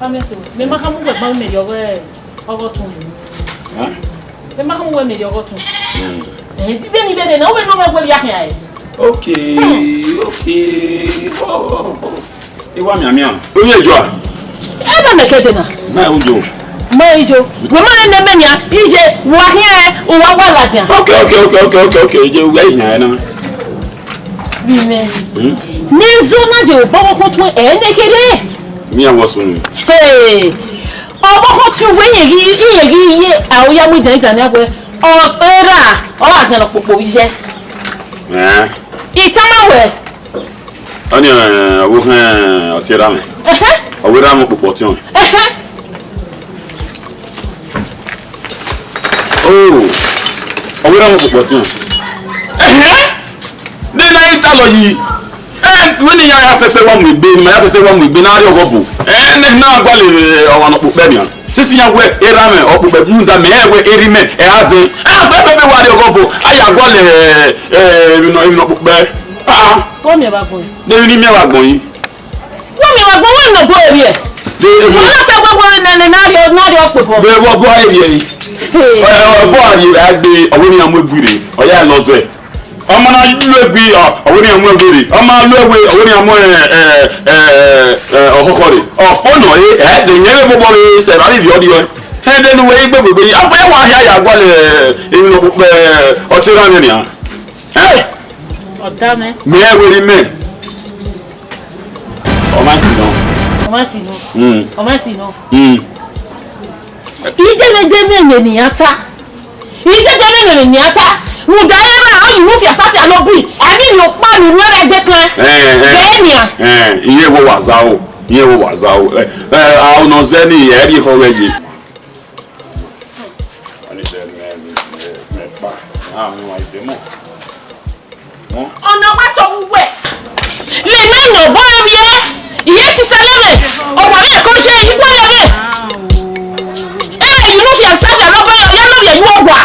Family so, mẹ ma khama uwẹ gba mẹ rhie ọghe ọghe ọtẹn. Hah? Mẹ ma khama uwẹ mẹ rhie ọghe ọtẹn. Hmm. Eh, vbene I vbe rre na, u vbe nọ mwẹ wẹ vbe ya khian ẹre. Okay, okay. Oh, oh, oh. I wa mianmian. Oye Joa. Ebe mẹ ke dee na. Ma hu yo. Ma hu yo. Wẹ ma rẹn ne mẹ nian, iye, wa khian ẹre, u wa wa ladian. Okay, okay, okay, okay, okay, okay. Je, u gha khian ẹre na. Bi mẹ. Hmm? Ne zọ na je obọ ko tue, ẹ ne kere. Mi a wọ sunu. Hey. Ọbọkhọ tie uwẹ, iyẹn ghi, iyẹn ghi ye, a o ya mu idan idan nia wẹ, ọ, era, ọ gha zẹ ne ọkpokpo vbe iye. Eh. I tama wẹ. Ọni, eh, ọvbokhan ọtẹn erha mwẹ. Ẹhẹ. Ọ wẹ erha mwẹ ọkpokpo ọtiọnrẹn. Ẹhẹ. Oh, ọ wẹ erha mwẹ ọkpokpo ọtiọnrẹn. Ẹhẹ. De na i talọ yi. Eh, wẹ ne iran ya fẹfẹ wa mu egbe, ne ma ya fẹfẹ wa mu egbe, ne a rrie ọghọbo. Eh, ne na gualọ, eh, ọmwa ne ọkpokpẹ nian. Sisi iran wẹ erha mwẹ ọkpokpẹ, rhunmwuda mẹ rẹn wẹ erha mwẹ, ẹ a zẹ. A gba fẹfẹ wa rrie ọghọbo, a ya gualọ, eh, eh, emwi nọ, emwi ne ọkpokpẹ. Ah, ah. Wẹ miẹn vbe agbọn yi. De emwi ne I miẹn vbe agbọn yi. Wẹ miẹn vbe agbọn, wẹ nọ ọbo rhie. De emwi. Wẹ na ta gbogbo ne, ne, ne a rrie, ne a rrie ọkpokpọ. De vbe ọbo a rrie yi. Hey. Eh, ọbo a rrie vbe a gbe, ọ wẹ ne iran mu egbe rre, ọ ya lọ zẹ. Ọmọ na lu egbe, ọ, ọ wẹ ne iran mu egbe rre. Ọ ma lu ẹwe, ọ wẹ ne iran mu, eh, eh, eh, eh, ọkhọkhọ rre. Ọ fo nọ re, ẹ de yẹn vbe bọbọ vbe sẹ, ra rhie ọdiọ. Hẹn de ne uwẹ i gbe gbegbe yi. Akpẹ wa hia ya gualọ, eh, emwi ne ọkpokpẹ, eh, ọtẹn erha mwẹ nian. Eh! Ọda mẹ. Mẹ wẹ erha mwẹ. Ọ ma si nọ. Ọ ma si nọ. Mm. Ọ ma si nọ. Mm. Idẹmwẹdẹmwẹ ne iran ta. Idẹdẹmwẹ ne iran ta. Rhunmwuda erha, ọ yi unu fi asafia ne ọ bi. Ẹmwẹ ne ọkpa ne unu ẹre gbe kan. Eh, eh. Vbe nian. Eh, iye wo wa zaro. Iye wo wa zaro. Eh, eh, a unu zẹ ni, ẹ rhie ehọ vbe ye. Ọni zẹ mẹ, mẹ, mẹ kpa. A, mẹ wa ide mọ. Ọna wa sọ vbe uwẹ. Vbe ne nọ obọ rẹ vbiẹ, iye tita nọ vbe, ọ wa vbe ẹko ye, ikpẹrẹ vbe. Ẹ, unu fi asafia ne ọ bọ, ọ ya ne ọ vbiẹ yu owa.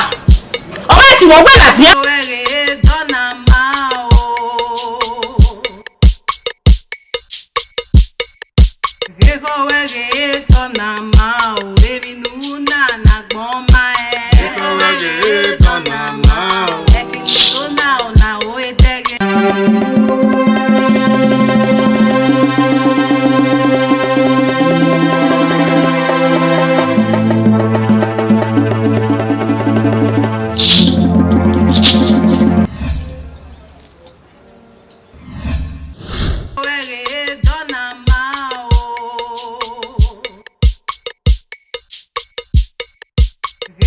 Ọwẹ ghe tọ na ma o, emwi ne u na na agbọn ma ẹ. Ọwẹ ghe tọ na ma o. Ẹki ne u do na, ọ na ho edẹghe. Ọwẹ ghe dọ na ma o.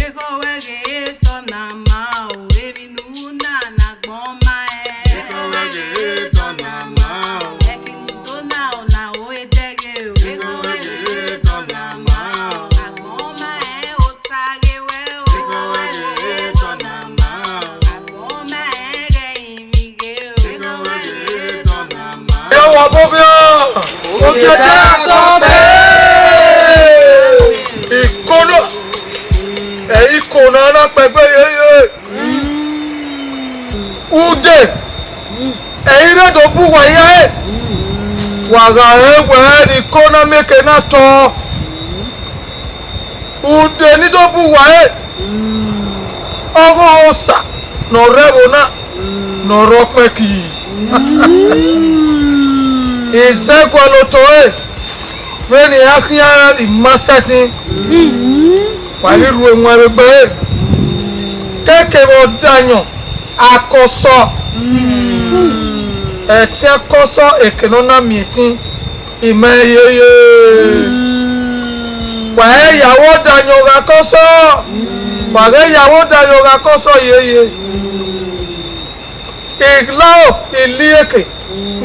Ekhọe wẹ ghe tọ na ma o, emwi ne u na na agbọn ma ẹ. Ekhọe wẹ ghe tọ na ma o. Ẹki ne u do na, ọ na ho edẹghe o. Ekhọe wẹ ghe tọ na ma o. Agbọn ma ẹ, Osa ghe wẹ o. Ekhọe wẹ ghe tọ na ma o. Agbọn ma ẹ, ghẹ rinmwi ghe o. Ekhọe wẹ ghe tọ na ma o. Ẹ wọ bọbiọ, ogiẹta tọ bẹẹ. Ikono, ẹ, ikono na kpẹgbe yeye. Ude, ẹ i re do bu uwa hia ẹre. Wa gha rẹn wẹẹ ne ikono mieke na tọ. Ude ni do bu uwa ẹre. Ọghe Osa ne ọ rre ẹvbo na, ne ọ rre ọkpẹki. Izẹgualotọ ẹre, vbene iran khian i ma sẹtin, wa ghi rhu ewẹn vbe egbe ẹre. Kevbe ọdayọn akọsọ, ẹtin akọsọ eke ne ọ na miẹn ẹtin, I ma yeye. Wa ghẹ ya vbe ọdayọn gha kọsọ, wa ghẹ ya vbe ọdayọn gha kọsọ yeye. I lao, I lieke,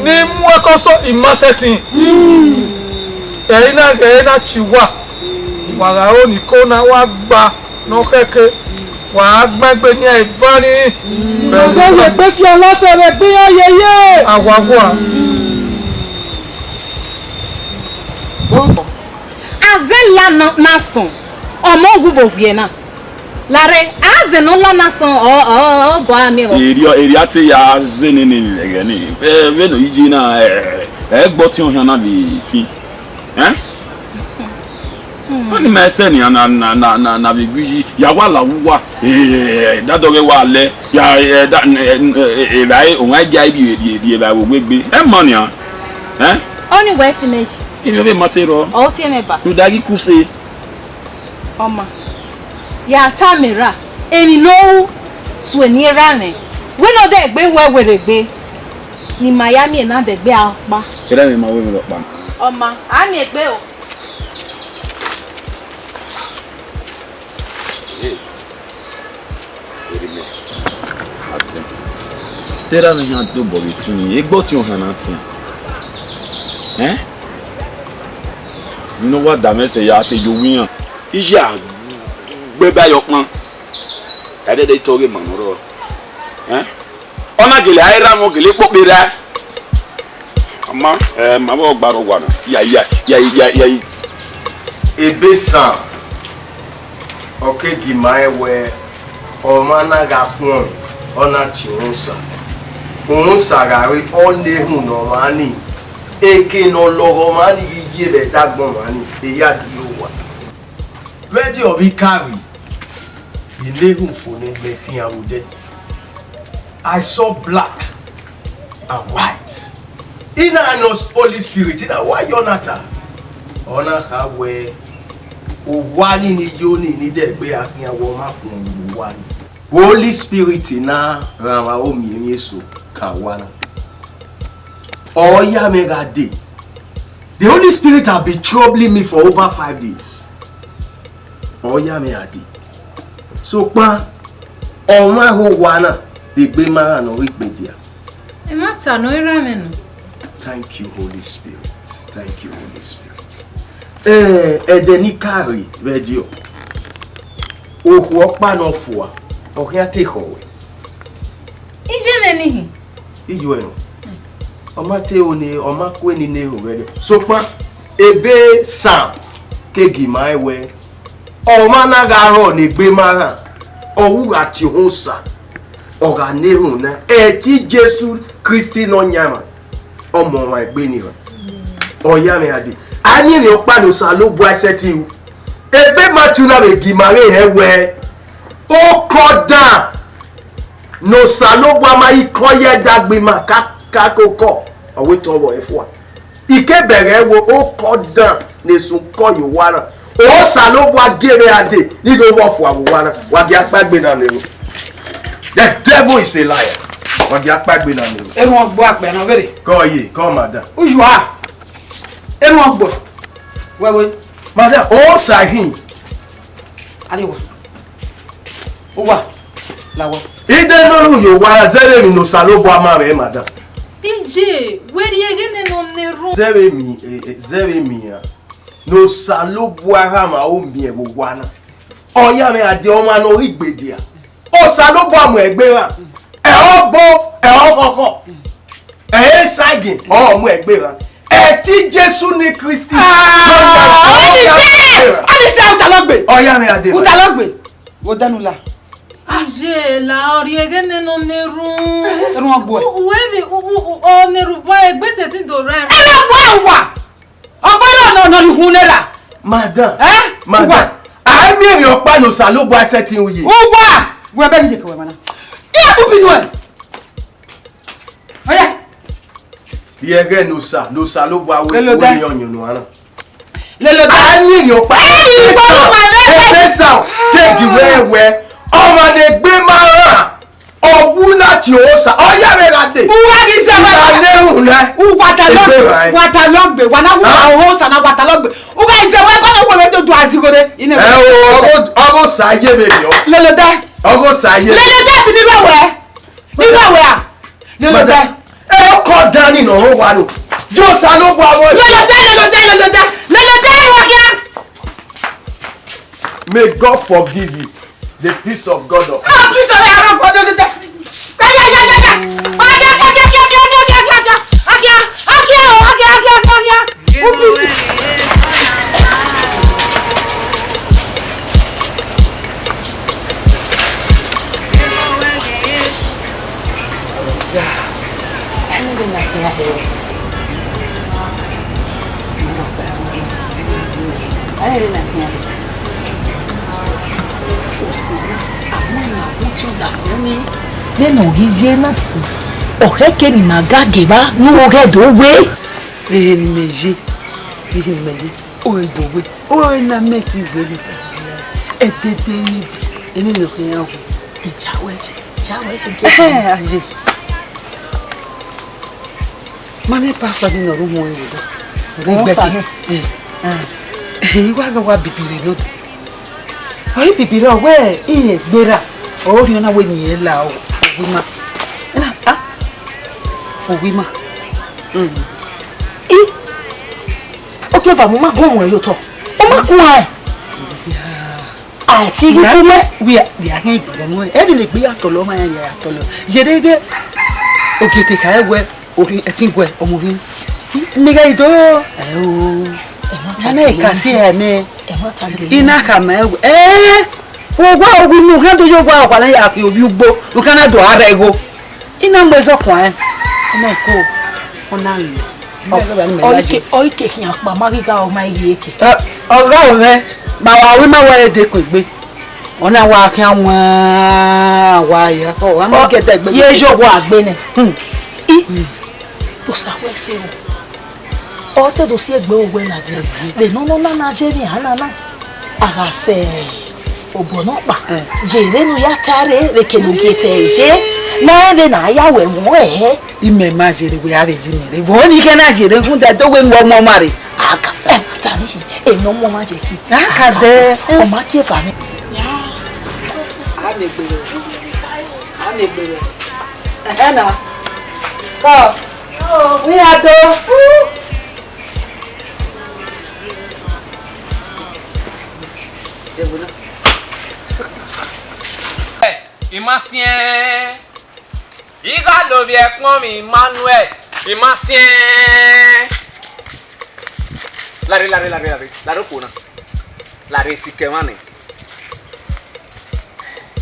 ne I mu ẹkọsọ I ma sẹtin. Ẹ i na ghẹ, ẹ i na tie uwa, wa gha ro ne iko na wa gba ne ọ khẹke, wa gba egbe nian eva nii. Ọdọ ye egbe fian lọsẹ vbe egbe iran yeye. Awa gua. Azẹla na, na sọn, ọmọ wu vbe ovbiẹ na. Larre, azẹ ne ọ la na sọn, ọ, ọ, ọ, ọ bọ a miẹn vbọ. Erriọ, erriọ a te ya zẹ nene ẹghẹ nii. Ẹ, vbene ọ ye na, ẹ, ẹ gbọ ọtiọnhian na vbe tin. Ẹ? Ọni ma ẹsẹ nian na, na, na, na, na vbe gui yi, ya wa la uwa, ẹ, da dọghe wa lẹ, ya, ẹ, da, ẹ, ẹ, ẹ, ẹ, ra, ẹ, ọmwa gia rhie, rhie, rhie evbavbe ogbegbe. Ẹ ma nian. Ẹ? Ọni wẹ ti mẹ yi. Ẹ, vbe ma te rrọọ. Ọ tie mẹ ba. Rhunmwuda ghi kuse. Ọ ma, ya tama erha, emwi ne ọ ru suẹn ne erha mwẹ, wẹ ne ọ dẹ egbe wẹ werriegbe, ne ima ya miẹn ne a dẹ egbe a ọkpa. Erha mwẹ ma wẹ emwi rhọkpa. Ọ ma, a miẹn egbe o. Hey. Erha mwẹ, azẹn. Te erha mwẹ hia dobọ vbe etiyin, egbe ọtiọnhian na tian. Ẹn? Ne uwa da mwẹ sẹ ya te ye owa iran. Iye a gbe ba ye ọkpan. Ẹdẹdẹ itọ ghe ma nọ rrọọ. Ẹn? Ọ na gele a erha mwẹ, ọ gele kpokpo erha. Ama, ẹ, ma vbe ọgba rre owa na. Ya, ya, ya, ya, ya. Ebe Sam, ọ ke gi ma rẹn wẹẹ, ọmwa na gha khuọnmwi, ọ na tie uhunmwu Osa. Uhunmwu Osa gha re, ọ na ehun ne ọmwa ni, eke ne ọ lọghọ ọmwa ni ghi ye vbe ẹdẹ agbọn ọmwa ni, eya gie owa. Vbe ẹdẹ ọ vbe ka vbe, I na ehun fo ne mẹ khian vbe odẹ. I saw black and white. I na nọ Holy Spirit, I na wa ye ọna ta. Ọ na kha wẹẹ, owa ni ni yo ni, ni dẹ egbe a khian wẹ ọ ma khuọnmwi vbe owa ni. Holy Spirit na rhan mwẹ aro miẹn emwi eso kan owa na. Ọ ya mwẹ gha dee. The Holy Spirit have been troubling me for over five days. Ọ ya mwẹ gha dee. Sokpan, ọmwa ho owa na, egbe ma rhan ne ọ ghi kpe dia. Ẹmwata nọ, erha mwẹ nọ. Thank you, Holy Spirit. Thank you, Holy Spirit. Eh, ẹdẹ ne I ka rre vbe ẹdẹ ọ, okhuo ọkpa ne ọ fua, ọ khian te khọ wẹ. Iye mwẹ nihin. Iye ẹnrẹn. Ọ ma te ro ne, ọ ma kue ni ne ero vbe ẹdẹ. Sokpan, ebe Sam ke gi ma rẹn wẹẹ, ọmwa na gha rrọọ ne egbe ma rhan, ọ wu gha tie uhunmwu Osa, ọ gha na erhunmwu na, ẹtin Jesu Kristi Nọyaẹnmwa, ọ mu ọmwa egbe ni rran. Ọ ya mwẹ gha dee. A miẹn emwi ọkpa ne Osanobua sẹtin ru. Ebe Matiu na vbe gie ima vbe hẹ wẹẹ, okọ dan ne Osanobua ma i kọ ye ẹdẹ agbọn ima ka ka ke okọ, ọ wẹ te ọ vbọ ẹre fua. I ke bẹghe ẹvbo okọ dan ne sẹ okọ ye owa na. Osanobua gie mwẹ a dee, ne I do vbọ fua vbe owa na. Wa gie akpa egbe na nẹ ru. The devil is a liar. Wa gie akpa egbe na nẹ ru. Erhunmwu ọgbọ akpẹ na vberre. Kọ ye, kọ madam. Usual. Erhunmwu ọgbọ. Wẹwẹ. Madam, osa hin. Ariwa. Uwa. Lawa. Ide nọ ru ye owa zẹvbe emwi ne Osanobua ma mwẹ, madam. Iye, wẹ rhie ẹghẹ nene ọ nẹ erhunmwu. Zẹvbe emwi, eh, eh, zẹvbe emwi iran ne Osanobua gha ma o miẹn vbe owa na. Ọ ya mwẹ a die ọmwa ne ọ ghi gbe dia. Osanobua mu egbe ra. Ẹ ọgbo, ẹ ọkhọkhọ. Ẹ esagiẹn, ọ mu egbe ra. Ẹtin Jesu ni Kristi. Ah, ọ ni sẹ, ọ ni sẹ, utalọgbe. Ọ ya mwẹ a dee. Utalọgbe. Wo danu la. Iye la ọ rhie ẹghẹ nene ọ nẹ erhunmwu. Erhunmwu ọgbọ ẹ. U, u, u, u, ọ nẹ erhunmwu egbe sẹtin do rẹ. Erhunmwu ọgbọ ẹ uwa. Ọgbọ ẹ nọ nọ nọ ni hun nẹ ra. Madam. Eh? Madam. Uwa. A miẹn emwi ọkpa ne Osanobua sẹtin ru ye. Uwa. Wẹ bẹ ni ye kẹwẹ mana. Ẹ bu binu ẹ. Ọya. Rhie ẹghẹ ne Osa, ne Osanobua wẹ, Lele odẹ. Wẹ yan yan unu ara. Lele odẹ. A ni yan pa. Ẹ, ni ipò ọmọ náà. Ebe sa, keghi wẹ wẹ. Ọmọ ne egbe ma ra. Ọ wu na tie osa. Ọ ya vbe gha dee. Uwa ghi zẹ wẹ. Uwa ne ru nẹ. Uwa ta lọ. Egbe ra ẹ. Uwa ta lọ gbe. Wa na wu. Ha? Osa na wa ta lọ gbe. Uwa ghi zẹ wẹ, kọ na wẹ wẹ do do azigho re. Ine. Ẹ o, ọgho, ọgho sa ye vbe rriọ. Lele odẹ. Ọgho sa ye. Lele odẹ bi ni bẹ wẹ. Ni bẹ wẹ a? Lele odẹ. Ẹ, ọkọ dan ni nọ rọ wa ro. Ye Osanobua wẹ. Lele odẹ, lele odẹ, lele odẹ, lele odẹ, wa gia. May God forgive you. The peace of God of. Ah, peace of God, lele odẹ. Ya, ya, ya, ya, ya. Wa gia, gia, gia. Agia, agia, agia, agia. Who peace? Nene ọ ghi ye na, ọ khẹke ne ima ga gie evba ne u ghẹ do we. Ehe ne imẹ ye, ehe ne imẹ ye, ọ re do we. Ore na mẹ ti wẹ vbe ẹdẹdẹ ni, ene ne ọ khian wu. Ija wẹ je, ija wẹ je. Ẹhẹn, aye. Ma mẹ pastor ni nọ ru mu ẹre do. Ọ sa nẹ. Eh. Eh, I wa gha wa bibi rre nọ. Ọ i bibi rre, ọ wẹ irẹn gberra. Ọ rhiọn na wẹ ne irẹn la o. Owi ma. Ena, ah. Owi ma. Mm. I. Ogieva, mu ma gun ọmọ rẹ ye otọ. U ma kun ẹn. A ti ghi ku mẹ. Wia, wia hẹn igbe mu. Ẹ vbe ne egbe ya tọlọ, ma ya ya tọlọ. Yere ghe. Ogie te ka wẹ, orhi, ẹtin guẹ, ọmọ orhi. Mẹ gha do. Ẹ o. Ẹ ma ta. Ana e ka si ẹ nẹ. Ẹ ma ta. I na ka ma ẹ. Ẹ. Owa owi nu, hẹn do yo wa wa na ya fi ovbi ugbo. U ka na do ara ẹgho. I na mọ ẹzọ kuan ẹn. Ọ na ko, ọ na rin. Ọ, ọ ike, ọ ike khian kpa, ma ghi gha ọ ma ye eke. Ẹ, ọ gha ọ mwẹ, ma wa wi ma wa ẹre de ku egbe. Ọ na wa khian wan, wa ya, ọ wa ma gẹdẹ egbe. Ye yo wa gbe nẹ. Hmm. I, Osa wẹ se o. Ọ te do si egbe owẹ ladian. Vbe ne ọ nọ na na ye emwi a na na. A gha sẹ obọ nọkpa. Eh. Ye vbene u ya ta rre vbe kene u gie te ye. Na vbe ne a ya wẹ mu ẹre. Imẹ ma ye rre, wẹ a vbe ye imẹ rre. Vbọ ni kẹ na ye rre, rhunmwuda do wẹ ne ọmọ ma rre. A ka ta. Ẹ ma ta ni, emwi ọmọ ma ye ki. A ka dẹ. Ọ ma kie fa ni. A miẹn egbe rẹ. A miẹn egbe rẹ. Ẹhẹn na. Kọ. Wẹ a do. I ma siẹn, I gha lovbiẹ ẹkpọnmwi Emmanuel, I ma siẹn. Lare, lare, lare, lare, lare okhuo na. Lare sikẹ mwa nẹ.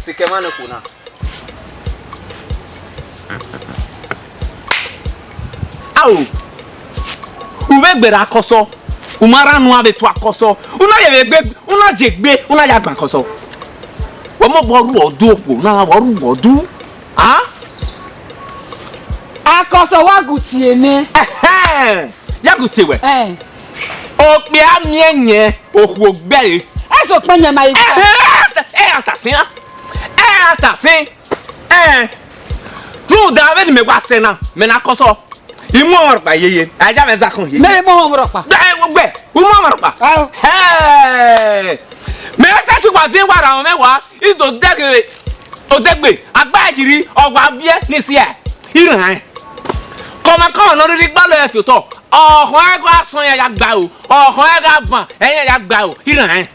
Sikẹ mwa nẹ okhuo na. Ao, u vbe gberra kọsọ, U ma rhan unu avbe eto akọsọ. U na ye vbe egbe, u na ye egbe, u na ya gban akọsọ. Wẹ mọ vbe ọ ru ọdu okhuo, u na vbe ọ ru ọdu. A? Akọsọ wa gu tie nẹ. Ẹhẹn, ya gu tie wẹ. Ẹn. Okpia miẹn yẹn, okhuo gbẹre. Ẹsẹ okpẹn yẹn ma ye gba. Ẹhẹn, ẹ, ẹ, a ta sin a. Ẹ, a ta sin. Ẹ, rhunmwuda vbene mẹ wa sẹ na, mẹ na kọsọ. I mu ọmwa rhọkpa yeye, a ya mwẹ zakọn yeye. Mẹ mu ọmwa rhọkpa. Ẹ, gbẹ, u mu ọmwa rhọkpa. Ao. Hẹ! Mẹ sẹ te uwa diẹn wa ra mwẹ wa, I do dẹghe odegbe, agba jiri, ọ wa biẹ ni siẹ. I rhan ẹn. Kọmakọma ne ọ rhirhi gbalọ ẹre fi otọ, ọkhọn ẹre gha sọn ya ya gba aro, ọkhọn ẹre gha van, ẹre ya ya gba aro, I rhan ẹn.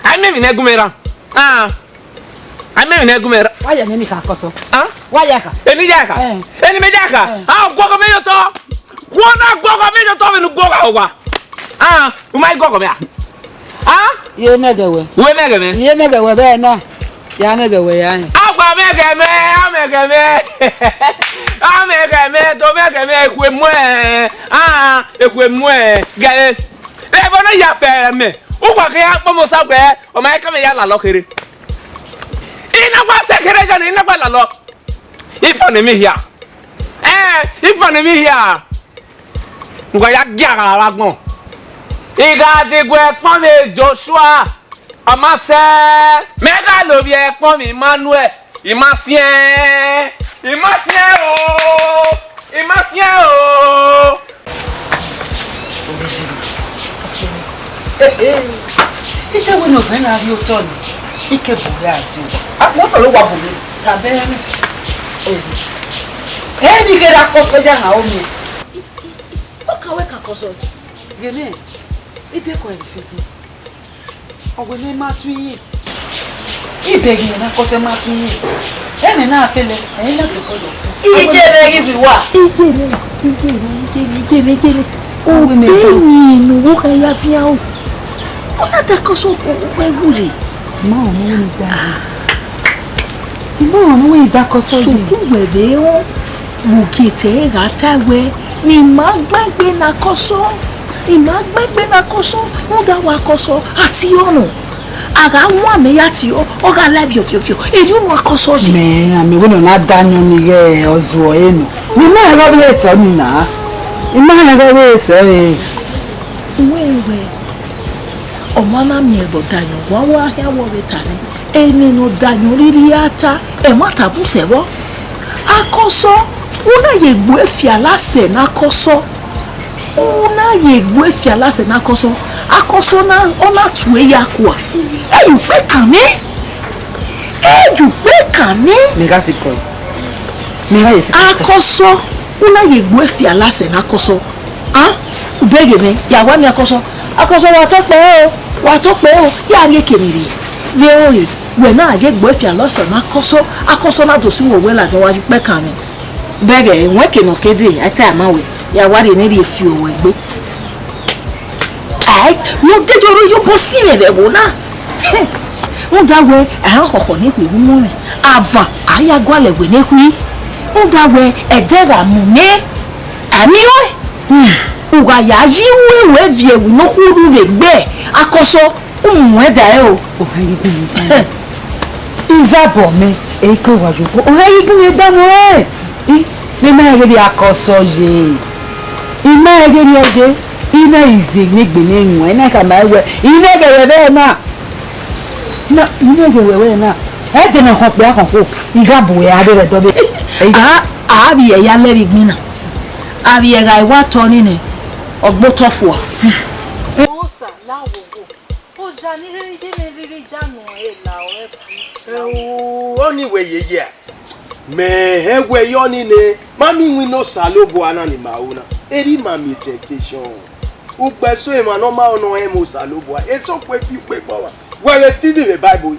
A i miẹn emwi ne ẹ gu mwẹ ra. A, a i miẹn emwi ne ẹ gu mwẹ ra. Wa ya nene kha akọsọ. A? Wa ya kha. Eni ya kha. Ẹ. Eni mẹ ya kha. Ẹ. A guọghọ mwẹ ye otọ. Khuọ na guọghọ mwẹ ye otọ vbene u guọghọ owa. A, u ma i guọghọ mwẹ a? A? Ye mẹ gẹ wẹ. Wẹ mẹ gẹ mwẹ. Ye mẹ gẹ wẹ vbe na. Ya mẹ gẹ wẹ ya. A gba mẹ gẹ mwẹ, a mẹ gẹ mwẹ. A mẹ gẹ mwẹ, do mẹ gẹ mwẹ, ekhue muẹ. A, ekhue muẹ. Gẹ. Ẹbọ na ya fẹ mẹ. U gba ke ya kpọmọ sa wẹ, ọ ma ka mẹ ya lalọ kherhe. I na wa sẹ kherhe ya ne, I na wa lalọ. Ifan emwi hia. Ẹ, ifan emwi hia. N gha ya gia gha vbe agbọn. I gha diguẹ ẹkpọnmwẹ Joshua, ọ ma sẹ. Mẹ gha lovbiẹ ẹkpọnmwẹ Emmanuel, I ma siẹn. I ma siẹn o. I ma siẹn o. Ike wẹ ne ọvẹn na rhie otọ ni, ike bu ya die owa. Akpọ sẹ ne wa bu mi. Tama ẹmwẹ. Eni ghe ra kọsọ ya na omi. Ọ ka wẹ ka kọsọ. Ghe mẹ, I dekọ ẹre sẹtin. Ọ wẹ mẹ ma tu iye. Ibẹghe na kọsẹ ma tu iye. Ẹmwẹ na fẹlẹ, ẹ na dekọ yọ. Iye vbe ghi bi wa. Iye mẹ, iye mẹ, iye mẹ, iye mẹ, iye mẹ. Obọ yin ne uwu kha ya fian o. Ọ na ta kọsọ ko wẹ wure. Ma ọ ne da. Ma ọ ne da kọsọ yi. Sokun wẹ vbe rẹn, vbe ugie te gha ta wẹ, ne ima gbẹn egbe na kọsọ, ima gbẹn egbe na kọsọ, rhunmwuda wa kọsọ, a tie ọnọ. A gha wan mẹ ya tie ọ, ọ gha la viọ viọ viọ, erriọ unu akọsọ yi. Mẹ, a mẹ wẹ ne ọ na da ayọn ni ghẹ ọzuọ ẹre nọ. Ne ima rẹn ghe ọvbehe sẹ ọnii na. Ima rẹn ghe ọvbehe sẹ ẹre. Uwẹ wẹ, ọ ma na miẹn vbe ọdayọn, wa wa khian wọ vbe ta nẹ. Emwi ne ọdayọn rhirhi ra ta, ẹmwata bun sẹ vbọ. Akọsọ, u na ye gbe fiala sẹ ne akọsọ. U na ye gbe fiala sẹ ne akọsọ. Akọsọ na, ọ na tue ya kua. Ẹ ye ukpe kan nẹ. Ẹ ye ukpe kan nẹ. Mẹ gha sikẹ. Mẹ gha ye sikẹ. Akọsọ, u na ye gbe fiala sẹ ne akọsọ. A, ubẹghe mwẹ, ya wa miẹn akọsọ. Akọsọ wa tọ kpẹ o, wa tọ kpẹ o, ya rhie ekemwi rhie. Vbe ore, wẹ na ye gbe fiala sẹ ne akọsọ, akọsọ na do si wẹ owẹ ladian wa ye ukpe kan mwẹ. Bẹghe, ẹwẹn ke ne ọ ke dee, a i ta ma wẹ, ya wa rhie ne rhie fi owẹ gbe. Ai, ne ọ deghẹ ọ rre ye obọ si mwẹ vbe ẹvbo na. Rhunmwuda wẹ, a khọkhọ ne khui vbe umọ mwẹ, avan a ya gualọ ẹwe ne khui. Rhunmwuda wẹ, ẹdẹ gha mu nẹ, a miẹn ọẹn. U gha ya yi uwu ẹre viọ ẹvbo ne ọ khu rre vbe egbe, akọsọ, u mu ẹdẹ ẹre o. Izabọ mẹ, eke wa yo bo, ọ gha yi gun ye da mu ẹre. I, ne ma ghe rhie akọsọ ye. I ma ghe rhie ọ ye. I na ize ne egbe ne ẹ wan, I na khama ẹre wẹ, I vbe ghe wẹ vbe na. Na, I vbe ghe wẹ vbe na. Ẹdẹ ne ọ khọn kpia khọn khuo, I gha bu ẹre a rre ẹdẹ ọbe. A, a vbe ya lẹ vbe igbinna. A vbe gha wa tọ ni nẹ, ọ gbe otọ fua. Osa, la wo wo. Oja ni rhirhi ye mwẹ rhirhi ya nuẹn la ọre ku. Ẹo, ọni wẹ yeye a? Mẹ hẹ wẹ yọ ni nẹ, ma miẹn iwinna Osanobua na ni ma ru na. Erha ima miẹn temptation. Ugbẹn eso emwa ne ọ ma rẹn ne ọ rẹn ẹmwẹ Osanobua, eso kue fi ukpe gbe ọmwa. Wẹ ghe Steven vbe Bible,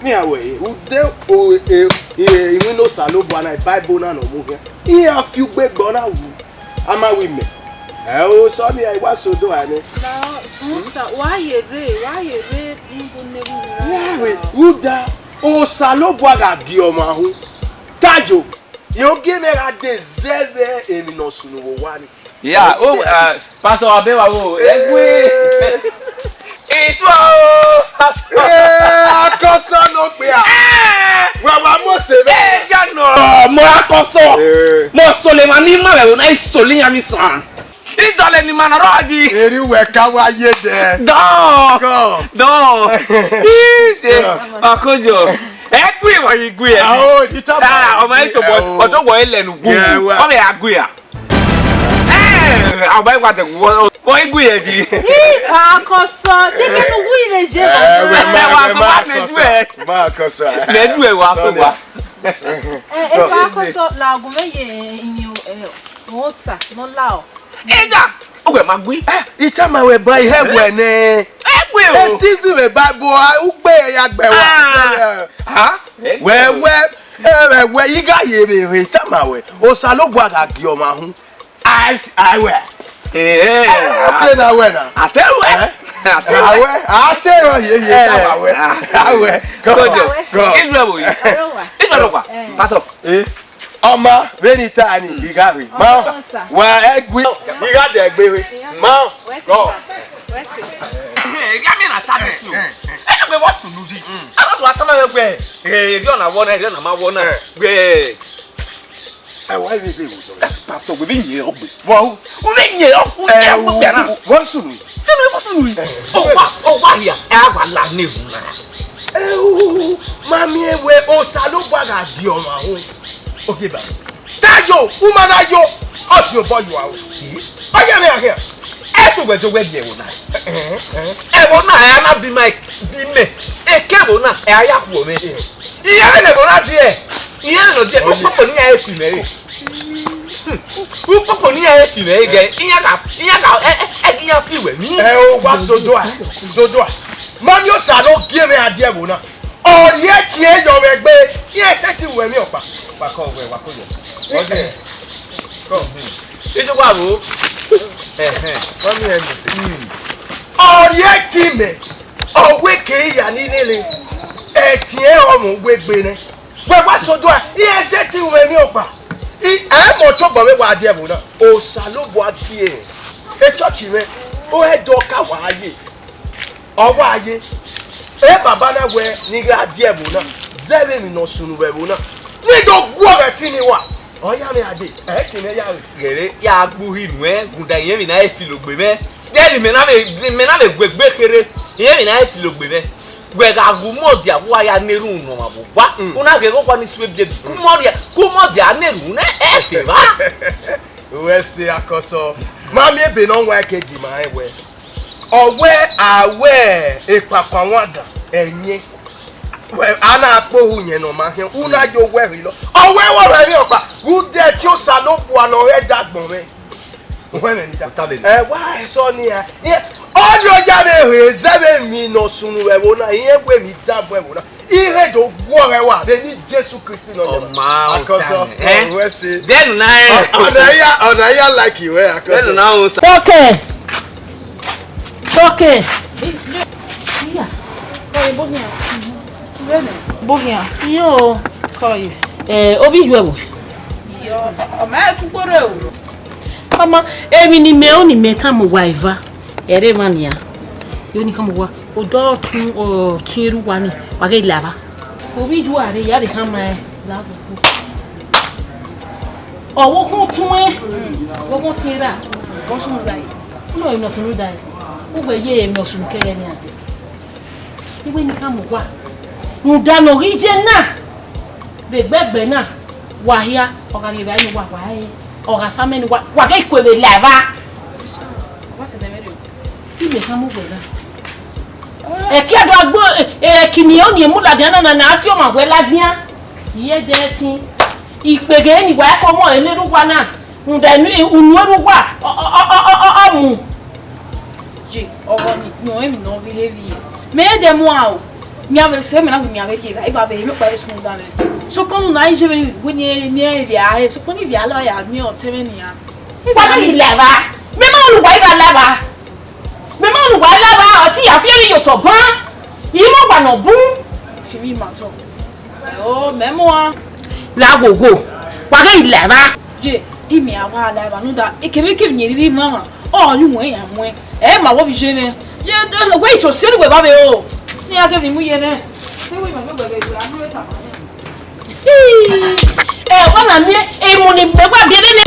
mẹ iran wẹ, rhunmwuda o, e, e, iwinna Osanobua na, Bible na ne ọ mu khian. Iran fi ugbe gbe ọna wu, a ma wẹ imẹ. Ẹo, sọni, a i wa sẹ odọ a nẹ. Na, musa, wa ye rre, wa ye rre, rhunmwuda ne erha ima ra. Iran wẹ, rhunmwuda, Osanobua gha gie ọmwa uhunmwu. Tayo, rẹn ogie mwẹ gha de zẹ vbe emwi ne ọ sunu vbe owa ni. Ya, o, eh, Pastor Abewa wo, ẹgbe. Itu o. Ee, akọsọ ne okpia. Wa wa Mose vbe. Ee, ya nọ. Ọ, mọ akọsọ. Ee. Mọ sole ma ni ma vbe na isole ya ni san. Idọle ni ma na rọ di. Eri wẹ ka wa ye dẹ. Dọ. Kọ. Dọ. Ide. Kọ. Akojo. Ẹ gui wa yi gui ẹ. Ah, oh, ita ma. Ah, ọmọ ito bọ. Ọjọ wọ ilẹ nu gu. Ọ bẹ ya gui a. Eh, àwọn báyìí wà tẹ̀ wọ́, wọ́n ń gbìyànjú. Ii, akọsọ, teke nu wi vbe je. Eh, wẹ ma, wẹ ma akọsọ. Ma akọsọ. Nẹdu ẹ wa so wa. Eh, eh, akọsọ, la gun vbe ye imi, eh, osa, no la o. Ida, o wẹ ma gui. Eh, itama wẹ ba ihe wẹ nẹ. Ẹ gui o. Eh, Steve wẹ ba bo, ugbe ya gbẹ wa. Ha? Wẹ wẹ, eh, wẹ, wẹ, iga ye vbe, vbe itama wẹ. Osanobua gha gie ọmwa hun. Ai, ai wẹ. Eh, eh. Ate na wẹ na. Ate wẹ. Eh? Ate wẹ. Awẹ, ate wẹ ye ye. Eh. Awẹ. Awẹ. Go. Kojo. Go. Israel boy. Israel kwa. Pastor. Eh. Ọma, vbene I ta ni, I gha rre. Ma, wa ẹgui, I gha dẹ egbe rre. Ma, go. Eh, ya mi na ta bisi o. Eh, egbe vọ sunu yi. A na tu atama vbe gbe. Eh, eri ọna wọ na, eri ọna ma wọ na. Eh. Gbe. Ẹ wa vbe vbe wo dọ. Pastor, we vbe yẹn ọgbe. Wa u. U vbe yẹn ọgbe, u yẹn ọgbe na. Wa sunu. Tẹnu wa sunu. Ọ wa, ọ wa hia. Ẹ wa la ne hu na. Ẹ u, ma miẹn wẹ Osanobua gha gie ọmwa ho. Oke ba. Tayo, u ma na yo. Ọ si obọ yo aro. Ọ ya mẹ a khian. Ẹ tun wẹ jọ wẹ gie ẹvbo na. Ẹvbo na ẹ na bi ma bi mẹ. Eke ẹvbo na ẹ a ya khuọ mẹ. Iran vbene ẹvbo na die, iran nọ die, ukpokpo ne iran he fi mẹ re. Ukpokpo ne iran he fi mẹ re gẹ, iran ka, iran ka, ẹ, ẹ, ẹ ghi iran fi wẹ ni. Ẹ o, wa sodoa, sodoa. Ma miẹn osa ne ọ gie mwẹ a die ẹvbo na. Ọ rhie tie yọ mwẹ egbe, iran sẹtin wẹ emwi ọkpa. Wa kọ wẹ, wa kọ yọ. Ọdẹ. Iṣu wa wo. Ẹhẹn. Wa miẹn ẹn nọ sẹ. Ọ rhie tie mẹ, ọ wẹ ke ya ni nene. Ẹtin ọmọ wegbe nẹ. Wẹ wa sodoa, iran sẹtin wẹ emwi ọkpa. I, ẹ mọ tobọ vbe wa die ẹvbo na. Osanobua gie. Echọọchi mwẹ, ọ ẹdẹ ọka wa ye. Ọ wa ye. E baba na wẹ ne I gha die ẹvbo na, zẹ vbe emwi ne ọ sunu vbe ẹvbo na. Ne I do guọghọ ẹtin ni wa. Ọ ya mwẹ a dee, ẹ ẹtin mwẹ ya re. Ghẹrẹ ya gbe uhi nuẹn, rhunmwuda irẹn emwi na he filo gbe mwẹ. Dẹni mẹ na vbe, mẹ na vbe gu egbe kherhe, irẹn emwi na he filo gbe mwẹ. Wẹ gha gu mọdia, wa ya na erhunmwu ne ọmwa vbe owa. U na ghe ghe ọkpa ni su ebiebi. Ku mọdia, ku mọdia na erhunmwu nẹ, ẹ sẹ evba. Wẹ sẹ akọsọ. Ma miẹn ebe ne ọ wa ke gie ima rẹn wẹ, ọ wẹ a wẹ ekpakpa wangan ẹyẹn. Wẹ, a na kpe ohu yẹn ne ọ ma khian, u na yo wẹ rhilọ. Ọ wẹ wọ rẹ emwi ọkpa, u dẹ tie Osanobua ne ọ rre ẹdagbọn mwẹ. Wẹ mẹ ni ta. Ẹ wa ẹsọ nia. Ọ ni ọ ya vbe rhe zẹ vbe emwi ne ọ sunu vbe ẹvbo na, irẹn wẹ emwi dan bu ẹvbo na. Ihe do guọghọ ẹwa vbe eni Jesu Kristi nọ nẹ. Ọ ma akọsọ, ota mẹ, eh? Ọ wẹ se. Dẹnu na ẹ. Ọ na ya, ọ na ya like you, eh, akọsọ. Dẹnu na o sa. Sọkẹ. Sọkẹ. Iya. Kọ ye bohian. Bohian. Iyo. Kọ ye. Eh, obi yu ẹvbo. Iyo. Ọ ma ẹ kugbo rre o. Ọma, emwi ne imẹ ọ ni mẹ tama uwa eva. Ẹre emwa nian. Yo ni khama uwa. Odọ tun, ọ, tun erha uwa ni, wa ghe la evba. Ovbi iye uwa rre, ya vbe khama ẹn la agbogbo. Ọ vbe okhuo tuẹn, vbe okhuo tie erha. Vbe ọ sunu dae? Nọ, emwi ne ọ sunu dae. Uwẹ ye emwi ne ọ sunu kẹghẹ nian dẹ. Iwẹ ni khama uwa. Rhunmwuda ne ọ ghi ye na, vbe egbe ẹgbẹ na, wa hia, ọ gha rrie evbare ne uwa, wa hẹ, ọ gha sa amẹ ne uwa, wa ghe kue vbe la evba. Imẹ khama uwẹ na. Ẹki a do gbe, ẹki ni ọ ni mu ladian na, na, na, a fi ọmwa wẹ ladian. Iye ẹdẹ ẹtin. Ikpeghe ni wa ẹko ọmọ ẹre ne erha uwa na. Rhunmwuda unu erha uwa, ọ, ọ mu. Ye, ọghọ ni, ne emwi ne ọ vbe rre vbe. Mẹ dẹ mu aro. Mia vbe sẹ, mẹ na vbe, mia vbe rhie evba, evba vbe emwi ọkpa vbe sunu da mwẹ. Sokpan unu na i je vbe wẹ ne, ne ivia re, sokpan ne ivia la ya miẹn ọtẹn mwẹ nian. Wa ghi la evba. Mẹ ma unu wa i gha la evba. Mẹ ma unu wa i la evba, ọtẹn ya fi emwi ye otọ ban. I ma wa nọ bun. Fi mi ma tọ. O, mẹ mu a. La gogo. Wa ghe la evba. Ye, imẹ a wa la evba, rhunmwuda, ekevbe ekevbe ne I rhirhi mwamwa, Ọ, ni wẹ ya muẹn. Ẹ ma wo vbe iye nẹ. Ye, wẹ iso si ni wẹ ba vbe o. Ne a ke ni mu iye nẹ. Se wẹ ma gbẹgbẹ vbe a mu ta. Ẹ, wa na miẹn emọ ni mẹ wa biẹ nẹ.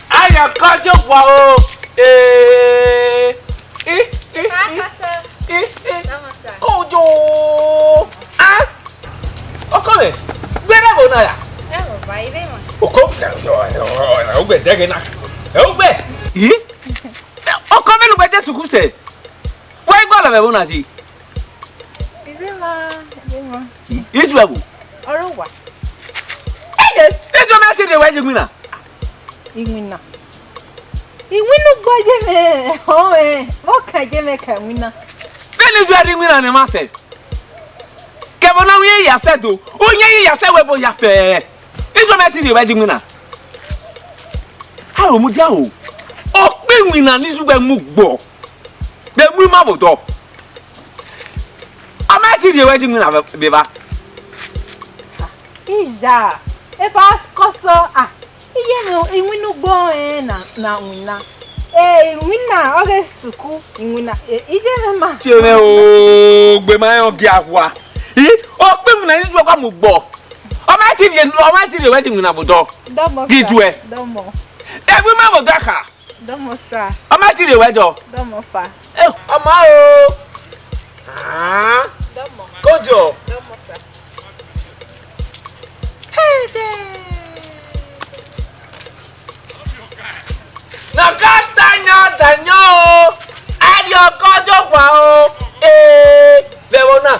Ayakọjọ wa o. Ee. I, i, i, i, i. Kojo. Ah. Ọkọ mẹ, gbẹdẹ vbo na ya? Ẹ vọ ba ire ma. Oko, ugbẹ dẹgẹ na. Ugbẹ. Ii. Ọkọ mẹ lu bẹ Jesu Kristi. Wẹ igbọlọ vbe vbo na si? Ire ma, ire ma. Izu ẹvbo. Ọrọ wa. Eye, ejo mẹ ti de wẹ je mina. Iwinna. Iwinna ugbo ye mẹ, ọ ẹ, vbọ ka ye mẹ ka iwinna. Vbene ijo ẹre iwinna ne ma sẹ. Kẹvbe na wẹ ya sẹ do, u yẹn ya sẹ wẹ bo ya fẹ. Ijo mẹ ti de wẹ je iwinna. A ro mudia o. Ọ kpe iwinna ni izu wẹ mu gbọ. Vbe mu ima vbe odọ. A ma ti rhie ruẹ je iwinna vbe eva. Iya, eva kọsọ, ah, iye mwẹ iwinna ugbo rẹn na, na winna. Eh, iwinna, ọ ghe suku, iwinna, eh, iye mwẹ ma. Tie mwẹ o, gbe ma rẹn ọ gia wa. I, ọ kpe iwinna ni izu ẹre wa mu gbọ. Ọ ma ti rhie, ọ ma ti rhie ruẹ je iwinna vbe odọ. Dọmọ ghi sa, juẹ. Dọmọ. Ẹvbo ima vbe odọ kha. Dọmọ sa. Ọ ma ti rhie ruẹ jọ. Dọmọ fa. Eh, ọmọ o. Ah. Dọmọ. Kojo. Dọmọ sa. Hey, de. Nọkọ dayan dayan o. Ẹrriọ Kojo wa o. Eh, vbe ẹvbo na.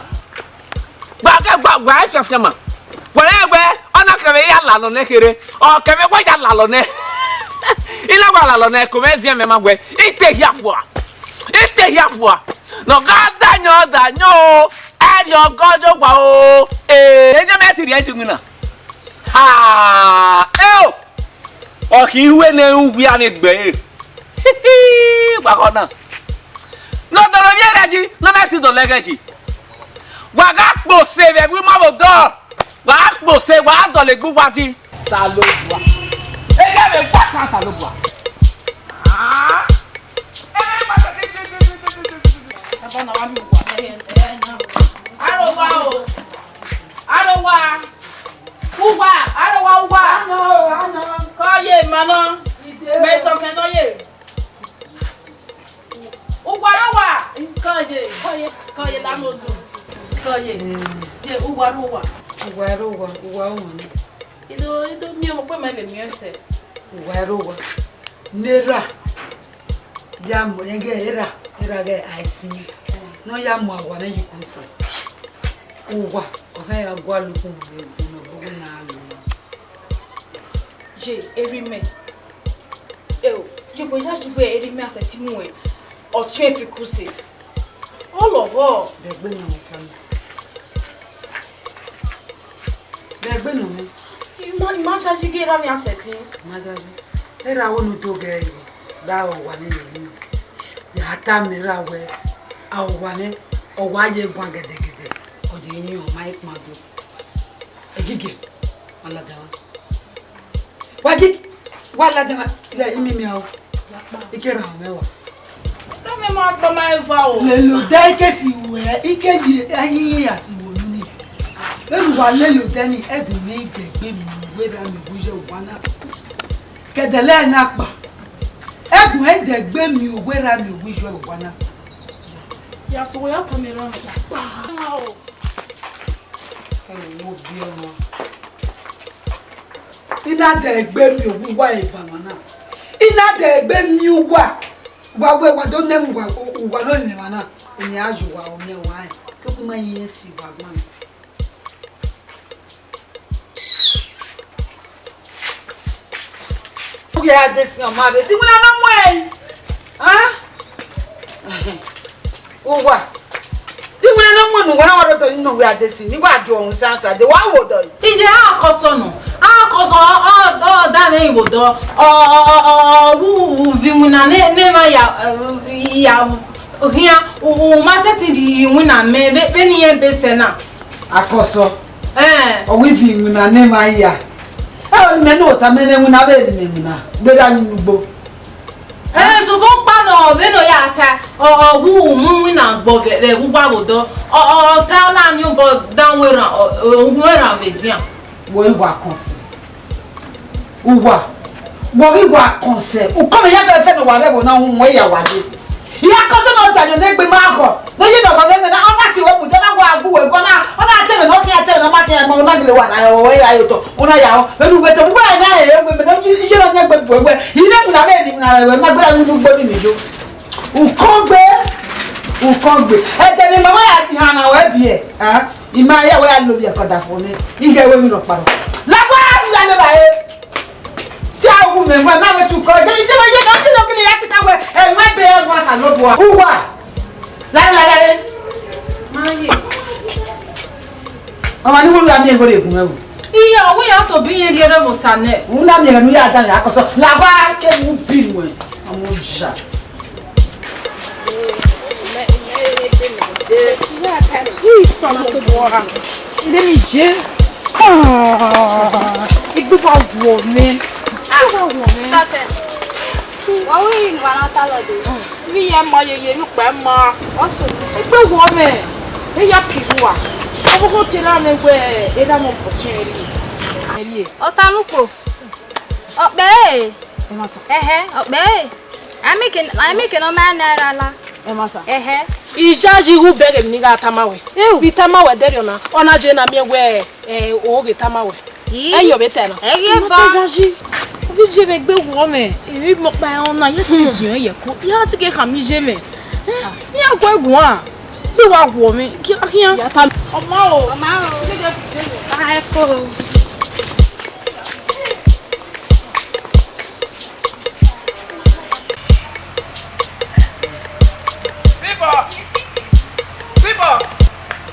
Gba, gba, gba, gba, fian, fian ma. Wẹrẹ wẹ, ọ na kẹmwẹ ya lalọ nẹ kherhe. Ọ kẹmwẹ wẹ ya lalọ nẹ. I na wa lalọ nẹ, ko mwẹ ziẹn mẹ ma wẹ. I te hia fua. I te hia fua. Nọkọ dayan dayan o. Ẹrriọ Kojo wa o. Eh, eje mẹ ti rhie je iwinna. Ha! Eo! Ọ khin iwe ne u wia ne egbe ẹre. Wa khọ na. Ne ọ dọlọ rhie ẹghẹ yi, ne ọ ma ti dọlọ ẹghẹ yi. Wa gha kpose vbe ẹvbo ima vbe odọ. Wa gha kpose, wa gha dọlọ egbe uwa yi. Osanobua. Eghẹ vbe gba kan Osanobua. Ah. Aro wa o. Aro wa. Uwa, aro wa uwa. Ano, ano. Kọ ye ma nọ. Ide. Mẹ sọ kẹ nọ ye. Uwa aro wa. Kọ ye, kọ ye, kọ ye la mo zu. Kọ ye. Ye uwa aro wa. Uwa aro wa, uwa aro wa. Ido, ido mi o pe ma le mi ese. Uwa aro wa. Nera. Ya mu ẹghẹ erha, erha ghẹ aisi. Ne ọ ya mu awa mwẹ ye ukun sẹ. Uwa, ọ gha ya gualọ ukun vbe ẹvbo ne ọ bọghe na ru. Ye, erha mẹ. Eo, ye gbe ya ju gbe erha mẹ a sẹtin mu ẹn. Ọ tiẹn fi kuse. Ọ lọghọ. Dẹgbe nọ mẹ ta mẹ. Dẹgbe nọ mẹ. I ma, I ma charge ghe erha mẹ a sẹtin. Ma da ghe. Erha wo ne u do ghe ẹre. Da owa ne ye yin. Ya tama erha wẹ, a owa nẹ, ọ wa ye guan gẹdẹgẹdẹ, ọ ye yin ọ ma i kpan do. Egige, wa ladian mwa. Wa gi, wa ladian mwa, ya imi miẹn o. I ke rhan mwẹ wa. Tọ mẹ ma tọ ma eva o. Lele odẹ i ke si ruẹ, i ke ye ayin ya si wo nu ni. Vbene uwa lele odẹ ni, ẹdẹ mwẹ i dẹgbe mi, wẹ erha mi, wẹ iye uwa na. Kẹdẹlẹ na kpa. Ẹdẹ mwẹ i dẹgbe mi, wẹ erha mi, wẹ iye uwa na. Ya sẹ wẹ ya tama erha mwẹ. Ẹ wo bi ọmọ. I na dẹgbe mi, wẹ uwa eva mwa na. I na dẹgbe mi uwa. Wa wẹ wa do nẹ uwa, uwa nọ nẹ mwa na. Eni a ye uwa, ọ nẹ uwa rẹn. Te uwa ma yin si uwa gba na. Uwa ya de si ọma rre, di wẹ na mu ẹre. Ah? Uwa. Di wẹ na mu ne uwa na wa do ni no uwa de si, ni wa do ohun sansan, de wa wo do. Ije a kọ sọnọ, a kọ sọ, ọ, ọ, ọ, da mwẹ iwo dọ, ọ, ọ, ọ, ọ, wu, wu, vi mu na, ne, ne ma ya, eh, ya, Okhian, u, u ma sẹtin rhie iwinna mẹ vbe, vbene irẹn be sẹ na. Akọsọ. Ẹn. Ọ wẹ ivbi iwinna ne emwa hia. Ẹ, mẹ ne ota mẹ ne iwinna vbe ne iwinna. Gbe da ni ugbo. Ẹ, sovbe ọkpa nọ, vbene ọ ya ta, ọ, ọ wu mu iwinna gbọ vbe, vbe uwa vbe odọ. Ọ, ọ, ọ ta na ni obọ dan werhan, ọ, ọ, werhan vbe edian. Wẹ wa kọn sẹ. Uwa, wọ ghi wa kọn sẹ, ukọmẹ ya fẹfẹ ne uwa rre ẹvbo na, uhunmwu ya wa ye. I ra kọn sẹ ne ọ da yọ ne egbe ma khọ, ne ọ ye ne ọghọ mwẹ na, ọ na tie wẹ mu, ọ na wa gu wẹ gọ na, ọ na te mwẹ ne ọ khian, te mwẹ ne ọ ma khian, ma ọ na gele wa na, ọ ya ye otọ, ọ na ya họ, vbene uwẹ te, uwẹ na he, uwẹ mwẹ ne iye na yẹn gbe bu wẹ, I ne mu na vbe ni mu na vbe, na gbe ra unu gbo ni mi yo. Ukọgbe, ukọgbe. Ẹdẹ ne mama ya hana wẹ biẹ, ah? I ma ya wẹ ya lele ẹkọ da fo nẹ, I ghẹ wẹ emwi rhọkpa rhọkpa. Lagua, I la nẹ ba re. Te a wu mẹ, wẹ ma vbe tu kọ, je, je, je, je, je, je, ya kpita wẹ, ẹ, ma be ẹ, wa sa lobua. Uwa. La, la, la, la. Ma ye. Ọmwa ni wẹ u ya miẹn igho rhie gun mwẹ o. Iye, ọ wẹ ya tobọ irẹn rhie rre vbe ota nẹ. U na miẹn ne u ya dan ya kọsọ. Lagua ke mu bi nuẹ. Ọmọ ya. Ilé mi jẹ. Ah, igbe wa wọ mẹ. Igbe wa wọ mẹ. Sọtẹ. Wọ́n wí ìwà náà tá lọ dé. Vbe iran ma yeye ne ukpẹ ma. Ọ sunu. Egbe wọ mwẹ, e ya pie uwa. Ọvbokhan te ra mwẹ wẹ, e ra mwẹ ọtiẹn ẹre. Ẹre. Ọtanukpo. Ọkpẹ e. Ẹmwata. Ẹhẹ, ọkpẹ e. Amike, amike ne ọ ma na ra la. Ẹmwata. Ẹhẹ. Iyayi ru bẹghe emwi ne I gha tama wẹ. Ewu. Vbe I tama wẹ dẹrriọ na, ọ na ye na miẹn wẹ, eh, o ghe tama wẹ. Ii. Ẹ yọ vbe ta na. Ẹ ghi eba. Iyayi. Vbe iye mwẹ gbe wọ mwẹ, emwi mọkpa ẹre ọna, ye te ziọn yẹ ko, ya te ke khama iye mwẹ. Eh, iran gu ẹre guan, gbe wa wọ mwẹ, khian khian. Ya ta. Ọ ma o. Ọ ma o. Ẹ ko. Sibọ! Sibọ!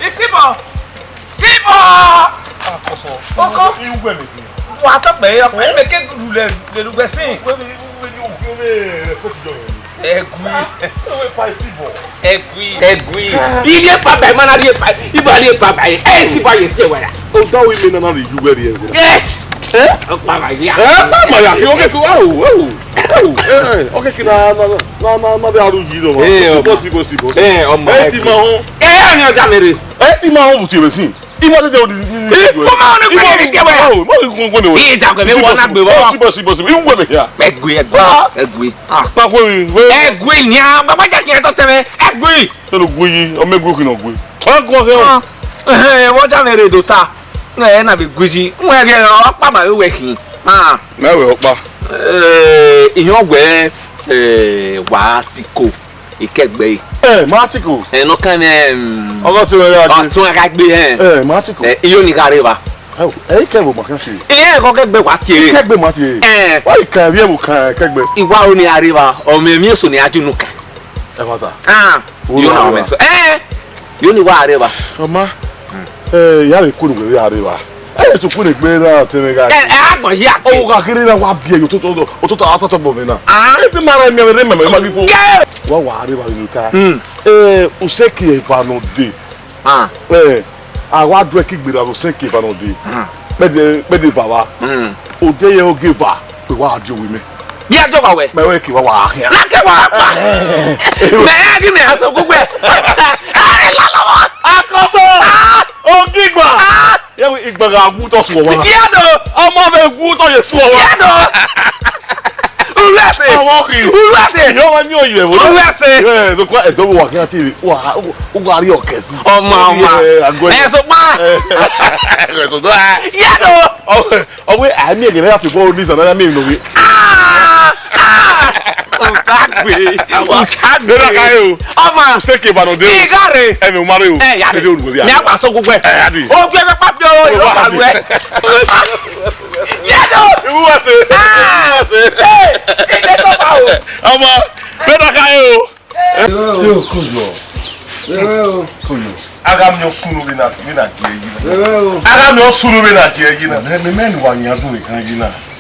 Isibọ! Sibọ! Oko! Wa tọ kpẹ, ọkpẹ mẹ ke lulẹ lelugbe sin. Ẹgui. Ẹgui. Ẹgui. Ivie papa, ima na rhie pa, ima rhie papa. Ẹ si ba ye tie wẹ ra. Odaro ime na na rhie yu wẹ rhie. Yes. Eh? Ọkpa ma ya. Eh, ma ma ya. Yo ke ko, awo, awo. Awo. Eh, eh, okay, kina na na na na de aru yi do. Eh, ọmọ. Bosi, bosi, bosi. Eh, ọmọ. Eh, ti ma họn. Eh, ọni ọja mere. Eh, ti ma họn vuti re sin. Ima de de odi. Eh, ko ma ọni ko ni tie wẹ. Awo, ma ko ko ni wẹ. Eh, ja ko me wọ na gbe wọ. Bosi, bosi, bosi. Iwu wẹ me ya. Ẹgui, ẹgui. Ah. Ẹgui. Ah. Ma ko wi. Ẹgui ni a, baba ja kiẹn tọ tẹmẹ. Ẹgui. Tolo gui yi, ọmọ ẹgui khin ọ gui. Ọ gua khin ọ. Ah. Eh, wọ ja mere do ta. Ẹ na vbe gui yi. Wẹ ghe ọkpa ma vbe wẹ khin. Ah. Mẹ wẹ ọkpa. Eh, ihiọn wẹ, eh, wa ti ko. Ikẹgbe. Eh, ma ti ko. Eh, nọ kan, em, ọgọ tun ya gbe. Ọtun ya gbe, eh. Eh, ma ti ko. Eh, iyo ni gha rre va. Ẹ, ẹ, ikẹgbe ma kan si. Eh, kọ kẹgbe wa tie. Ikẹgbe ma tie. Eh. Wa ikẹgbe mu kan kẹgbe. Iwa o ni gha rre va. Ọmọ mi eso ni a ju nu kan. Ẹ ma ta. Ah, iyo na ọmọ eso. Eh, iyo ni wa rre va. Ọma. Eh, ya vbe ku nu gbe ya rre va. Ẹ, eso ku ne gbe na te ne ga. Eh, eh, agbọn yi a. O ka kere na wa biẹ yo, to, to, to, to, to, to, gbọ mẹ na. Ah. E te ma ra mi, mi, mi, mi, ma gi fo. Wa, wa rre va ni ta. Hmm. Eh, useki eva nọ de. Ah. Eh, a wa do ẹki gberra vbe useki eva nọ de. Ah. Kpẹdẹ, kpẹdẹ eva va. Hmm. Ode ye oge eva, pe wa di owe mẹ. Bi a jọba wẹ. Mẹ wẹ ke wa wa khian. Na ke wa pa. Mẹ ya gi mẹ aso gugbe. Ai, la lọmọ. Akọbọ. Ah. Ogigba. Ah. Ye igbaga wu tọ suọ wa. Ye do. Ọmọ mẹ wu tọ ye suọ wa. Ye do. Uwẹse. Ọmọ kì í. Uwẹse. Ìyá wa ní òye ẹ̀wọ̀n. Uwẹse. Ẹ, so kwa ẹ̀dọ́ wa kí á ti wa, wa rí ọ̀kẹ́ sí. Ọmọ, ọmọ. Ẹ, àgọ́ yẹn. Ẹ, so pa. Ẹ. Ẹ, so do a. Ye do. Ọ, ọwẹ́ àmì ẹ̀gẹ̀rẹ́ yà fi bọ́ ní ìsànà àmì ìnùwí. Ah! Ah! Ọ̀tá gbé. Ọ̀tá gbé. Lọ́dọ̀ ká yẹ o. Ọmọ. Ṣé kì í bá nọ dé o? Ìgá rẹ̀. Ẹ mi ò máa rí o. Ẹ yà rẹ̀. Ẹ dé olùgbé bí a. Ní àgbà sọ gbogbo ẹ̀. Ẹ yà dé. Ó gbé pépà bí o. Ó yóò bá lu ẹ. Yẹ dọ. Ìwú wá ṣe. Ah! Ìwú wá ṣe. Ẹ ẹ tó bá o. Ọmọ. Lọ́dọ̀ ká yẹ o. Yóò kò yọ. Kò yọ. Ara mi ò sunu bí na, bí na di èyí. Ara mi ò sunu bí na di èyí na. Mẹ, mẹ, mẹ ni wà yẹn dùn nìkan yìí na.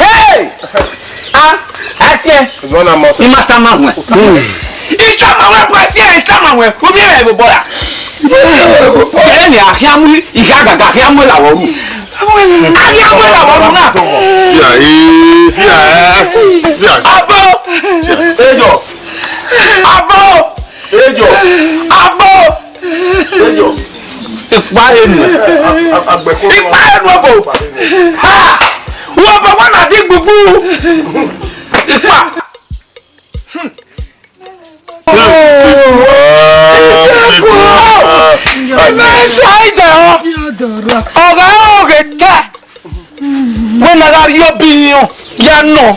Hey! Ah, asiẹ. Zona mọ. I ma tama wẹ. I tama wẹ, asiẹ, I tama wẹ. U miẹn vbe bọra. Kẹrẹ ni a khian mu, I gha gaga khian mu la wọ ru. A khian mu la wọ ru na. Sia, eh, sia, eh. Sia. Abo. Eyo. Abo. Eyo. Abo. Eyo. Ipa enu. Ipa enu obo. Ha! Wo obo wa na di gbugbu. Ipa. Ime saida. Ọghe ọghe ta. Wẹ na gha rhie obọ ihiọn ya nọ,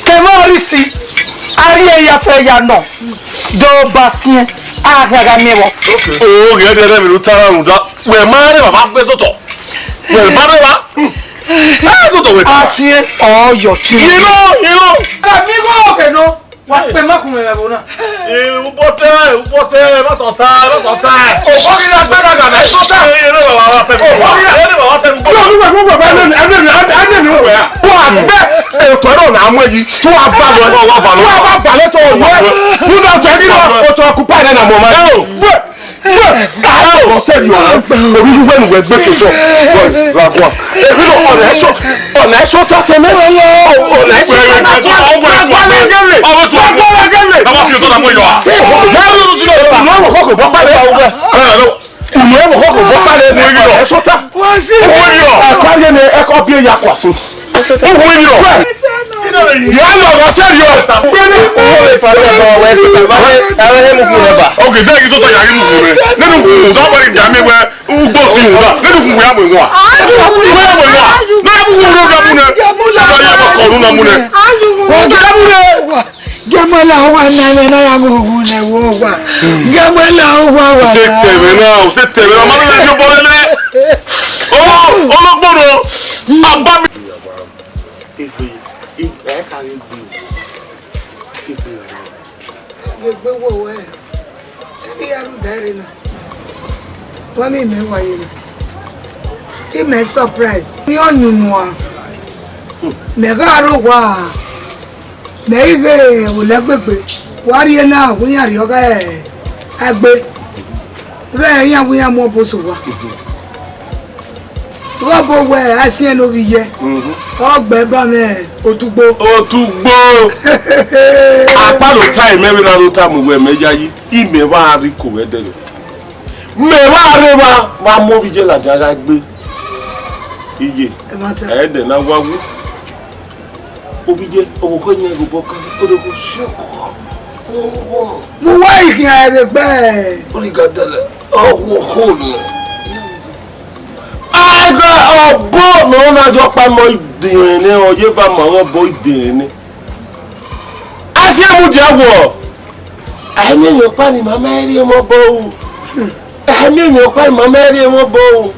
kevbe ọrisi, a rhie ya fẹ ya nọ, do ba siẹn, a khian gha miẹn vbọ. O ghe ẹdẹ rẹ vbe ne u ta na rhunmwuda, wẹ ma rẹ baba gbe sotọ. Wẹ ma rẹ ba. A sotọ wẹ. A siẹn ọyọ tie. Irọ, irọ. Kàmí kọ́ òkè náà. Wa kpe ma kun mẹ vbe ẹvbo na. Ubọtẹ, ubọtẹ, ma sọ ta, ma sọ ta. Okhọ ghi na gbe na gana, ẹ sọ ta. Ẹ, ẹ, ẹ, baba, baba, tẹ mi. Okhọ ghi na. Ẹ, baba, tẹ mi. Yọ, olugbe, olugbe, ẹ nene, ẹ nene, ẹ nene, ẹ nene, ẹ nene. Wa bẹ, ètò ẹ̀rọ na mú èyí, tó a bá lọ, tó a bá balẹ̀ tó ọ̀nà. Nígbà tó ẹni náà, o tó ọkùnrin pàdé nà mọ̀ máa. Ẹ o, wẹ, wẹ, ẹ o, ọ̀sẹ̀ yìí ọ̀rọ̀, orí wíwẹ́ nu wẹ̀ gbé kejọ. Wẹ, làgùn à. Èmi lọ, ọ̀nà ẹ̀ṣọ́, ọ̀nà ẹ̀ṣọ́ ta tẹ mẹ́. Ọ̀nà ẹ̀ṣọ́ ta tẹ mẹ́. Ọmọ tó wà ní gẹ́lẹ̀. Ọmọ tó wà ní gẹ́lẹ̀. Ọmọ tó wà ní gẹ́lẹ̀. Ọmọ tó wà ní gẹ́lẹ̀. Kò bọ́ pálẹ̀. Ẹ, ẹ, unu ẹ wọ kò bọ́ pálẹ̀. Ẹ sọta. Uwu yọ. Ẹ kọ́ yẹn ni ẹ kọ́ bí ẹ ya kọ sí. Uwu yọ. Ya lọ wọ sẹ́ẹ̀rì o. Owó mi fa ní ẹ̀fọ́ wẹ̀ sọta. Má wẹ̀, ẹ wẹ̀ hẹ́mu kù rẹ̀ bà. Ok, bẹ́ẹ̀ kí sọta yà hẹ́mu kù rẹ̀. Nínú kù, sọ pé ìjà mi wẹ̀, ugbo sí ìwúrà. Nínú kù, ya mọ̀ ìwọ̀n. Wẹ̀ ya mọ̀ ìwọ̀n. Náà mú wúrọ̀ náà mú nẹ. Ọ̀rọ̀ yẹ mọ̀ kọ̀ọ̀rọ̀ náà mú nẹ. Ọ̀gá mú nẹ. Gẹmọla wa na mẹ na ya mu wu nẹ wo wa. Gẹmọla wa wa. Te tẹ̀wé náà, te tẹ̀wé náà, ọmọ mi lè yọ bọ́ lẹ́lẹ́. Ọmọ ọlọ́gbọ́n náà, bàbá mi. Egbe, ẹ ka egbe. Egbe. Egbe wo wẹ. Ẹbí ya ru dare na. Wa mi mẹ wa ye na. Ti mẹ surprise. Ni ọyunnuan. Mẹ gha ro wa. Mẹ i ghe olẹgbegbe, wa rrie na, wẹ iran rriọ gha ẹgbe. Vbe iran wẹ iran mu ọbo sẹ owa. Ghe ọbo wẹ Asiẹn ne ovbi iye, ọ gbe ba mwẹ otugbo. Otugbo. Akpa do ta imẹ vbe na do ta mu wẹ mẹ yayi, imẹ vbe a rri iko vbe ẹdẹrriọ. Mẹ vbe a rre evba, vbe a mu ovbi iye ladian gha gbe. Iye, Ẹmwata. Ẹdẹ na wa wu. Ovbi iye, ọvbokhan yan ghe obọ kan, ọ do gho si ọkọ. Vbe uwa i khian ẹre gbe? Ọ ni ga dẹlẹ, ọ wu okhuo nọ. Aga ọbo ne ọ na yọ ọkpa mọ idẹn nẹ, ọ ye eva ma ọre ọbo idẹn nẹ. Asiẹn mudia wọ. A i miẹn emwi ọkpa ne ima ma rhie mwẹ obọ ru. A i miẹn emwi ọkpa ne ima ma rhie mwẹ obọ ru.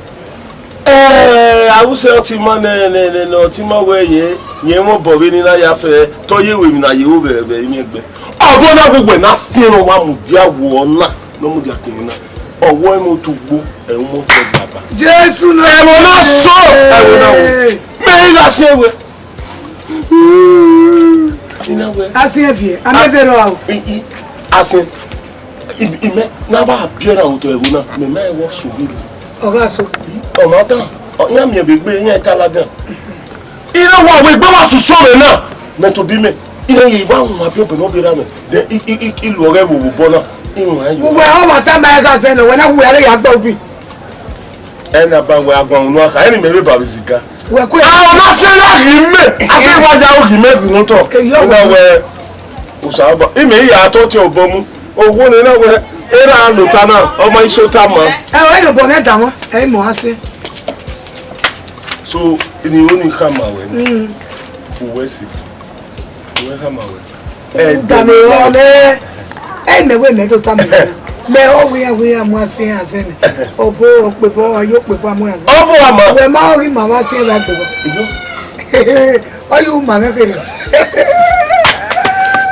Ẹ, avbe usẹ ọtẹn ima nẹ, nẹ, nẹ, nẹ, ọtẹn ima wẹ ye, ye mwẹ obọ vbene I na ya fẹ, te ọ ye ru emwi ne a ye ru vbe, vbe imẹ gbe. Ọbo na wẹ uwẹ ne Asiẹn ne ọ wa mudia wọ na, ne ọ mudia ke na. Ọ wẹ imẹ otugbo, ẹ i mu otọ baba. Jesu na. Ẹvbo na so, ẹvbo na wo. Mẹ i gha sẹ wẹ. I na wẹ. Asiẹn viẹ, a mẹ vbe rrọọ o. I, i, Asiẹn, i, imẹ, ne a vba biẹ ra otọ ẹvbo na, mẹ ma wẹ ọ so vberriọ. Ọ gha so. Ọ ma dan, ọ, iran miẹn vbe egbe, iran i ta ladian. I na wa wẹ egbe wa susu mwẹ na, mẹ tobọ imẹ, iran ye wa wan biẹ obọ ne ọ bera mwẹ, then i, i, i, I lu ọghẹ vbe obọ na, I wan yo. Uwẹ ọ wa tama ẹre gha zẹ nẹ, wẹ na wu ẹre ya gba ubi. Ẹna ba wẹ aguan unu akha, ẹni mẹ vbe ba vbe ziga. Wẹ kue. A ọ na sẹ na ghi mẹ, a sẹ wa ya ghi mẹ ghi notọ. Ẹ yọ. Ẹna wẹ, Osanobua, imẹ i ya tọ tie obọ mu. Owo ne na wẹ, erha lota na, ọ ma i sota ma. Ẹ, ọ yọ obọ mẹ da wọn, ẹ i mọ a sẹ. So, ini oni khama wẹ ni. Mm. Uwẹ si. Uwẹ khama wẹ. Ẹ, da mẹ rọ mẹ. Ẹ, mẹ wẹ mẹ tota mẹ. Mẹ ọ wẹ ya wẹ ya mu a sẹ a sẹ nẹ. Ọbo ọkpebọ, ọ yọ ọkpebọ a mu a sẹ. Ọbo a ma. Wẹ ma ọ ghi ma wa sẹ la gbebọ. Iyo. Ọ yọ ma mẹ kere.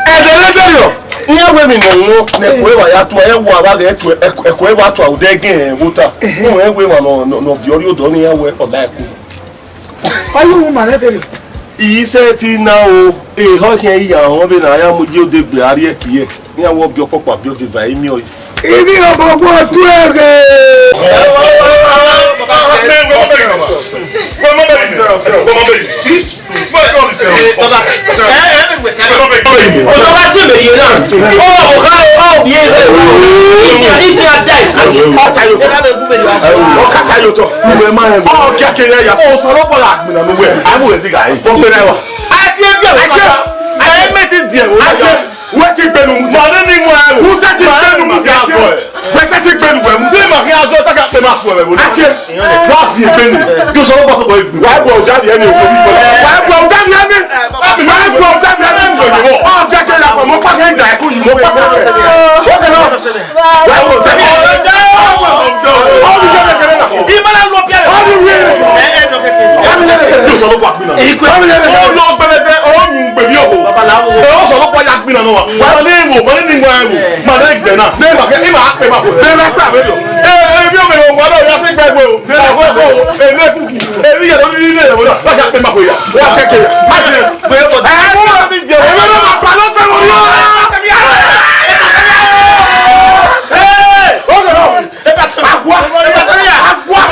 Ẹdẹrẹdẹrẹ, iran wẹ mi nọ wọn, ne ẹkọ eva ya tua, ẹ wa vba ghe tua, ẹkọ eva tua, odẹ gẹn vota. Ẹhẹn. Wọn ẹ wẹ ma nọ, nọ, nọ viọ rri odọ ne iran wẹ ọla ẹkọ. Ọ yọ ma mẹ kere. I sẹ ti na o, ehọ khian iya họn vbe na ya mu ye odegbe a rhie ẹki ye. Iran wẹ ọ biẹ ọkpọkpa biẹ oveva emiọ yi. Ivbi obọ gbe otu eghe. Baba, ẹ, ẹ, ẹ, ẹ, ọdọ wa si obere na. Ọ, ọ, ọ, ọ, bi e, ẹ, ẹ, ẹ, ẹ, dice. Ọ ta yo tọ. Ọ ta yo tọ. Ọ kia ke ya ya. Ọ sọrọ kpọlọ agbọn na wẹ. A mu wẹ ti ga yi. Ọ pe na wa. A ti e bi ọmọ. A se. A se. Wẹ ti gbenu mu dia. Mọ ni ni mu ẹ. Who say ti gbenu mu dia? Wẹ sẹ ti gbenu wẹ mu. Bí màá kí a jọ tákà pé máa fún ẹ wọlé. A ṣe. Wọ́n á fi ègbé ni. Yóò sọ lọ́pọ̀ tó kọ ègbé. Wàá bọ̀ ọ̀já ni ẹni òkú wípé. Wàá bọ̀ ọ̀já ni ẹni. Wàá bọ̀ ọ̀já ni ẹni. Wọ́n á jẹ́ kí ẹ yà fọ̀ mọ́ pàṣẹ ìjà ẹ̀kú yìí. Mọ́ pàṣẹ ìjà ẹ̀kú yìí. Ó kẹ́ náà. Wàá bọ̀ ọ̀já ni ẹni. Ó ní yẹ́lẹ̀ kẹ́lẹ́ náà. Ìmọ̀lá ló bí ẹ. Ó ní wíyẹn. Ẹ ẹ jọ kẹ́kẹ́. Ó ní yẹ́lẹ̀ kẹ́lẹ́. Yóò sọ lọ́pọ̀ àpínà. Ìkú. Ó ní yẹ́lẹ̀ kẹ́lẹ́. Ó lọ gbẹlẹgbẹ, ó mú gbèmí òkú. Babaláwo. Ẹ ó sọ lọ́pọ̀ ya àpínà náà wa. Wàá ní ìwò, wọ́n ní ìwò ẹ̀rù. Màá ní ìgbẹ́ náà. Ní ìgbà kẹ́, ìmọ̀ àpè máa kò. Bẹ́ẹ̀ bá pẹ́ àbẹ́jọ. Ẹ ẹ bí ọmọ ìwọ̀n wà lọ́wọ́ yá sí gbẹ́gbẹ́ o. Bẹ́ẹ̀ bá pẹ́ o. Èmi kù kì. Èmi yẹ̀ lórí ilé ìyàwó náà. Wọ́n yà pé máa kò yà. Wọ́n kẹ́kẹ́. Má jẹ. Bẹ́ẹ̀ bọ̀. Ẹ ẹ mú wọn ti jẹ. Èmi náà máa pa lọ́pẹ́ wọn ni. Ẹ ẹ. Ó lọ. Agua! Agua!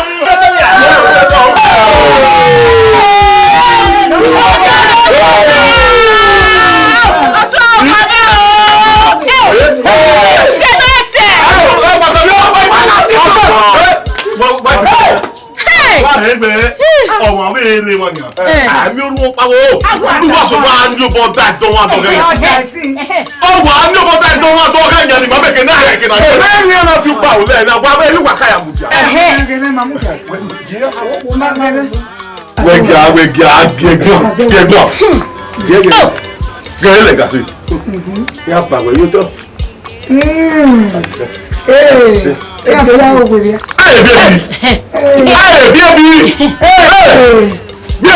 Ere wa nya. Eh. A mi oru ọkpa wo. Lu wa so wa ni obọ da dọn wa dọn ghe. Eh, ọjà sí. Ọ wa ni obọ da dọn wa dọn ghe nya ni ma meke na rẹ ke na. Eh, ẹ ni na fi pa o le na wa be lu wa ka ya mu dia. Eh. Ẹ gẹ ne ma mu dia. Ma, ma, ma. Wẹ gia, wẹ gia, gie gbọn, gie gbọn. Gie gbọn. Gẹ lẹ ga so. Ya ba wẹ yo tọ. Mm. Ee, ya fi ya wo were. Aye, baby. Aye, baby. Ee. Ee.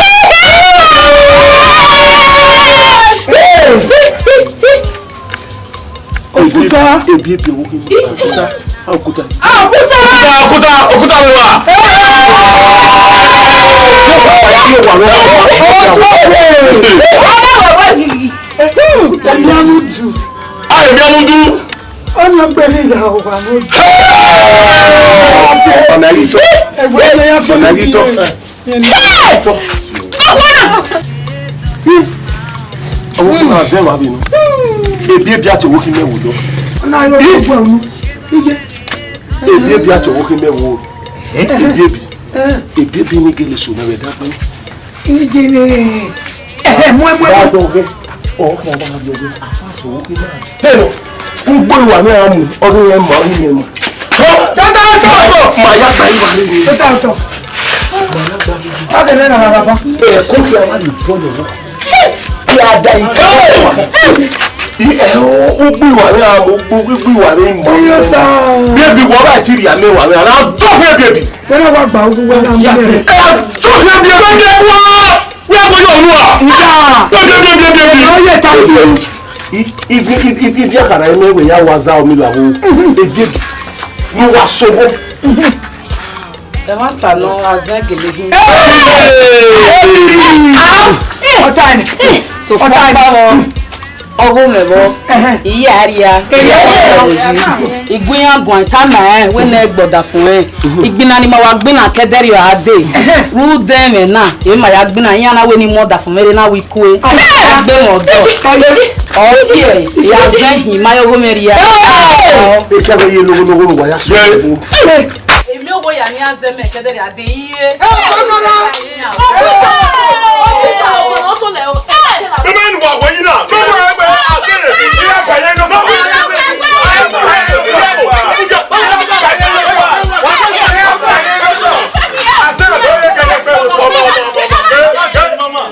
Okuta. Ebi, ebi, ebi, okuta. Okuta. Okuta. Okuta, okuta, okuta wẹ wa. Ee. Okuta wẹ wa. Okuta wẹ wa. Aye, mi amudu. Ọna gbẹrẹ ya wa no. Ọna yi tọ. Ẹgbẹ ya fi ọna yi tọ. Ọwọ na zẹ wa bi nu. Ebi ebi ati owo ki mẹ wo dọ. Ọna yo gbọ unu. Ije. Ebi ebi ati owo ki mẹ wo. Ebi ebi. Ebi ebi ni gele so na wẹ dagbe. Ije ne. Ẹhẹ, mu ẹ, mu ẹ, mu ẹ. Wa dọ ghe. Ọ kàn wa dọ ghe. Afa so wo ke na. Tẹnọ. Ugbo wa ne a mu. Ọdún yẹn ma, ọdún yẹn ma. Tata tọ. Ma ya gba iwa ni. Tata tọ. Ọkẹ nẹ na baba. Ẹ kó kí a má lè bọ́ lọ́wọ́. Kí a da ikú. Ẹ o, ugbo wa ne a mu, ugbo, ugbo wa ne ma. Iyo sa. Bí ebi wọ́n bá ti rí àmì wa, àmì àná dọ́ fún ebi ebi. Wẹ́n náà wá gbà ogun wẹ́n náà mú lẹ́rẹ̀. Ẹ jọ fi ebi ebi ebi wá. Wẹ́n kò yọ olúwa. Ìyá. Ebi ebi ebi ebi ebi. Ó yẹ ká fi. Ibi ibi ibi ibi akara ẹmẹ wẹ ya wa za omi la wo. Ebi ebi. Mo wa sobo. Ẹ má ta nọ, azẹn gele hin. Ọta ni. So ọta ni. Ọgho mẹ vbọ, iye a ria, iye a ria oji. Igun iran guan tama rẹn, wẹ ne ẹ gbọdafun rẹn. Igbinna ni ma wa gbinna kẹdẹrriọ a dee. Ru dẹ mwẹ na, emwi ma ya gbinna, iran na wẹ ne I mu ọdafun mwẹ rre na wẹ I kue. A gbe mwẹ ọdọ. Ọ tie, ya zẹ hin, ma ya ọgho mwẹ ria. Ekẹ vbe ye logho logho ne uwa ya sẹ. Emwi owo ya ni a zẹ mẹ kẹdẹrriọ a dee. Iye. Ebe ne uwa wẹ yi na, ne uwa wẹ a kere, I ya gba ye nọ.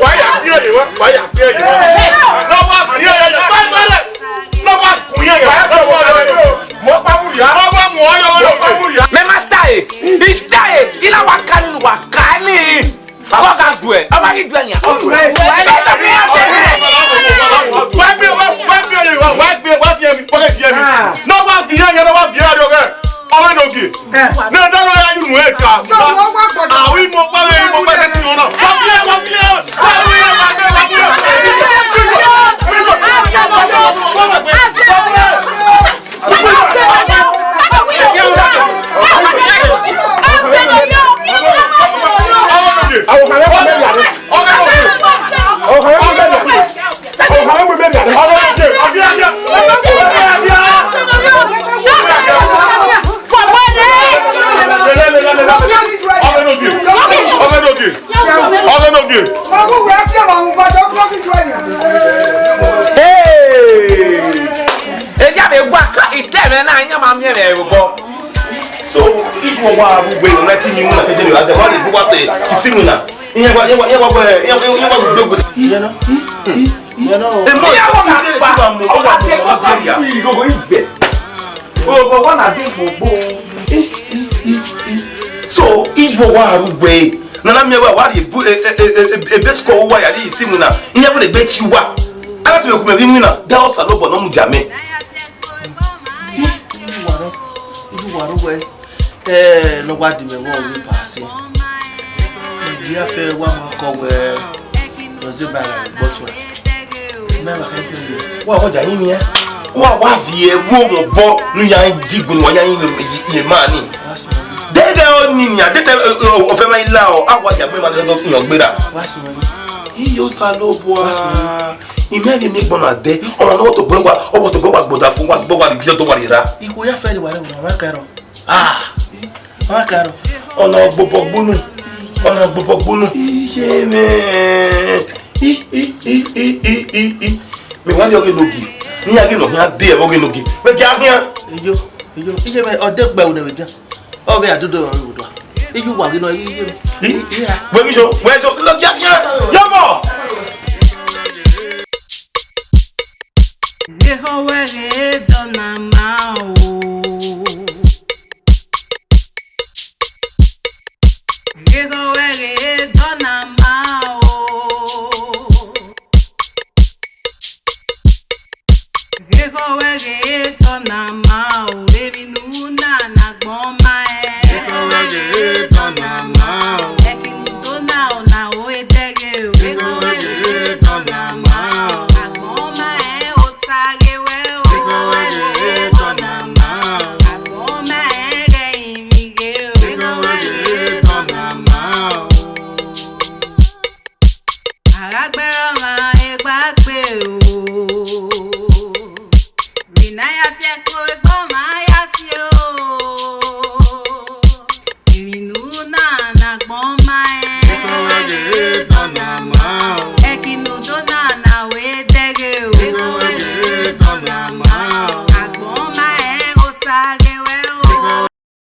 Wa ya tie ye, wa ya tie ye. Ne uwa tie ye, ne uwa kun ye, ne uwa kun ye. Mẹ ma ta e, I ta e, I na wa ka ni, wa ka ni. Baba ga duẹ, ọba ghi duẹ nia. Wa bi, wa, wa bi, wa, wa bi, wa bi emi, wa bi emi. Ah. Ne wa bi emi, ne wa bi emi, okay. Ọmọ enogie. Eh. Ne da no ya yu mu eka. So, wọ́n wá gbọ́dọ̀. Awi mo pa le, mo pa le ti ọ̀nà. Wa bi, wa bi, wa bi, wa bi. Hey! Eya vbe wa ka itẹ mwẹ na, iran ma miẹn mwẹ vbe obọ. So, igho wa ru gbe, ne ti ni mu na, te de wa de, wa le bu wa se, sisi mu na. Iye wa, iye wa, iye wa, iye wa, iye wa gbe gbe. Iye na. Iye na. Emo ya wa ma pa, o wa te ko ta ya. Igho igbe. O, o, wa na de gbogbo. So, igho wa ru gbe. Nana miẹn wa, wa rhie ebu, e, e, e, e, ebe sikẹ uwa ya rhie isi iwinna, iran vbe egbe tie uwa. A na te vbe ku mẹ vbe iwinna, da Osanobua ne ọ mudia mẹ. Iye uwa rọ, iye uwa rọ wẹ, eh, ne ọ wa di mẹ vbe ọvbe ba sẹ. Iye afẹ wa ma kọ wẹ, ọ zẹ ba ra gbọtua. Wa wa ja yin nian. Wa wa viẹ wo mo bọ nu ya digun wa ya yin ye ma ni. Dede o ni nian, dede o fẹ ma la o, a wa ya gbe ma le do yan gbera. Iyo Osanobua. Imẹ ni mi gbọna dẹ, ọmọ ne ọ to gbẹ wa, ọ to gbẹ wa gbọda fun wa, gbẹ wa ri bi ọdọ wa ri ra. Iko ya fẹ ni wa rẹ wa kẹrọ. Ah! Wa kẹrọ. Ọna gbobọ gbunu. Ọna gbobọ gbunu. Iye mwẹ. I, i, i, i, i, i, i. Mẹ wa ni ọghe nogie. Ne iran ghi nọ khian de ẹvbo ọghe nogie. Wẹ gia khian. Iyo, iyo, iye mwẹ, ọ de gbe ẹvbo ne vbe dia. Ọ vbe a dodo ọre vbe odua. Iye uwa ghi nọ, iye mwẹ. I, i, a. Wẹ ghi so, wẹ so, no gia khian. Yo,